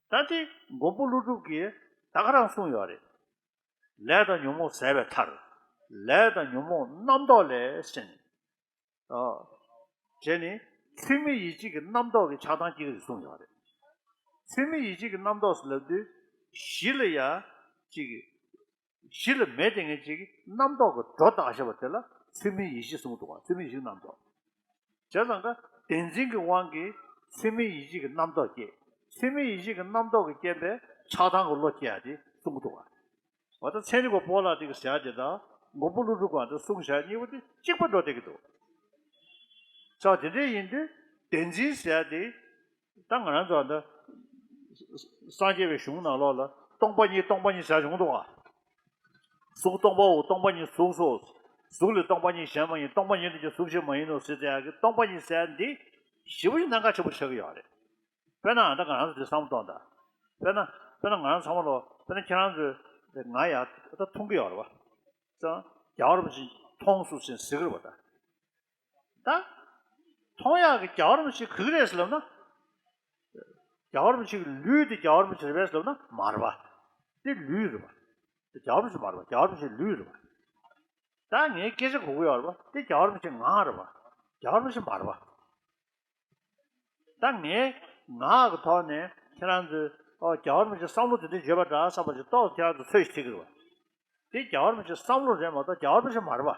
ད་དེ་མགོན་པོ་ཀླུ་སྒྲུབ་ཀྱིས་ད་ག་རང་གསུངས་ཡོད་རེད། ལས་དང་ཉོན་མོངས་ཟད་པའི་མཐར། ལས་དང་ཉོན་མོངས་རྣམ་རྟོག་ལས་ཟེར་ནས། ཨོ། བྱས་ནས་ཚུལ་མིན་ཡིད་བྱེད་ཀྱི་རྣམ་རྟོག་གི་ཆགས་སྡང་སྐྱེ་གི་རེད་གསུངས་ཡོད་རེད། ཚུལ་མིན་ཡིད་བྱེད་ཀྱི་རྣམ་རྟོག་ཟེར་ལབ་དུས་གཞི་ལ་ཡ་ཅིག་གཞི་ལ་མེད་དེ་ངེས་ཅིག་རྣམ་རྟོག་གི་སྒྲོ་བཏགས་བཞག་པ་དེ་ལ་ཚུལ་མིན་ཡིད་བྱེད་གསུངས་འདུག་བ། ཚུལ་མིན་ཡིད་བྱེད་རྣམ་རྟོག་བྱས་ཙང་ཀ་བདེན་འཛིན་གྱི་དབང་གིས་ཚུལ་མིན་ཡིད་བྱེད་ཀྱི་རྣམ་རྟོག་སྐྱེ། ཚུལ་མིན་ཡིད་བྱེད་ཀྱི་རྣམ་རྟོག་གི་རྐྱེན་པས་ཆགས་སྡང་གི་བློ་སྐྱེ་ཡ་དེ་གསུངས་འདུག་བ། འོ་ད་ཚན་རིག་པ་སྤོ་ལགས་དེ་གི་ཟེར་ཡ་དེ་དང་མགོན་པོ་ཀླུ་སྒྲུབ་ཀྱང་དེ་གསུངས་བཞག་གཉིས་པོ་དེ་གཅིག་པ་འགྲོ་བསྡད་ཀྱི་འདུག་ཙང་དེ་འདྲ་ཡིན་དུས་བདེན་འཛིན་ཟེར་ཡ་དེ་ད་ང་རང་ཚོ་འདི་སངས་རྒྱས་པའི་གཞུང་ནང་ལོགས་ལ་སྟོང་པ་ཉིད་སྟོང་པ་ཉིད་ཟེར་ཡ་བྱུང་འདུག་བ། གཟུགས་སྟོང་པའོ། སྟོང་པ་ཉིད་གཟུགས་སོ། གཟུགས་ལས་སྟོང་པ་ཉིད་གཞན་མ་ཡིན། སྟོང་པ་ཉིད་དེ་ཀྱང་གཟུགས་གཞན་མ་ཡིན་ནོ་ཟེར་ཡག་གི་སྟོང་པ་ཉིད་ཟེར་འདི་ཞེ་པོ་ཞིག་གནད་འགག་ཆེན་པོ་ཆགས་ཀྱི་ཡོད་རེད། དཔེར་ན་ད་ང་རང་ཚོ་འདི་བསམ་བློ་གཏོང་དང་། དཔེར་ན་དཔེར་ན་ང་རང་ཚང་མ་ལོ་དཔེར་ན་ཁྱེད་རང་ཚོས་ང་ཡག་ད་མཐོང་གི་ཡོད་རེད་བ། ཙང་རྒྱལ་བ་རིན་པོ་ཆེ་མཐོང་སོང་ཟེར་ཟེར་གི་རེད་བ་ད། ད། མཐོང་ཡག་གི་རྒྱལ་བ་རིན་པོ་ཆེ་ག་གི་རེད་ཟེར་ལབ་ན། རྒྱལ་བ་རིན་པོ་ཆེ་གི་ལུས་དེ་རྒྱལ་བ་རིན་པོ་ཆེ་རེད་པས་ཟེར་ལབ་ན་མ་རེད་པ། དེ་ལུས་རེད་པ། དེ་རྒྱལ་བ་རིན་པོ་ཆེ་མ་རེད་པ། རྒྱལ་བ་རིན་པོ་ཆེ་ལུས་རེད་པ། ད་ངའི་སྐད་ཆ་གོ་གི་ཡོད་རེད་པ། དེ་རྒྱལ་བ་རིན་པོ་ཆེ་ངག་རེད་པ། རྒྱལ་བ་རིན་པོ་ཆེ་མ་རེད་པ། ད་ངའི་ངག་གི་ཐོག་ནས་ཁྱེད་རང་ཚོས་ཨོ་རྒྱལ་བ་རིན་པོ་ཆེ་བསམ་བློ་དེ་འདྲ་བརྗོད་པ་འདྲ་བསམ་པ་ཞིག་ཏོག་ཙམ་ཁྱེད་རང་ཚོ་ཚོད་ཅིག་ཐིག་གི་རེད་པ། དེ་རྒྱལ་བ་རིན་པོ་ཆེ་བསམ་བློ་རེད་མ་གཏོགས་རྒྱལ་བ་རིན་པོ་ཆེ་མ་རེད་པ།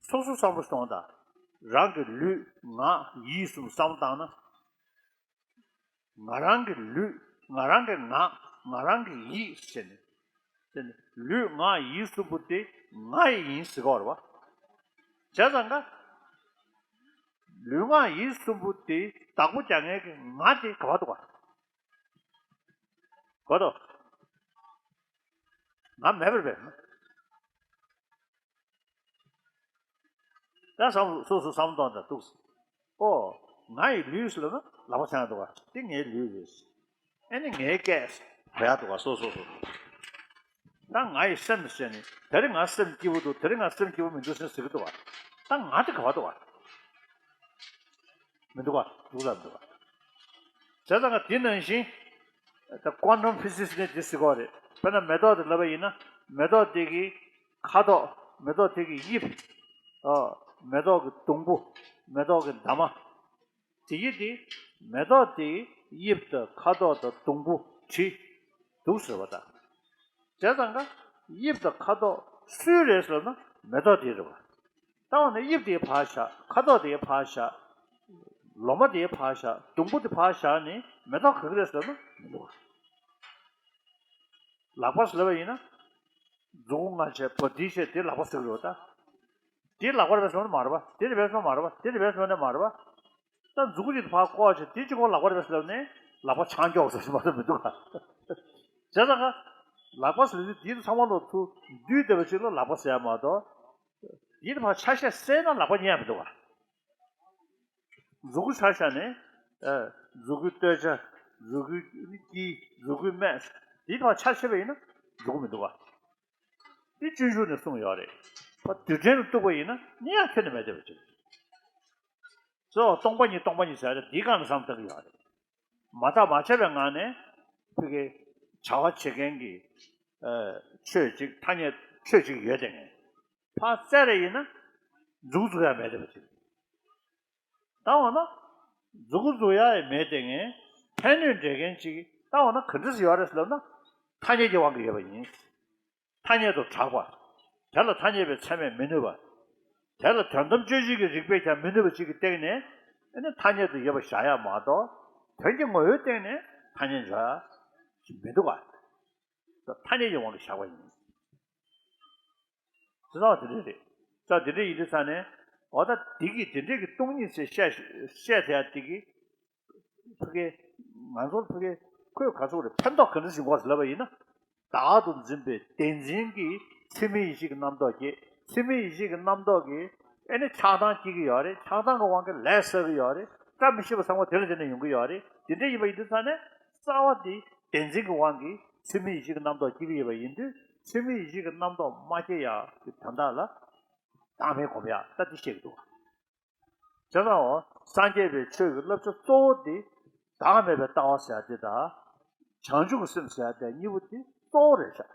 སོ་སོ་བསམ་བློ་གཏོང་དང་། རང་གི་ལུས་ངག་ཡིད་གསུམ་བསམ་བློ་བཏང་ན། ང་རང་གི་ལུས་ང་རང་གི་ངག་ང་རང་གི་ཡིད་ཟེར་ནས། ཟེར་ནས་ལུས་ངག་ཡིད་གསུམ་པོ་དེ་ང་ཡི་ཡིན་ཟེར་གོ་རེད་པ། བྱས་ཙང་ཀ་ལུས་ངག་ཡིད་གསུམ་པོ་དེ་བདག་པོ་རྒྱག་མཁན་གྱི་ང་དེ་ག་པར་འདུག་ག་ག་པར་འདུག་ང་མེད་པར་བས། ད་བསམ་སོ་སོ་བསམ་བློ་གཏོང་དང་འདུག་ཨོ། ང་ཡི་ལུས་ལབ་ན་ལག་པ་འཆང་འདུག་ག་དེ་ངའི་ལུས་རེད། ཨ་ནི་ངའི་སྐད་བོ་ཡག་འདུག་ག་སོ་སོ་སོ། ད་ང་ཡི་སེམས་ཟེར་ནས་དེ་རིང་ང་སེམས་སྐྱིད་པོ་འདུག་དེ་རིང་ང་སེམས་སྐྱིད་པོ་མི་འདུག་ཟེར་ཟེར་གི་འདུག་ག་ད་ང་དེ་ག་པར་འདུག་ག་མི་འདུག་ག་འདུག་ལ་མི་འདུག་ག་བྱས་ཙང་ང་དེ་ནང་བཞིན་ད་ཀོན་ཊམ་ཕི་སིག་སི་ནས་དེ་ཟེར་གི་རེད། དཔེར་ན་མེ་ཏོག་དེ་ལབ་པ་ཡིན་ན་མེ་ཏོག་དེ་གི་ཁ་དོག་མེ་ཏོག་དེ་གི་དབྱིབས། ཨ། མེ་ཏོག་གི་སྡོང་པོ། མེ་ཏོག་གི་འདབ་མ། དེ་ཡི་དེ་མེ་ཏོག་དེའི་དབྱིབས་དང་ཁ་དོག་དང་སྡོང་པོ་བྲིས་འདུག་ཟེར་བ་དང་། བྱས་ཙང་ཀ་དབྱིབས་དང་ཁ་དོག་སུའི་རེད་ཟེར་ན་མེ་ཏོག་དེའི་རེད་བ། ད་འོ་ན་དབྱིབས་དེ་ཕར་བཞག་ཁ་དོག་དེ་ཕར་བཞག་ལོ་མ་དེ་ཕར་བཞག་སྡོང་པོ་དེ་ཕར་བཞག་ནས་མེ་ཏོག་ག་གི་རེད་ཟེར་ན་མི་འདུག་བ། ལག་པ་ཟེར་བ་ཡིན་ན། མཛུ་གུ་ལྔ་བྱས་བ་དེ་བྱས་དེ་ལག་པ་ཟེར་གི་རེད་བ་ད། དེ་ལག་པ་རེད་པས་ཟེར་ན་མ་རེད་པ། དེ་རེད་པས་ཟེར་ན་མ་རེད་པ། དེ་རེད་པས་ཟེར་ན་མ་རེད་པ། ད་མཛུ་གུ་གཅིག་ཕར་བཀོག་བྱས་དེ་གཅིག་པོ་ལག་པ་རེད་པས་ཟེར་ནས་ལག་པ་ཆང་འཁྱོག་ཟེར་མ་ཟེར་མི་འདུག་ག་བྱས་ཙང་ཀ་ལག་པ་ཟེར་དུས་དེ་ཚང་མ་ལོ་ཐུ་འདུས་བསྡད་པ་ཅིག་ལ་ལག་པ་ཟེར་ཡ་མ་གཏོགས། དེ་ཕར་ཆ་ཤས་བསལ་ན་ལག་པ་རྙེད་མི་འདུག་ག་མཛུ་གུ་ཆ་བཞག་ནས། ཨ། མཛུ་གུའི་ལྟོ་ཆ། མཛུ་གུའི་དཀྱིལ། མཛུ་གུའི་སྨད། འདི་དག་ཆ་བཞག་པ་ཡིན་ན་མཛུ་གུ་མི་འདུག་ག་འདི་སྤྱོད་འཇུག་ནས་གསུངས་ཡོད་རེད། ཕ་རྡུལ་ཕྲན་ལ་གཏུགས་པ་ཡིན་ན་གནས་ཡག་ཁྱོན་ནས་མེད་བསྡད་པ་ཅིག་གཙོ་བོ་སྟོང་པ་ཉིད་སྟོང་པ་ཉིད་ཟེར་ཡ་དེ་འདིའི་སྒང་ལ་བསམ་བཏང་གི་ཡོད་རེད། མ་བརྟགས་མ་དཔྱད་པའི་ངང་ནས་ཕ་གི་བྱ་བ་བྱེད་མཁན་གྱི་ཨ་ཆོས་ཅིག་ཐ་སྙད་ཆོས་ཅིག་ཡོད་དེ་ངས་ཕར་བཙལ་རེ་ཡིན་ན་མཛུ་གུ་འཛུགས་ཡག་མེད་བསྡད་པ་ཅིག་ད་འོ་ན། མཛུ་གུ་འཛུགས་ཡག་ཡང་མེད་དེ་ངས་ཕན་གནོད་འབྲེལ་མཁན་ཅིག་ད་འོ་ན་ག་འདྲ་ཞིག་ཡོད་རེད་ཟེར་ལབ་ན། ཐ་སྙད་ཀྱི་དབང་གིས་ཡོད་པ་ཡིན། ཐ་སྙད་དུ་གྲགས་པ། དེ་ལ་ཐ་སྙད་པའི་ཚད་མས་མི་གནོད་པ། དེ་ལ་དོན་དམ་དཔྱོད་བྱེད་ཀྱི་རིགས་པས་ཀྱང་མི་གནོད་པ་ཅིག་གི་སྟེང་ནས་ཨ་ནི་ཐ་སྙད་དུ་ཡོད་པ་བཞག་ཡག་མ་གཏོགས། དོན་གྱི་ངོ་བོའི་སྟེང་ནས་ཐ་སྙད་འཇོག་ཡག་ཅིག་མི་འདུག་ག་ཐ་སྙད་ཀྱི་དབང་གིས་བཞག་པ་ཡིན། དེ་ཚང་མ་དེ་འདྲ་རེད། ད་དེ་འདྲ་ཡིན་དུས་ཙང་ནས་འོ་ད་འདི་གིས་དེ་འདྲ་གི་སྟོང་ཉིད་ཟེར་བཤད་བཤད་དེ་ཡ་འདི་གིས་ཕ་གི་ང་ཚོར་ཕ་གི་ཁོས་ག་ཚོད་རེད་ཕན་ཐོགས་ག་འདྲ་ཞིག་འགོ་ཟེར་ལབ་པ་ཡིན་ན། བདག་ཏུ་འཛིན་པའི་བདེན་འཛིན་གྱིས་ཚུལ་མིན་ཡིད་བྱེད་ཀྱི་རྣམ་རྟོག་སྐྱེ། ཚུལ་མིན་ཡིད་བྱེད་ཀྱི་རྣམ་རྟོག་གིས་ཨེ་ནི་ཆགས་སྡང་སྐྱེ་གི་ཡོད་རེད། ཆགས་སྡང་གི་དབང་གིས་ལས་བསགས་གི་ཡོད་རེད། བཀྲ་མི་ཤིས་པ་ཚང་མ་དེ་ལ་བརྟེན་ནས་ཡོང་གི་ཡོད་རེད། དེ་འདྲ་ཡིན་པ་ཡིན་དུས་ཙང་ནས་རྩ་བ་དེ་བདེན་འཛིན་གྱི་དབང་གིས་ ཚད་མེད་ཡེ་ཤེས་ཀྱི་རྣམ་རྟོག་སྐྱེ་གི་ཡོད་པ་ཡིན་དུས། ཚད་མེད་ཡེ་ཤེས་ཀྱི་རྣམ་རྟོག་མ་སྐྱེ་ཡག་གི་དོན་དག་ལ་བདག་མེད་སྒོམ་ཡག་ད་འདི་བཤད་ཀྱི་འདུག། བྱས་ཙང་འོ་སངས་རྒྱས་པའི་ཆོས་ཀྱི་བསླབ་བྱ་གཙོ་བོ་འདི་བདག་མེད་པའི་ལྟ་བ་ཟེར་ཡ་འདི་དང་། བྱང་ཆུབ་ཀྱི་སེམས་ཟེར་ཡ་འདི་གཉིས་པོ་འདི་གཙོ་བོ་རེད་ཤག།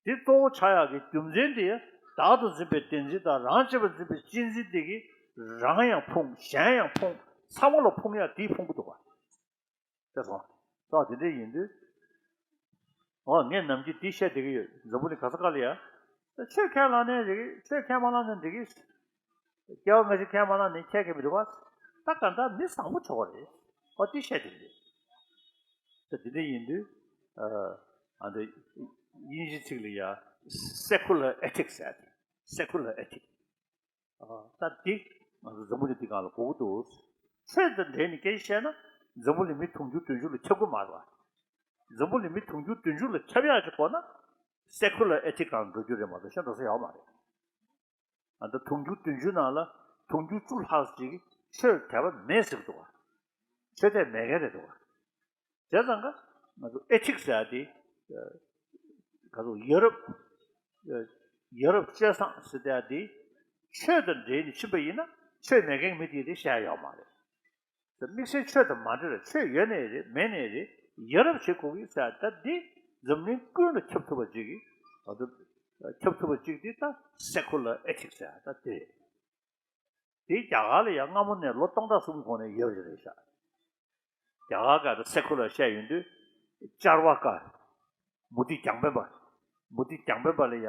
འདི་གཙོ་བོ་ཆགས་ཡག་གི་རྒྱུ་མཚན་འདི། བདག་ཏུ་འཛིན་པའི་བདེན་འཛིན་དང་རང་གཅེས་པར་འཛིན་པའི་གཅེས་འཛིན་འདི་གིས་རང་ཡང་ཕུང་གཞན་ཡང་ཕུང་ཚང་མ་ལ་ཕུང་ཡག་འདིས་ཕུང་གི་འདུག་ག། དེ་སོང་། ཙང་དེ་འདྲ་ཡིན་དུས། འོ་ངས་ནམ་རྒྱུན་འདི་བཤད་བསྡད་ཀྱི་ཡོད། འཛམ་བུ་གླིང་ག་ས་ག་ལ་ཡ། ཆོས་ཁས་བླངས་ནའི་འགྲིག་གི། ཆོས་ཁས་མ་བླངས་ནའི་འགྲིག་གི། སྐྱེ་བ་སྔ་ཕྱི་ཁས་མ་བླངས་ནའི་ཁྱད་ཁྱད་མི་འདུག་ག། ད་ག་འདྲ་མི་བཟང་པོ་ཆོག་གི་རེད། འོ་དེ་བཤད་བསྡད་ཀྱི་ཡོད། ད་དེ་འདྲ་ཡིན་དུས། ཨ་འདི་དབྱིན་ཇིའི་ཚིག་ལ་ཡ། secular ethics ཟེར། secular ethics། ད་འདི་ང་ཚོ་འཛམ་བུ་གླིང་འདི་སྒང་ལ་དགོས་ཀྱི་འདུག། ཆོས་དང་འབྲེལ་ནས་སྐད་ཆ་བཤད་ན་འཛམ་བུ་གླིང་མི་དུང་ཕྱུར་བདུན་ཅུ་ལ་ཁྱབ་ཀྱི་མ་རེད་པ། འཛམ་བུ་གླིང་མི་དུང་ཕྱུར་བདུན་ཅུ་ལ་ཁྱབ་ཡག་ཅིག་དགོས་ན་secular ethics སྒང་འགྲོ་རྒྱུ་རེད་མ་གཏོགས་གཞན་འགྲོ་ས་ཡོད་མ་རེད། ཨ་ད་དུང་ཕྱུར་བདུན་ཅུ་ནང་ལ་དུང་ཕྱུར་བཅུ་ལྷག་ཅིག་ཆོས་དད་པ་མེད་ཟེར་གྱི་འདུག་པ། ཆོས་དད་མེད་མཁན་རེད་འདུག་པ། བྱས་ཙང་ཀ་ང་ཚོ་ethics ཟེར་ཡ་དེ། ག་ཚོད་ཡ་རབས། ཡ་རབས་སྤྱོད་བཟང་ཟེར་ཡ་དེ། ཆོས་དང་འབྲེལ་ནས་ཕྱིན་པ་ཡིན་ན་ཆོས་མེད་མཁན་མི་དེ་དེ་བཤད་ཡ་ཡོད་མ་རེད། དམིགས་བསལ་ཆོས་དང་མ་འབྲེལ་བའི་ཆོས་ཡོད་ནའི་རེད་མེད་ནའི་རེད། ཡ་རབས་བྱེད་དགོས་ཀྱི་ཟེར་ཡ་ད་འདི་འཛམ་གླིང་ཀུན་ལ་ཁྱབ་ཐུབ་པ་ཅིག་གི། ཁྱབ་ཐུབ་པ་ཅིག་འདི་ད་secular ethics ཟེར་ཡ་ད་དེ་རེད། དེ་རྒྱ་གར་ལ་ཡང་སྔ་མོ་ནས་ལོ་སྟོང་ཕྲག་གསུམ་གོང་ནས་ཡོད་པ་རེད་ཤག། རྒྱ་གར་སྐད་དུ་secular བཤད་ཡོང་དུས། བཅར་བ་ཀ། མུ་སྟེགས་རྒྱང་འཕེན་པ། མུ་སྟེགས་རྒྱང་འཕེན་པ་ལ་ཡང་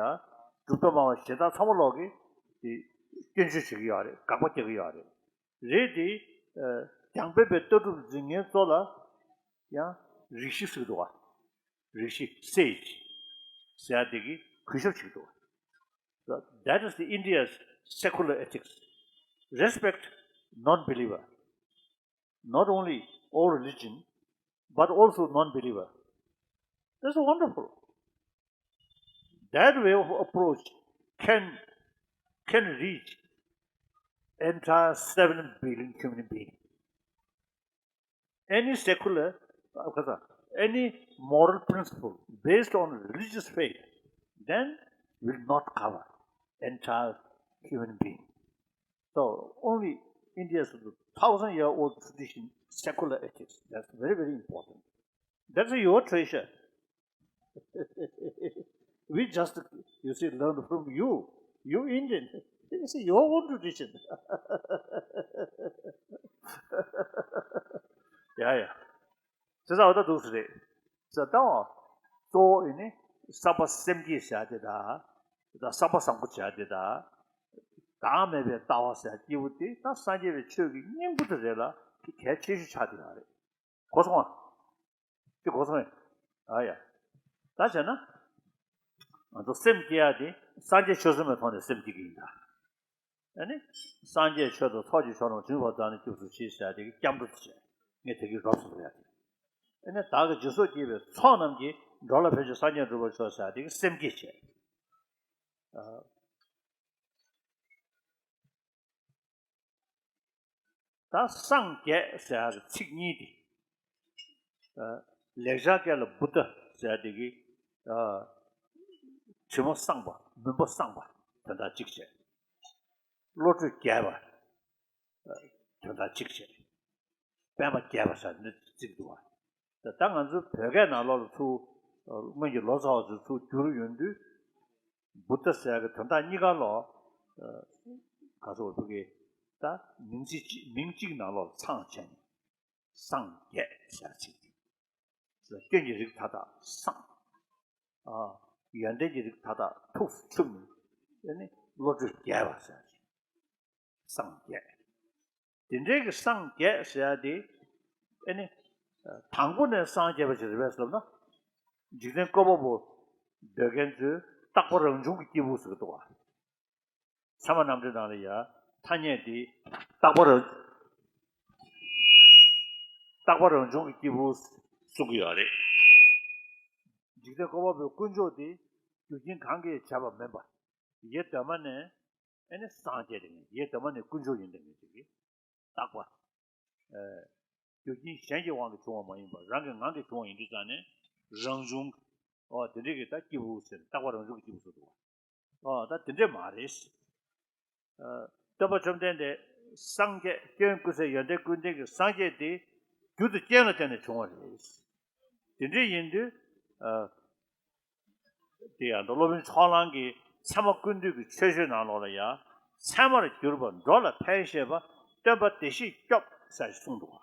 གྲུབ་མཐའ་སྨྲ་བ་གཞན་དག་ཚང་མ་ལོག་གིས་དེ་སྐྱོན་བརྗོད་བྱེད་ཀྱི་ཡོད་རེད། དགག་པ་རྒྱག་གི་ཡོད་རེད། རེད་དེ། རྒྱང་འཕེན་པའི་ལྟ་གྲུབ་འཛིན་མཁན་ཚོ་ལ་ཡང་རིགས་བཞི་ཟེར་གྱི་འདུག་ག། རིགས་བཞི་sage ཟེར་ཡ་དེ་གིས་གུས་ཞབས་བྱེད་ཀྱི་འདུག་ག། So that is the India's secular ethics. Respect non-believer. Not only all religion, but also non-believer. That's wonderful. That way of approach can can reach entire seven billion human beings. Any secular, uh, any moral principle based on religious faith, then will not cover entire human being. So only India's thousand year old tradition, secular ethics, that's very, very important. That's your treasure. We just, you see, learn from you. You Indian. It's your own tradition. Yeah, yeah. བྱས་ཙང་འོ་ད་འདུག་སེ་རེད། བྱས་ཙང་གཙོ་བོ་ཡིན་ནི་བསམ་པ་སེམས་བསྐྱེད་བྱ་དེ་དང་། ད་བསམ་པ་བཟང་པོ་བྱ་དེ་དང་། བདག་མེད་པའི་ལྟ་བ་ཟེར་སྐྱེས་བུ་དེ་ད་སངས་རྒྱས་པའི་ཆོས་ཀྱི་སྙིང་པོ་དེ་རེད་ལ་དེ་གལ་ཆེ་ཤོས་ཆགས་བསྡད་ཡོད་རེད། གོ་སོང་ཨ། དེ་གོ་སོང་ཨེ། ཨ་ཡ། ད་བྱས་ན། ང་ཚོ་སེམས་བསྐྱེད་ཡ་དེ་སངས་རྒྱས་ཆོས་གསུམ་པའི་ཐོག་ནས་སེམས་བསྐྱེད་ཀྱི་ཡིན་ད། ཨ་ནི། སངས་རྒྱས་ཆོས་དང་ཚོགས་ཀྱི་མཆོག་རྣམས་བྱིན་གྱིས་བརླབ་ནས་སྐྱབས་སུ་མཆི་ཟེར་ཡ་དེ་གི་སྐྱབས་འགྲོ་དེ་བྱས། ངས་དེ་གི་རོབ་ཙམ་ལ་ཡ་དེ། ཨ་ནི་བདག་གིས་སྦྱིན་སོགས་བགྱིས་པའི་ཚོགས་རྣམས་ཀྱིས། འགྲོ་ལ་ཕན་ཕྱིར་སངས་རྒྱས་འགྲུབ་པར་ཤོག་ཟེར་ཡ་དེ་གི་སེམས་བསྐྱེད་བྱས། ཨ། ད་སངས་རྒྱས་ཟེར་ཡ་གི་ཚིག་གཉིས་དེ། ལེགས་སྦྱར་སྐད་ལ་བུདྡྷ་ཟེར་ཡ་དེ་གི། དྲི་མ་སངས་པ། མུན་པ་སངས་པ། དོན་དག་གཅིག་བྱས། བློ་གྲོས་རྒྱས་པ། དོན་དག་གཅིག་བྱས། པདྨ་རྒྱས་པ་ཟེར་ནི་གཅིག་འདུག་བ། ད་ང་ཚོའི་བོད་སྐད་ནང་ལོགས་ལ་ཚུར། སྔོན་གྱི་ལོ་ཙཱ་བ་ཚོས་ཚུར་བསྒྱུར་ཡོང་དུས། བུདྡྷ་ཟེར་ཡ་གི་དོན་དག་གཉིས་ཀ་ལོ། ག་ཚོད་བོད་ཀྱི་ད་མིང་ཚིག་གཅིག་མིང་གཅིག་ནང་ལོགས་ལ་ཚང་བྱས་ནས་སངས་རྒྱས་ཟེར་ཡ་ཚིག་དེ། སྐྱོན་གྱི་རིགས་མཐའ་དག་སངས། ཨ། ཡོན་ཏན་གྱི་རིགས་མཐའ་དག་ཐུགས་སུ་ཆུད་ནས་ཨ་ནི་བློ་གྲོས་རྒྱས་པ་ཟེར་ཡ་ཅིག། སངས་རྒྱས། དེ་འདྲའི་གི་སངས་རྒྱས་ཟེར་ཡ་དེ་ཨ་ནི་དང་པོ་ནས་སངས་རྒྱས་པ་ཞིག་རེད་པས་ཟེར་ན། འཇིག་རྟེན་བཀོད་པ་པོ་འདོད་མཁན་ཚོས་རྟག་པ་རང་བྱུང་གི་སྐྱེས་བུ་ཟེར་གི་འདུག་བ། ཚད་མ་རྣམ་འགྲེལ་ནང་ལ་ཡ་ཐ་སྙད་འདི་རྟག་པ་རང་རྟག་པ་རང་བྱུང་གི་སྐྱེས་བུ་གསུང་གི་ཡོད་རེད། འཇིག་རྟེན་བཀོད་པ་པོའི་དཀོན་མཆོག་དེ་རྒྱུ་རྐྱེན་གང་གིས་བྱས་པ་མིན་པ། ཡེ་གདོད་མ་ནས་ཨེ་ནི་སངས་རྒྱས་དེ་ཡིན། ཡེ་གདོད་མ་ནས་དཀོན་མཆོག་ཡིན་དེ་ཡིན་ཅིག་གི་རྟག་པ། ཨེ། རྒྱུ་རྐྱེན་གཞན་གྱི་དབང་གིས་བྱུང་བ་མ་ཡིན་པར་རང་གི་ངང་གིས་བྱུང་བ་ཡིན་དུས་ཙང་ནས། རང་བྱུང་། ཨོ་དེ་འདྲའི་གི་ད་སྐྱེས་བུ་ཟེར་རྟག་པ་རང་བྱུང་གི་སྐྱེས་བུ་ཟེར་འདུག་ཨོ་ད་དེ་འདྲས་མ་རེད། ཨ། སྟོན་པ་བཅོམ་ལྡན་འདས་སངས་རྒྱས་སྐྱོན་ཀུན་ཟད་ཡོན་ཏན་ཀུན་ལྡན་གྱི་སངས་རྒྱས་དེ་རྒྱུ་དང་རྐྱེན་ལ་བརྟེན་ནས་བྱུང་བ་རེད། དེ་འདྲས་ཡིན་དུས། ཨ། དེ་ཡང་ད་སློབ་དཔོན་ཕྱོགས་གླང་གིས་ཚད་མ་ཀུན་བཏུས་ཀྱི་མཆོད་བརྗོད་ནང་ལོགས་ལ་ཡང་ཚད་མར་གྱུར་པ་འགྲོ་ལ་ཕན་བཞེད་པ་སྟོན་པ་བདེ་གཤེགས་སྐྱོབ་ཟེར་གསུངས་འདུག་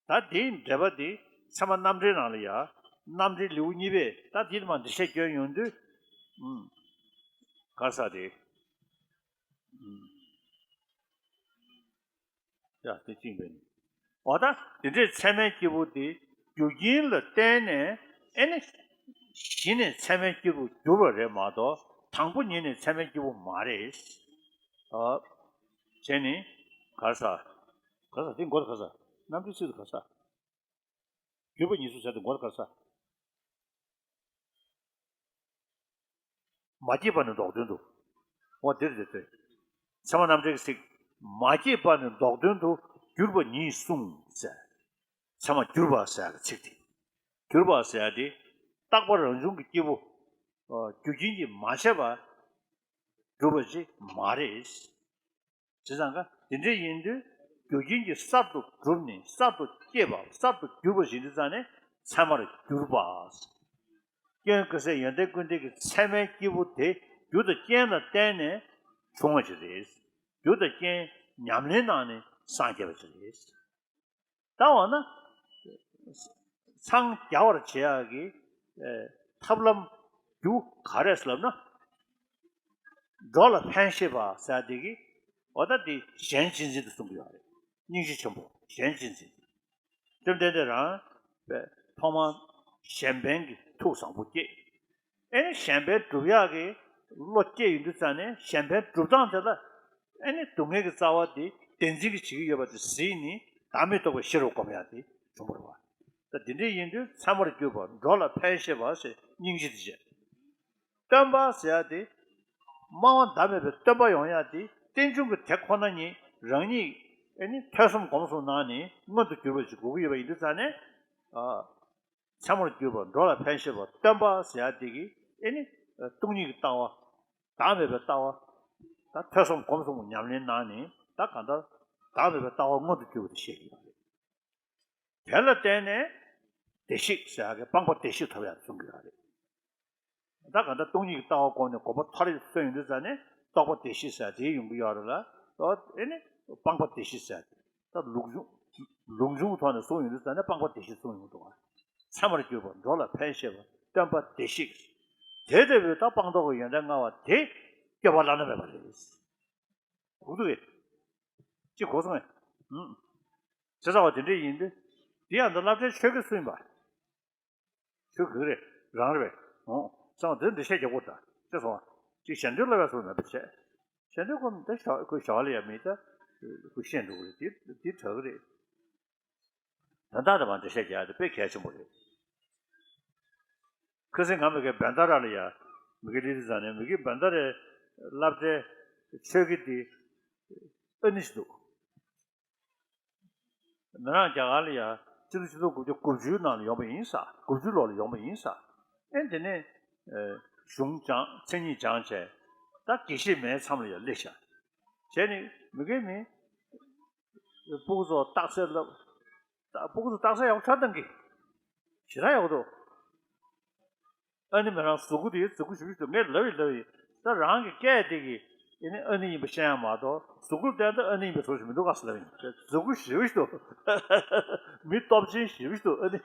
ད་དེའི་འགྲེལ་པ་དེ་ཚད་མ་རྣམ་འགྲེལ་ནང་ལ་ཡང་རྣམ་འགྲེལ་ལེའུ་གཉིས་པས་ད་དེ་མ་འགྲེལ་བཤད་སྐྱོན་ཡོང་དུས། ཨུམ། ག་རེ་ཟེར་དེ། ཨུམ། ཡ་དེ་གཅིག་པས་ནི། འོ་ད་དེ་འདྲའི་ཚད་མའི་སྐྱེས་བུ་དེ་རྒྱུ་རྐྱེན་ལ་བརྟེན་ནས་ཨེ་ནི། གཞི་ནས་ཚད་མའི་སྐྱེས་བུ་གྱུར་པ་རེད་མ་གཏོགས་དང་པོ་ཉིད་ནས་ཚད་མའི་སྐྱེས་བུ་མ་རེད། ཨ། བྱས་ནི། ག་རེ་ཟེར། ག་རེ་ཟེར་དེ་མགོ་ལ་ག་རེ་ཟེར། རྣམ་འགྲེལ་ཚིག་ཏུ་ག་རེ་ཟེར། གྱུར་པ་ཉིད་གསུངས་ཟེར་དེ་མགོ་ལ་ག་རེ་ཟེར། མ་སྐྱེས་པ་ནི་ལྡོག་དོན་དུ། འོ་འདིར་འདི་ལྟོས། ཚད་མ་རྣམ་འགྲེལ་གྱི་ཚིག་མ་སྐྱེས་པ་ནི་ལྡོག་དོན་དུ་གྱུར་པ་ཉིད་གསུངས་ཟེར། ཚད་མ་གྱུར་པ་ཟེར་ཡག་གི་ཚིག་དེ། གྱུར་པ་ཟེར་ཡག་དེ་རྟག་པ་རང་བྱུང་གི་སྐྱེས་བུ། ཨ། རྒྱུ་རྐྱེན་གྱིས་མ་བྱས་པ་གྲུབ་པ་ཅིག་མ་རེད། བྱས་ཙང་ཀ་དེ་འདྲ་ཡིན་དུས་རྒྱུ་རྐྱེན་གྱིས་གསར་དུ་གྲུབ་ནས་གསར་དུ་སྐྱེས་པ་གསར་དུ་གྱུར་པ་ཞིག་ཡིན་དུས་ཙང་ནས་ཚད་མར་གྱུར་པ། སྐྱོན་ཀུན་ཟད་ཡོན་ཏན་ཀུན་ལྡན་གྱི་ཚད་མའི་སྐྱེས་བུ་དེ་རྒྱུ་དང་རྐྱེན་ལ་བརྟེན་ནས་བྱུང་བ་ཞིག་རེད། རྒྱུ་དང་རྐྱེན་ཉམས་ལེན་གནང་ནས་སངས་རྒྱས་པ་ཞིག་རེད། ད་འོ་ན། འཚང་རྒྱ་བར་བྱེད་ཡག་གི། ཨེ། ཐབས་ལམ་རྒྱུ་ག་རེ་ཟེར་ལབ་ན། འགྲོ་ལ་ཕན་བཞེད་པ་ཟེར་དེ་གི། འོ་ད་དེ་གཞན་གཅེས་འཛིན་དུ་གསུང་གི་ཡོད་རེད། སྙིང་རྗེ་ཆེན་པོ་གཞན་གཅེས་འཛིན། བཅོམ་ལྡན་འདས་རང་། ཐོག་མར་གཞན་ཕན་གྱི་ཐུགས་བཟང་པོ་སྐྱེས། ཨེ་ནི་གཞན་ཕན་སྒྲུབ་ཡག་གི་བློ་སྐྱེས་ཡོང་དུས་ཙང་ནས་གཞན་ཕན་སྒྲུབ་སྟངས་དེ་ལ་ཨེ་ནི་སྡུག་བསྔལ་གྱི་རྩ་བ་དེ་བདེན་འཛིན་གྱིས་བྱེད་ཀྱི་ཡོད་པ་དེ་གཟིགས་ནས་བདག་མེད་རྟོགས་པའི་གཞི་རུ་སྒོམ་ཡག་དེ་བྱུང་བ་རེད་བ། ད་དེ་འདྲ་ཡིན་དུས་ཚད་མར་གྱུར་པ་འགྲོ་ལ་ཕན་བཞེད་པ་ཞེས་སྙིང་རྗེ་དེ་བྱས། སྟོན་པ་ཟེར་ཡག་དེ་སྨྲ་བ་བདག་མེད་པའི་སྟོན་པ་ཡོང་ཡག་དེ་རྟེན་འབྱུང་གི་དེ་ཁོ་ན་ཉིད་རང་ཉིད་ཨེ་ནི་ཐོས་བསམ་སྒོམ་གསུམ་གནང་ནས་མངོན་དུ་གྱུར་པ་ཞིག་དགོས་ཀྱི་ཡོད་པ་ཡིན་དུས་ཙང་ནས། ཨ། ཚད་མར་གྱུར་པ་འགྲོ་ལ་ཕན་བཞེད་པ་སྟོན་པ་ཟེར་ཡག་དེ་གིས་ཨེ་ནི། སྟོང་ཉིད་ཀྱི་ལྟ་བ། བདག་མེད་པའི་ལྟ་བ། ད་ཐོས་བསམ་སྒོམ་གསུམ་ཉམས་ལེན་གནང་ནས་ད་གང་ལྟར་བདག་མེད་པའི་ལྟ་བ་མངོན་དུ་གྱུར་པ་དེ་བཤད་ཀྱི་ཡོད་རེད། དེ་ལ་བརྟེན་ནས་བདེ་གཤེགས་ཟེར་ཡག་གི་སྤངས་པ་བདེ་གཤེགས་ཐོབ་ཡག་གསུང་གི་ཡོད་རེད། ད་གང་ལྟར་སྟོང་ཉིད་ཀྱི་ལྟ་བ་སྒོམ་ནས་གོ་འཕང་མཐོ་རིས་སུ་ཡོང་དུས་ཙང་ནས་རྟོགས་པ་བདེ་གཤེགས་ཟེར་དེ་ཡོང་གི་ཡོད་རེད་ལ། ཨེ་ནི་སྤངས་པ་བདེ་གཤེགས་ཟེར་དེ་ད་ལུགས་འབྱུང་། ལུགས་འབྱུང་ཐོག་ནས་གསུངས་ཡོང་དུས་ཙང་ནས་སྤངས་པ་བདེ་གཤེགས་གསུངས་ཡོང་འདུག་བ། ཚད་མར་གྱུར་པ་འགྲོ་ལ་ཕན་བཞེད་པ་སྟོན་པ་བདེ་གཤེགས། དེ་ལྟ་བུའི་ད་སྤངས་རྟོགས་ཀྱི་ཡོན་ཏན་མངའ་བ་དེ་སྐྱོབ་པ་བླ་ན་མེད་པ་རེད། གོ་འདུག་གས། ཅིག་གོ་སོང་ངས། ཨུམ། བྱས་ཙང་བ་དེ་འདྲ་ཡིན་དུས། འདི་ཡང་འདི་བསླབ་བྱའི་ཆོས་ཀྱི་སུ་ཡིན་པ། ཆོས་གོས་རེད། རང་རེད་པས། འོང་། སང་དེ་འདི་བཤད་རྒྱག་གོ་ད། ཅེས་སོང་བ། ཅིག་ཞལ་འདོན་ལ་བས་སོང་མེད་པ་བྱས། ཞལ་འདོན་ཁོ་འདི་ཞག་ཁོས་ཞག་ལ་ཡ་མི་ད། ཁོས་བཤད་འགྲོ་གི་རེད། དེ་དེ་དྲག་གི་རེད། ད་ལྟ་དེ་མ་འདི་བཤད་རྒྱག་དེ་དཔེ་གལ་ཆེན་པོ་རེད། ཁ་སང་ང་མི་གའི་བན་ད་ར་ལ་ཡ། མི་གའི་ལི་ཏི་ཟ་ནས་མི་གའི་བན་ད་རའི་བསླབ་གྲྭའི་ཆོས་ཀྱི་དེ། ཨ་ནི་ཞིག་འདུག་མི་རང་རྒྱ་གར་ལ་ཡ་སྤྱི་ལོ་ཆིག་སྟོང་དགུ་བརྒྱ་དགུ་བཅུའི་ནང་ལ་ཡོང་པ་ཡིན་ས། དགུ་བཅུ་ལོ་ལ་ཡོང་པ་ཡིན་ས། ཨེ་དེ་ནས་གཞུང་སྦྱངས། མཚན་ཉིད་སྦྱངས་བྱས། ད་དགེ་བཤེས་མའི་མཚམས་ལ་ཡ་སླེབས་ཤག་བྱས་ནས་མི་རྒན་མི་སྤུ་གུ་ཚོ་རྟགས་གསལ་ལབ། ད་སྤུ་གུ་ཚོ་རྟགས་གསལ་ཡག་པོ་ཆགས་བཏང་གི་ཞེ་དྲག་ཡག་པོ་འདུག་ཨ་ནི་མི་རང་གཟུགས་པོ་དེ་མཛུབ་གུ་ཞུ་ཞུ་ངས་ལབ་ཡིན་ལབ་ཡིན། ད་རང་གི་སྐད་དེ་གི་ཨ་ནི་ཨ་ནི་ཡིན་པ་ཤེས་ཡ་མ་གཏོགས་གཟུགས་པོར་བལྟས་ན་ཨ་ནི་ཡིན་པའི་ཚོད་ཞིག་མི་འདུག་ག་ཟེར་ལབ་ཡིན། མཛུབ་གུ་ཞེ་པོ་ཞིག་འདུག་མི་སྟོབས་ཆེན་ཞེ་པོ་ཞིག་འདུག་ཨ་ནི་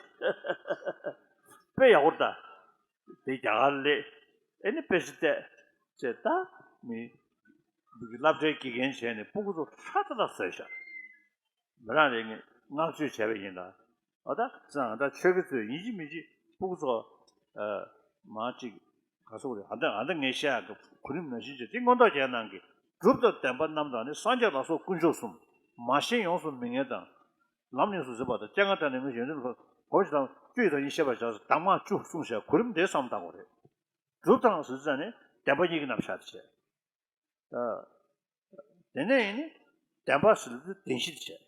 དཔེ་ཡག་པོ་རེད་ད། དེ་རྒྱ་གར་སླེབས། ཨ་ནི་དཔེ་ཆ་བལྟས། བྱས་ད་མི་མི་གི་སློབ་གྲྭའི་དགེ་རྒན་བྱས་ནས་སྤུ་གུ་ཚོ་ཧྲ་ཏག་ཏག་བཟོས་ཤག་མི་རང་རེ་ངས་བསྔགས་བརྗོད་བྱས་པ་ཡིན་ལ། འོ་ད་ཙང་ད་ཆོས་གི་ཚོས་ཡིན་གཅིག་མིན་གཅིག་སྤུ་གུ་ཚོ། ཨ། མང་གཅིག་ག་སོགས་རེད། ཨ་ད་ཨ་ད་ངས་བཤད་ཡག་གི་གོ་རིམ་ནང་བཞིན་བྱས་ཏེ་མངོན་རྟོགས་རྒྱན་ནང་གི་སྒྲུབ་དང་བདེན་པ་རྣམ་དག་ནི། སངས་རྒྱས་ལ་སོགས་དཀོན་མཆོག་གསུམ། མ་ཤེས་ཡོངས་སུ་མི་ངེས་དང་། ལམ་ཡོངས་སུ་ཟིན་པ་དང་། སྤྱན་སྔར་དང་ནི་མི་ཡོན་ཏན་ལ་སོགས་གོམས་ཤིང་དང་བཅུ་ཡི་དང་ཉིད་ཤེས་པར་བྱ། གདམས་ངག་བཅུ་གསུངས་ཤག་གོ་རིམ་དེ་བསམ་བཏང་དགོས་རེད། སྒྲུབ་དང་ཟེར་ཙང་ནི་བདེན་པ་གཉིས་ཀྱི་རྣམ་གཞག་བྱས། ཨ། དེ་ནས་ཡིན་ནི་བདེན་པ་ཟེར་དུས་བདེན་བཞི་དེ་བྱས།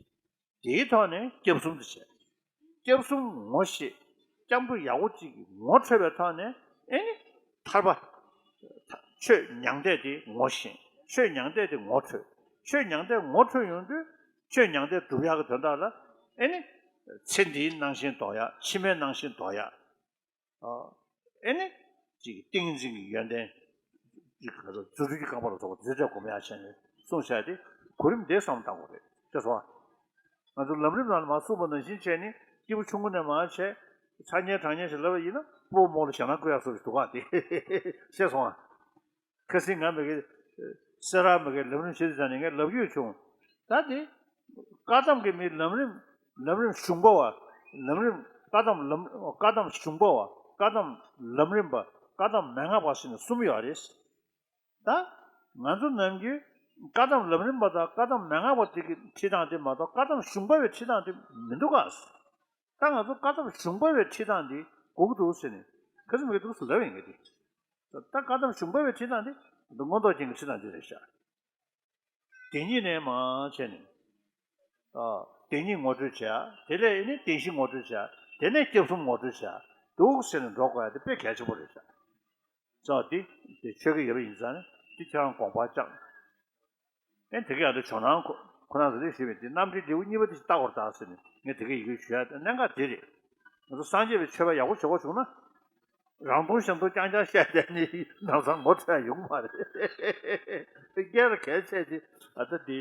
དེའི་ཐོག་ནས་སྐྱབས་གསུམ་དེ་བྱས། སྐྱབས་གསུམ་ངོ་ཤེས། སྐྱབས་འགྲོ་ཡག་པོ་གཅིག་གི་ངོ་འཕྲོད་པའི་ཐོག་ནས་ཨེ་ནི་ཐར་པ། ཆོས་མྱང་འདས་དེ་ངོ་ཤེས། ཆོས་མྱང་འདས་དེ་ངོ་འཕྲོད། ཆོས་མྱང་འདས་ངོ་འཕྲོད་ཡོང་དུས་ཆོས་མྱང་འདས་སྒྲུབ་ཡག་གི་དོན་དག་ལ་ཨེ་ནི་ཚེ་འདིའི་སྣང་ཞེན་ལྡོག་ཡག་ཕྱི་མའི་སྣང་ཞེན་ལྡོག་ཡག་ཨེ་ནི། ཅིག་ཏིང་ངེ་འཛིན་གྱི་ཡོན་ཏན། ཅིག་ག་ཚོད་རྫུ་འཕྲུལ་གྱི་རྐང་པ་ལ་སོགས་པ་རྫས་སྒྲས་སྒོམ་ཡག་བྱས་ནས་གསུངས་བྱས་ཏེ་གོ་རིམ་དེ་བསམ་བློ་བཏང་དགོས་རེད་ཅེས་སོ། ང་ཚོ་ལམ་རིམ་ནང་ལ་མར་གསུངས་པ་ནང་བཞིན་བྱས་ནས་སྐྱེས་བུ་ཆུང་ངུ་ནས་མར་བྱས། ཚ་ཉལ་གྲང་ཉལ་ཞིག་ལབ་པ་ཡིན་ན་སྤོ་བོ་མོ་ལ་ཞེད་སྣང་སྐུལ་ཡག་བཟོ་ཞིག་འདུག་ག་དེ་ཤེས་སོང་ཨ། ཁ་སང་ང་མ་གི་སེ་ར་མ་གི་ལམ་རིམ་བྱེད་དུས་ཙང་ནས་ངས་ལབ་ཀྱི་ཡོད་བྱུང་། ད་དེ། བཀའ་གདམས་ཀྱི་མི་ལམ་རིམ། ལམ་རིམ་གཞུང་པ་བ། ལམ་རིམ། བཀའ་གདམས་ལམ། བཀའ་གདམས་གཞུང་པ་བ། བཀའ་གདམས་ལམ་རིམ་པ། བཀའ་གདམས་མན་ངག་པ་ཟེར་ནས་གསུམ་ཡོད་རེད། ད། ང་ཚོ་ནམ་རྒྱུན་བཀའ་གདམས་ལམ་རིམ་པ་དང་བཀའ་གདམས་མན་ངག་པ་དེ་གི་ཁྲིད་སྟངས་དེ་མ་གཏོགས་བཀའ་གདམས་གཞུང་པ་བའི་ཁྲིད་སྟངས་དེ་མི་འདུག་ག་ད་ང་ཚོ་བཀའ་གདམས་གཞུང་པ་བའི་ཁྲིད་སྟངས་དེ་དགོས་ཀྱི་འདུག་ཟེར་ནས་ཁ་སང་མ་གི་འདུག་ཟེར་ལབ་ཡིན་གྱི་དེ། ད་བཀའ་གདམས་གཞུང་པ་བའི་ཁྲིད་སྟངས་དེ་མངོན་རྟོགས་རྒྱན་གྱི་ཁྲིད་སྟངས་དེ་རེད་ཤག་དེ་ཉིད་ནས་མར་བྱས་ནས། ཨ། བདེན་གཉིས་ངོ་སྤྲོད་བྱས། དེ་ལས་ཨེ་ནི་བདེན་བཞི་ངོ་སྤྲོད་བྱས། དེ་ནས་སྐྱབས་གསུམ་ངོ་སྤྲོད་བྱས། འདུག་ཟེར་ནས་འགྲོ་དགོས་ཡ་དེ་དཔེ་གལ་ཆེན་པོ་རེད་ཤག་ཙང་དེ་དེ་ཆོས་ཀྱི་ཡོད་པ་ཡིན་ཙང་ནི་དེ་ཁྱེད་རང་དགོངས་པར་བཅངས། ཨེ་དེ་ག་ཡང་དེ་ཇོ་ནང་ཁོ་ཁོ་རང་ཚོ་རེ་ཞུས་པའི་དེ་རྣམ་འགྲེལ་ལེའུ་གཉིས་པ་དེ་ཞིག་ལྟ་དགོས་རེད་ད་ཟེར་ནས་ངས་དེ་ག་ཡི་གེ་ཞུ་ཡ་དེ་གནད་འགག་དེ་རེད། ང་ཚོ་སངས་རྒྱས་པའི་ཆོས་པ་ཡག་པོ་བྱེད་དགོས་བྱུང་ན། རང་མཐོང་གཞན་མཐོང་རྐྱང་རྐྱང་བཤད་བསྡད་ནི་ལམ་སང་ངོ་འཕྲོད་ཡ་ཡོང་གི་མ་རེད། སྐད་ལ་གལ་ཆེ་ཆེ་ཨ་ད་འདི་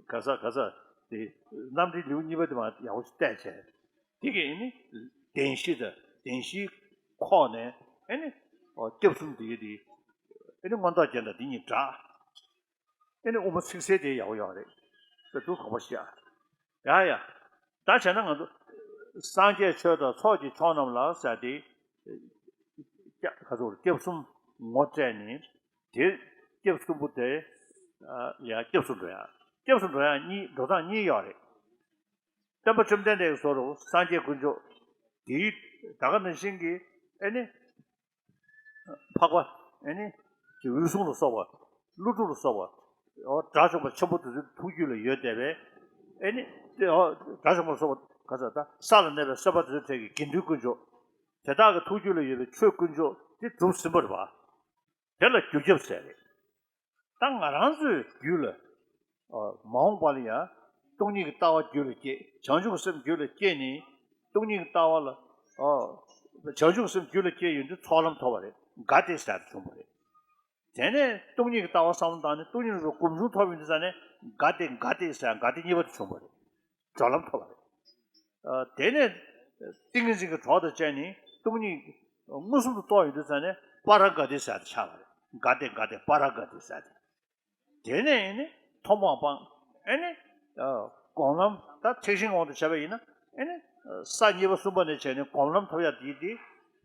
ག་ས་ག་ས་འདི་རྣམ་འགྲེལ་ལེའུ་གཉིས་པ་དེ་མ་ཡག་པོ་ཞིག་བལྟས་བྱས། དེ་གི་ཨེ་ནི་བདེན་བཞི་དང་བདེན་བཞིའི་ཁོག་ནས་ཨེ་ནི་སྐྱབས་གསུམ་འདི་གི་འདི་ཨེ་ནི་མངོན་རྟོགས་རྒྱན་དང་འདི་གཉིས་འདྲ། ཨེ་ནི་དབུ་མ་ཚིག་གསལ་དེ་ཡག་པོ་ཡོད་རེད། ད་དུ་གོ་བ་ཤེས་ཨ། ཡ་ཡ། ད་བྱས་ན་ང་ཚོ་སངས་རྒྱས་ཆོས་དང་ཚོགས་ཀྱི་མཆོག་རྣམས་ལ་ཟེར་ཏེ། སྐྱ་ག་ཚོད་སྐྱབས་གསུམ་ངོ་སྤྲད་ནས་དེ་སྐྱབས་གསུམ་པོ་དེ་ཡ་སྐྱབས་སུ་འགྲོ་ཡ། སྐྱབས་སུ་འགྲོ་ཡ་གཉིས་འགྲོ་སྟངས་གཉིས་ཡོད་རེད། སྟོན་པ་བཅོམ་ལྡན་འདས་ཀྱི་བཟོ་རུ་སངས་རྒྱས་དཀོན་མཆོག་དེའི་ད་ག་ནང་བཞིན་གྱི་ཨེ་ནི། འཕགས་པ། ཨེ་ནི། ཀྱི་འོད་སྲུང་ལ་སོགས་པ། ཀླུ་སྒྲུབ་ལ་སོགས་པ། འོ་དགྲ་བཅོམ་པ་ཆེན་པོ་དེ་ཚོའི་ཐུགས་རྒྱུད་ལ་ཡོད་བསྡད་པས། ཨེ་ནི། དེ་འོ་དགྲ་བཅོམ་པ་ལ་སོགས་པ་ག་ཚོད་ད་ས་ལ་གནས་པའི་སེམས་དཔའ་དེ་ཚོའི་གྲས་ཀྱི་དགེ་འདུན་དཀོན་མཆོག་དེ་དག་གི་ཐུགས་རྒྱུད་ལ་ཡོད་པའི་ཆོས་དཀོན་མཆོག་དེ་གྲུབ་ཟིན་པ་རེད་པ། དེ་ལ་རྒྱུ་ཁྱབ་ཟེར་རེད། ད་ང་རང་ཚོའི་རྒྱུད་ལ། ཨ། མ་འོངས་པ་ལ་ཡང་སྟོང་ཉིད་ཀྱི་ལྟ་བ་རྒྱུད་ལ་སྐྱེས། བྱང་ཆུབ་ཀྱི་སེམས་རྒྱུད་ལ་སྐྱེས་ནས། སྟོང་ཉིད་ཀྱི་ལྟ་བ་ལ། ཨ། བྱང་ཆུབ་ཀྱི་སེམས་རྒྱུད་ལ་སྐྱེས་ཡོང་དུས་ཚོགས་ལམ་ཐོབ་པ་རེད། ག་དེ་ཟེར་བྱུང་བ་རེད། དེ་ནས་སྟོང་ཉིད་ཀྱི་ལྟ་བ་བསམ་བློ་བཏང་ནས་སྟོང་ཉིད་རང་སྒོམ་བྱུང་ཐོབ་ཡོང་དུས་ཙ་ནས་ག་དེ་ག་དེ་ཟེར་ག་དེ་གཉིས་པ་དེ་བྱུང་བ་རེད། སྦྱོར་ལམ་ཐོབ་པ་རེད། ཨ། དེ་ནས་ཏིང་ངེ་འཛིན་གྱི་གྲོགས་དང་བཅས་ནས་སྟོང་ཉིད་མངོན་སུམ་དུ་རྟོགས་ཡོང་དུས་ཙ་ནས་པ་ར་ག་ཏི་ཟེར་དེ་ཆགས་པ་རེད། ག་ཏི་ག་ཏི་པ་ར་ག་ཏི་ཟེར་དེ། དེ་ནས་ཨེ་ནི་ཐོག་མ་སྤངས། ཨེ་ནི་སྒོམ་ལམ་ད་ཐེག་ཆེན་དབང་དུ་བྱས་པ་ཡིན་ན་ཨེ་ནི་ས་གཉིས་པ་གསུམ་པ་ནས་བྱས་ནས་སྒོམ་ལམ་ཐོབ་ཡ་དེ་དེ་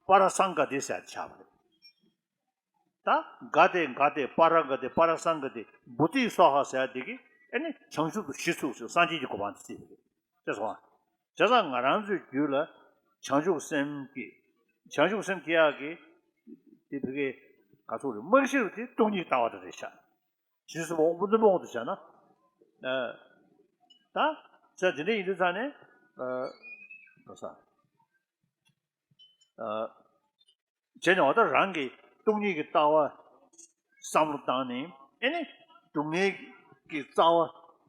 པ་ར་སཾ་ག་ཏི་ཟེར་དེ་ཆགས་པ་རེད། ད་ག་ཏེ་ག་ཏེ་པ་ར་ག་ཏེ་པ་ར་སཾ་ག་ཏེ་བོ་དྷི་སྭཱ་ཧཱ་ཟེར་ཡ་དེ་གིས་ཨེ་ནི་བྱང་ཆུབ་ཏུ་གཞི་ཚུགས་ཟེར་སངས་རྒྱས་ཀྱི་གོ་འཕང་དེ་སྲིད་པ་རེད། ཅེས་སོ། བྱས་ཙང་ང་རང་ཚོའི་རྒྱུད་ལ་བྱང་ཆུབ་སེམས་སྐྱེ། བྱང་ཆུབ་སེམས་སྐྱེ་ཡག་གི་དེ་བི་གའི་ག་ཚོད་རེད། རྨང་གཞི་རུ་དེ་སྟོང་ཉིད་ལྟ་བ་དེ་རེད་ཤག་གཞི་གསུམ་པོ་དབང་པོ་རྣོན་པོ་དབང་དུ་བྱས་ན། ཨ། ད་ཟེར་དེ་འདྲ་ཡིན་དུས་ཙང་ནས། ཨ། ག་ས། ཨ། བྱས་ནས་འོ་ད་རང་གི་སྟོང་ཉིད་ཀྱི་ལྟ་བ་བསམ་བློ་བཏང་ནས་ཨེ་ནི་སྡུག་བསྔལ་གྱི་རྩ་བ་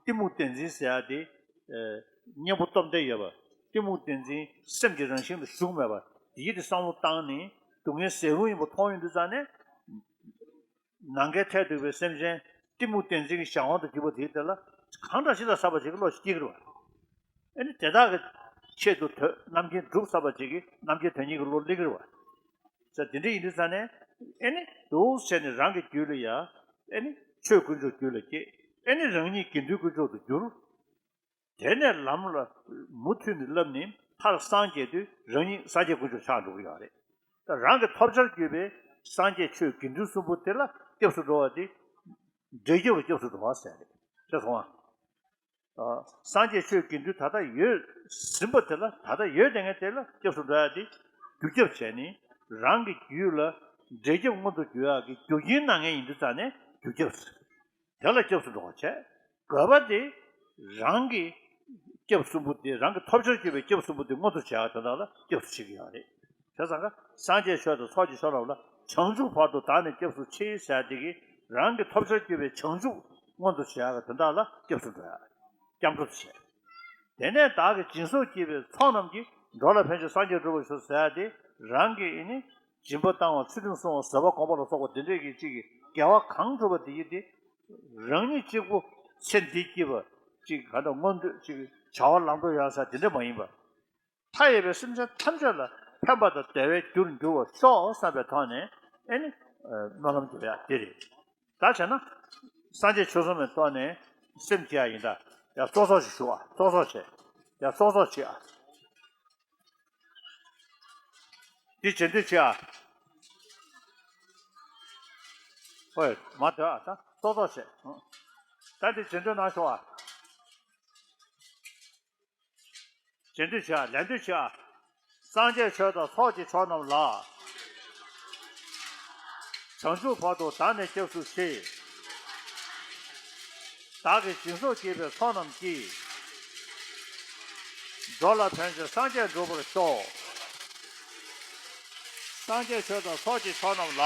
གཏི་མུག་བདེན་འཛིན་ཟེར་ཡ་དེ། ཨེ། གཉེན་པོ་སྟོབས་ལྡན་ཡོད་པ། གཏི་མུག་བདེན་འཛིན་སེམས་ཀྱི་རང་བཞིན་དུ་ཞུགས་མེད་པ་དེ་ཡིད་དུ་བསམ་བློ་བཏང་ནས་སྡུག་བསྔལ་ཟད་རུང་ཡིན་པ་མཐོང་ཡོང་དུས་ཙང་ནས། ནམ་མཁའི་མཐས་གཏུགས་པའི་སེམས་ཅན་གཏི་མུག་བདེན་འཛིན་གྱི་གཞན་དབང་དུ་གྱུར་པ་དེའི་དེ་ལ་གང་འདྲ་ཞིག་ལ་ཟབ་པ་ཞིག་གི་བློ་ཞིག་སྐྱེ་གི་རེད་བ། ཨེ་ནི་དེ་དག་གི་ཆེད་དུ་དོན་རྣམ་མཁྱེན་སྒྲུབ་ཟབ་པ་ཅིག་གིས་རྣམ་མཁྱེན་དོན་གཉེར་གྱི་བློ་སླེབས་ཀྱི་རེད་བ། ཟེར་དེ་འདྲ་ཡིན་དུས་ཙང་ནས་ཨེ་ནི་འདུག་ཟེར་ནས་རང་གི་རྒྱུད་ལ་ཡ་ཨེ་ནི་ཆོས་དཀོན་མཆོག་རྒྱུད་ལ་སྐྱེས། ཨེ་ནི་རང་ཉིད་དགེ་འདུན་དཀོན་མཆོག་ཏུ་གྱུར། དེ་ནས་ལམ་ལ་མུ་མཐུད་ནས་བསླབས་ནས་མཐར་སངས་རྒྱས་དུས་རང་ཉིད་སངས་རྒྱས་དཀོན་མཆོག་ཆགས་འགྲོ་གི་ཡོད་རེད། ད་རང་གི་ཐོབ་བྱར་གྱུར་པའི་སངས་རྒྱས་ཆོས་དགེ་འདུན་གསུམ་པོ་དེ་ལ་སྐྱབས་སུ་འགྲོ་བ་དེ་འབྲས་སྐྱབས་ལ་སྐྱབས་སུ་འགྲོ་བ་ཟེར་རེད། ཤེས་སོང་ང་། ཨ། སངས་རྒྱས་ཆོས་དགེ་འདུན་ད་ལྟ་ཡོད་ཟིན་པ་དེ་ལ་ད་ལྟ་ཡོད་བསྡད་མཁན་དེ་ལ་སྐྱབས་སུ་འགྲོ་ཡ་དེ་རྒྱུ་རྐྱབ་བྱས་ནས་རང་གི་རྒྱུད་ལ་འབྲས་སྐྱབས་མངོན་དུ་གྱུར་ཡག་གི་རྒྱུ་རྐྱེན་གནང་མཁན་ཡིན་དུས་ཙང་ནས་རྒྱུ་རྐྱབ་ཟེར། དེ་ལ་སྐྱབས་སུ་འགྲོ་བ་བྱས། དགོས་པ་དེ་རང་གི་ སྐྱབས་གསུམ་པོ་དེ་རང་གི་ཐོབ་བྱར་གྱུར་པའི་སྐྱབས་གསུམ་པོ་དེ་མངོན་དུ་བྱས་པ་དེ་དག་ལ་སྐྱབས་སུ་མཆི་གི་ཡོད་རེད། བྱས་ཙང་ཀ་སངས་རྒྱས་ཆོས་དང་ཚོགས་ཀྱི་མཆོག་རྣམས་ལ། བྱང་ཆུབ་བར་དུ་བདག་ནི་སྐྱབས་སུ་མཆི་ཟེར་དེ་གིས་རང་གི་ཐོབ་བྱར་གྱུར་པའི་བྱང་ཆུབ་མངོན་དུ་བྱས་པ་དེ་དག་ལ་སྐྱབས་སུ་འགྲོ་ཡ། སྐྱབས་འགྲོ་དུ་བྱས། དེ་ནས་བདག་གིས་སྦྱིན་སོགས་བགྱིས་པའི་ཚོགས་རྣམས་ཀྱིས། འགྲོ་ལ་ཕན་ཕྱིར་སངས་རྒྱས་འགྲུབ་པར་ཤོག་ཟེར་ཡ་དེ་རང་གི་ཨེ་ནི་སྦྱིན་པ་བཏང་བ་ཚུལ་ཁྲིམས་སྲུང་བ་བཟོད་པ་སྒོམ་པ་ལ་སོགས་པ་དེ་འདྲས་ཀྱི་ཅིག་གི་དགེ་བ་གང་བསྒྲུབས་པ་དེ་ཡིས་དེ་རང་ཉིད་གཅིག་པུ་ཚེ་འདི་སྐྱིད་པ་ཅིག་ག་འདྲ་མངོན་འདོད་ཅིག་བྱ་བ་ལམ་འགྲོ་ཡོང་ས་དེ་འདྲ་མ་ཡིན་པ། མཐའ་ཡས་པའི་སེམས་ཅན་ཐམས་ཅད་ལ་ཕན་པ་དང་བདེ་བའི་རྒྱུར་འགྱུར་བར་ཤོག་བསམ་པའི་ཐོག་ནས་ཨེ་ནི་སྨོན་ལམ་རྒྱབ་ཡ་དེ་རེད། ད་བྱས་ན། སངས་རྒྱས་ཆོས་གསུམ་མའི་ཐོག་ནས་སེམས་བསྐྱེད་ཡ་ཡིན་ད། ཡ་ཙོག་ཙོག་ཞིག་ཞུ་ཨ། ཙོག་ཙོག་བྱས། ཡ་ཙོག་ཙོག་བྱེད་ཨ། འདི་བྱེད་འདོད་བྱེད་ཨ། ཧོꯏ་མ་སྡོད་ཨ། ད་ཙོག་ཙོག་བྱས། ད་འདི་བྱེད་འདོད་གནང་ཤོག་ཨ། བྱེད་འདོད་བྱེད་ཨ། ལེན་འདོད་བྱེད་ཨ། སངས་རྒྱས་ཆོས་དང་ཚོགས་ཀྱི་མཆོག་རྣམས་ལ། བྱང་ཆུབ་བར་དུ་བདག་ནི་སྐྱབས་སུ་མཆི། བདག་གིས་སྦྱིན་སོགས་བགྱིས་པའི་ཚོགས་རྣམས་ཀྱིས། འགྲོ་ལ་ཕན་ཕྱིར་སངས་རྒྱས་འགྲུབ་པར་ཤོག། སངས་རྒྱས་ཆོས་དང་ཚོགས་ཀྱི་མཆོག་རྣམས་ལ།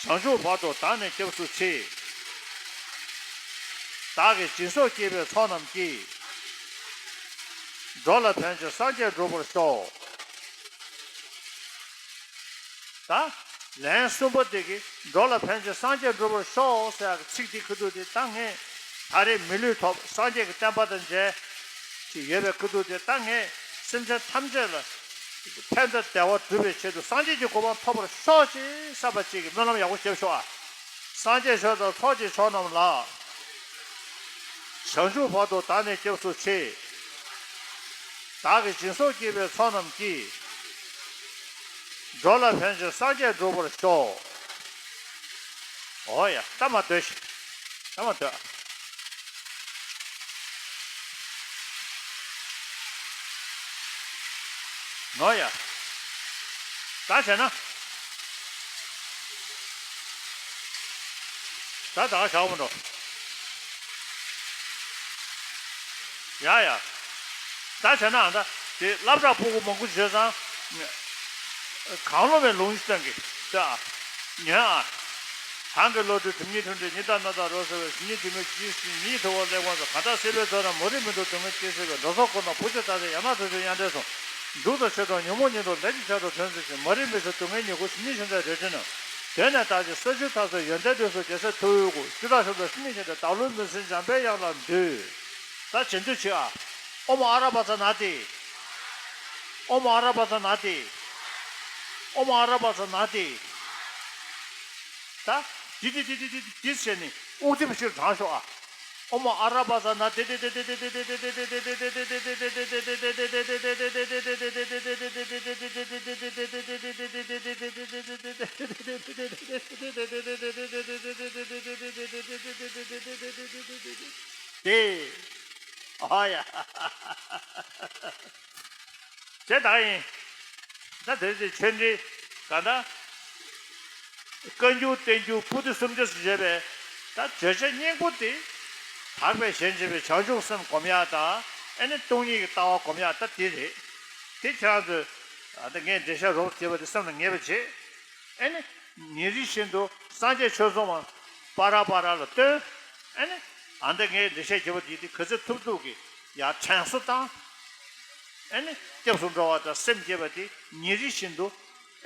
བྱང་ཆུབ་བར་དུ་བདག་ནི་སྐྱབས་སུ་མཆི། བདག་གིས་སྦྱིན་སོགས་བགྱིས་པའི་ཚོགས་རྣམས་ཀྱིས། འགྲོ་ལ་ཕན་ཕྱིར་སངས་རྒྱས་འགྲུབ་པར་ཤོག། ད། ལན་གསུམ་པ་དེ་གིས་འགྲོ་ལ་ཕན་ཕྱིར་སངས་རྒྱས་འགྲུབ་པར་ཤོག་ཟེར་ཡག་གི་ཚིག་དེ་ཁ་ཐུག་དེ་ད་ངས་ད་རེས་མི་ལུས་ཐོབ། སངས་རྒྱས་ཀྱི་བསྟན་པ་དང་མཇལ། ཅིག་ཡོད་པའི་ཁ་ཐུག་དེ་ད་ངས་སེམས་ཅན་ཐམས་ཅད་ལ་ཕན་དང་བདེ་བ་སྒྲུབ་པའི་ཆེད་དུ་སངས་རྒྱས་ཀྱི་གོ་འཕང་ཐོབ་པར་ཤོག་ཅེས་བསམ་པ་ཅིག་གིས་སྨོན་ལམ་ཡག་པོ་བརྒྱབ་ཤོག་ཨ། སངས་རྒྱས་ཆོས་དང་ཚོགས་ཀྱི་མཆོག་རྣམས་ལ། བྱང་ཆུབ་བར་དུ་བདག་ནི་སྐྱབས་སུ་མཆི། བདག་གིས་སྦྱིན་སོགས་བགྱིས་པའི་ཚོགས་རྣམས་ཀྱིས། འགྲོ་ལ་ཕན་ཕྱིར་སངས་རྒྱས་འགྲུབ་པར་ཤོག། འོ་ཡ། ད་མ་སྡོད་ཤིག། ད་མ་སྡོད། འོ་ཡ། ད་བྱས་ན། ད་ད་ག་བཞག་མི་འགྲོ། ཡ་ཡ། ད་བྱས་ན་ཨ་ད་དེ་སློབ་གྲྭ་ཕྲུ་གུ་མང་པོ་བྱས་ཙང་། གང་བློ་མེད་ལུང་ཞིག་སྟོན་གི་ད། ཉོན་ཨ། གང་གི་བློ་གྲོས་གྲུབ་གཉིས་མཐུན་འབྲེལ། གཉིས་དང་སྣ་ཐག་རོ་བསྲེ་བའི། གཞི་གཉིས་དྲི་མེད་རྒྱུད་ཀྱི་ཉིད་དུ་བ་ལེགས་བར་དུ། གང་དག་སྲིད་པའི་མཚོ་རྣམས་མུ་རིས་མི་འདུ། སྡུག་བསྔལ་སྐྱེ་སྲིད་པའི་འགྲོ་ཚོགས་ཀུན་དང་བུ་ཆུ་ཐག་ཆོད་ཡང་དག་ཐོབ་ཕྱིར་ཡང་འདྲེན་གསུངས། སྡུག་དང་ཆེ་མཐོང་ཉོན་མོངས་ཉིད་དུ་ལས་ཀྱི་ཆར་དུ་ཐོན་ཟིན་ཞིང་། མ་རིག་མི་ཟད་སྡུག་བསྔལ་ཉེར་དགུ་ཞི་གནས་ཤིང་རྟ་རལ་གྲི་རྣམས། གདོད་ནས་དག་ཅིང་ས་བཅུའི་མཐའ་སོགས་ཡོན་ཏན་དུས་སུ་རྒྱལ་སྲས་ཐུགས་དགོངས། བཅུ་ཕྲག་མཆོག་ཏུ་སེམས་ཉིད་ཤིང་རྟ་བདག་བློའི་མུན་སེལ་འཇམ་པའི་དབྱངས་ལ་འདུད། ད་བྱེད་འདོད་བྱེད་ཨ། ཨོཾ་ཨ་ར་པ་ཙ་ན་ཏི། ཨོཾ་ཨ་ར་པ་ཙ་ན་ཏི། ཨོཾ་ཨ་ར་པ་ཙ་ན་ཏི། ད་དེ་དེ་དེ་བྱས་ནས་དབུགས་ཐིམ་ཕྱིར་བགྲང་ཤོག་ཨ། ཨོཾ་ཨ་ར་པ་ཙ་ན་ཏི། དེ། ཨ་ཡ། དེ་ད་ཡིན། ད་དེ་ཚེ་ཆོས་འབྲེལ་ག་ད། བཀའ་འགྱུར་བསྟན་འགྱུར་པོ་ཏི་སུམ་བརྒྱ་ཟེར་བྱས་པའི་ད་བརྗོད་བྱ་སྙིང་པོ་དེ། དག་པའི་ཞེན་བྱེད་པའི་བྱང་ཆུབ་སེམས་སྒོམ་ཡག་དང་། ཨེ་ནི་སྟོང་ཉིད་ཀྱི་ལྟ་བ་སྒོམ་ཡག་ད་དེ་རེད། དེ་ཁྱེད་རང་ཚོས་ཨ་ད་ངས་འགྲེལ་བཤད་རོབ་བྱས་པ་དེ་སེམས་ལ་ངེས་པ་བྱེད། ཨེ་ནི། ཉིན་རེ་བཞིན་དུ་སངས་རྒྱས་ཆོས་ཚོགས་མ་པ་ར་པ་ར་ལ་བཏོན། ཨེ་ནི། ཨ་ནི་ངས་འགྲེལ་བཤད་བརྒྱབ་པ་འདི་དེ་ག་ཚོད་ཐུབ་ཐུབ་ཀྱིས་ཡར་དྲན་གསོ་བཏང་། ཨེ་ནི། སྐྱབས་སུ་འགྲོ་བ་དང་སེམས་བསྐྱེད་པ་དེ་ཉིན་རེ་བཞིན་དུ།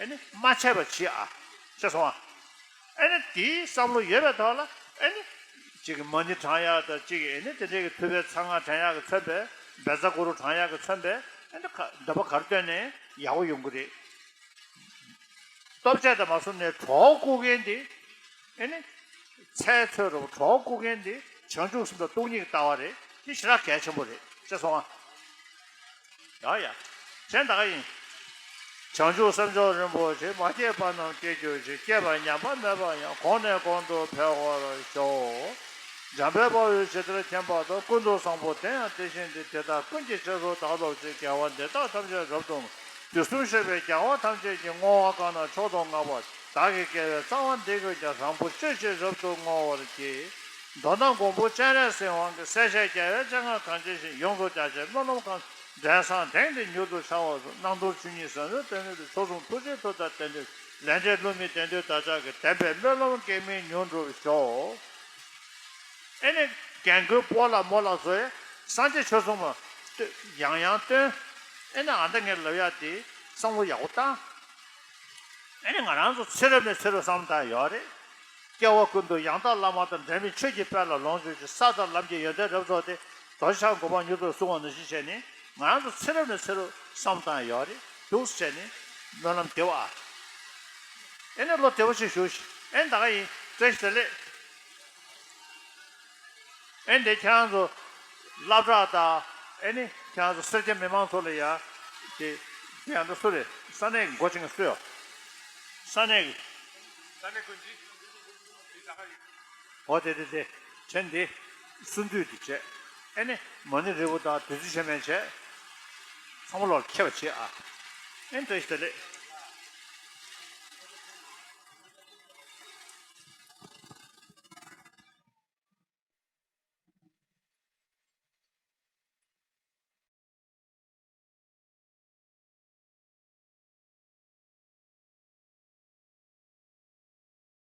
ཨེ་ནི། མ་ཆད་པ་བྱེད་ཨ། ཤེས་སོང་ཨ། ཨེ་ནི་དེའི་བསམ་བློ་ཡོད་པའི་ཐོག་ལ། ཨེ་ནི། གཅིག་གི་མ་ཎི་བགྲང་ཡག་དང་། གཅིག་གི་ཨེ་ནི་དེ་འདྲའི་གི་ཐུབ་པའི་གསང་སྔགས་བགྲང་ཡག་གི་མཚོན་པའི། བཛྲ་གུ་རུ་བགྲང་ཡག་གི་མཚོན་པའི། ཨེ་ནི་ག་འདོད་པ་ག་རེ་བཏོན་ནའི་ཡག་པོ་ཡོང་གི་རེད། ལྟོ་ཆས་དང་མ་བཟུང་ནས་གྲོགས་བཀུག་མཁན་དེ། ཨེ་ནི། ཚེ་འཚོལ་རུང་གྲོགས་བཀུག་མཁན་དེ་བྱང་ཆུབ་སེམས་དང་སྟོང་ཉིད་ཀྱི་ལྟ་བ་རེད། དེ་ཞེ་དྲག་གལ་ཆེན་པོ་རེད། ཤེས་སོང་ཨ། ཡ་ཡ། གཞན་དག་ཡིན། བྱང་ཆུབ་སེམས་མཆོག་རིན་པོ་ཆེ། མ་སྐྱེས་པ་རྣམས་སྐྱེ་གྱུར་ཅིག། སྐྱེས་པ་ཉམས་པ་མེད་པར་ཡང་། གོང་ནས་གོང་དུ་འཕེལ་བར་ཤོག། འཇམ་དཔལ་དཔའ་བོས་ཇི་ལྟར་མཁྱེན་པ་དང་། ཀུན་ཏུ་བཟང་པོ་དེ་ཡང་དེ་བཞིན་ཏེ། དེ་དག་ཀུན་གྱི་རྗེས་སུ་བདག་སློབ་ཅིང་། དགེ་བ་འདི་དག་ཐམས་ཅད་རབ་ཏུ་དུས་གསུམ་བཤད་པའི་རྒྱལ་བ་ཐམས་ཅད་ཀྱིས། བསྔོ་བ་གང་རྣམས་མཆོག་ཏུ་བསྔགས་པ། བདག་གི་དགེ་བའི་རྩ་བ་འདི་ཀུན་ཀྱང་། རང་བཞིན་གྱིས་རབ་ཏུ་བསྔོ་བར་བགྱི། མདོ་སྣ་མགོན་པོ་སྤྱན་རས་གཟིགས་དབང་གིས་གསལ་བཤད་རྒྱལ་བའི་སྤྱན་སྔར་གངས་ཅན་ཞིང་། ཡོངས་སུ་རྒྱ་ཆེའི་སྨོན་ལམ་གང་། འདྲེན་བསམ་དེང་འདིར་མྱུར་དུ་འཆར་བར་ཤོག། སྣང་སྟོང་ཆོས་ཉིད་ཟབ་མོའི་སྟོང་ཉིད་དུ། མཆོག་ཟུང་ཐུགས་རྗེའི་མཐུ་དང་བརྟན་ཏེ། ལས་འབྲས་བསླུ་མེད་བདེན་དོན་བདག་ཅག་གི། བདེན་པའི་སྨོན་ལམ་གེགས་མེད་མྱུར་འགྲུབ་ཤོག། ཨེ་ནི་རྒན་རྒོན་པོ་ལ་མོ་ལ་སོགས་སངས་རྒྱས་ཆོས་གསུམ་ཡང་ཡང་བཏོན། ཨེ་ནི་ཨ་འདྲ་ངས་ལབ་ཡག་དེ་བསམ་བློ་ཡག་པོ་བཏང་། ཨེ་ནི་ང་རང་ཚོ་ཚེ་རབས་ནས་ཚེ་རབས་བསམ་བཏང་ཡོད་རེད། སྐྱེ་བ་ཀུན་ཏུ་ཡང་དག་བླ་མ་དང་། འབྲལ་མེད་ཆོས་ཀྱི་དཔལ་ལ་ལོངས་སྤྱོད་ཅིང་། ས་དང་ལམ་གྱི་ཡོན་ཏན་རབ་རྫོགས་ཏེ། རྡོ་རྗེ་འཆང་གོ་འཕང་མྱུར་དུ་བཟུང་བ་ནང་བཞིན་བྱས་ནས་ང་རང་ཚོ་ཚེ་རབས་ནས་ཚེ་རབས་བསམ་བཏང་ཡོད་རེད་འདུག་ཟེར་ནས་སྨོན་ལམ་དེ་བ། ཨེ་ནི་བློ་བདེ་པོ་ཞིག་བཞུགས་ཤིག། ཨེ་ནི་ད་ག་ཡིན། བཀྲ་ཤིས་བདེ་ལེགས། ཨེ་ནི་དེ་ཁྱེད་རང་ཚོ་སློབ་གྲྭ་དང་། ཨེ་ནི་ཁྱེད་རང་ཚོ་སེར་སྐྱ་མི་མང་ཚོ་ལ་ཡ་དེ་དེ་ཡང་འདྲ་སུ་རེད། ས་གནས་ཀྱི་འགོ་ཆེན་གྱི་སུ་ཡོད། ས་གནས་ཀྱི། ས་གནས་ཀུན་གྱི། འོ་དེ་དེ་དེ་བྱས་འདི་གསུང་དུས་དེ་བྱས། ཨེ་ནི་མ་ཎི་རིལ་བུ་དང་བདུད་རྩི་ཆེན་མོ་བྱས། ཚང་མ་ལོག་ལ་ཁྱེར་བ་བྱེད་ཨ། ཨེ་ནི་བཀྲ་ཤིས་བདེ་ལེགས།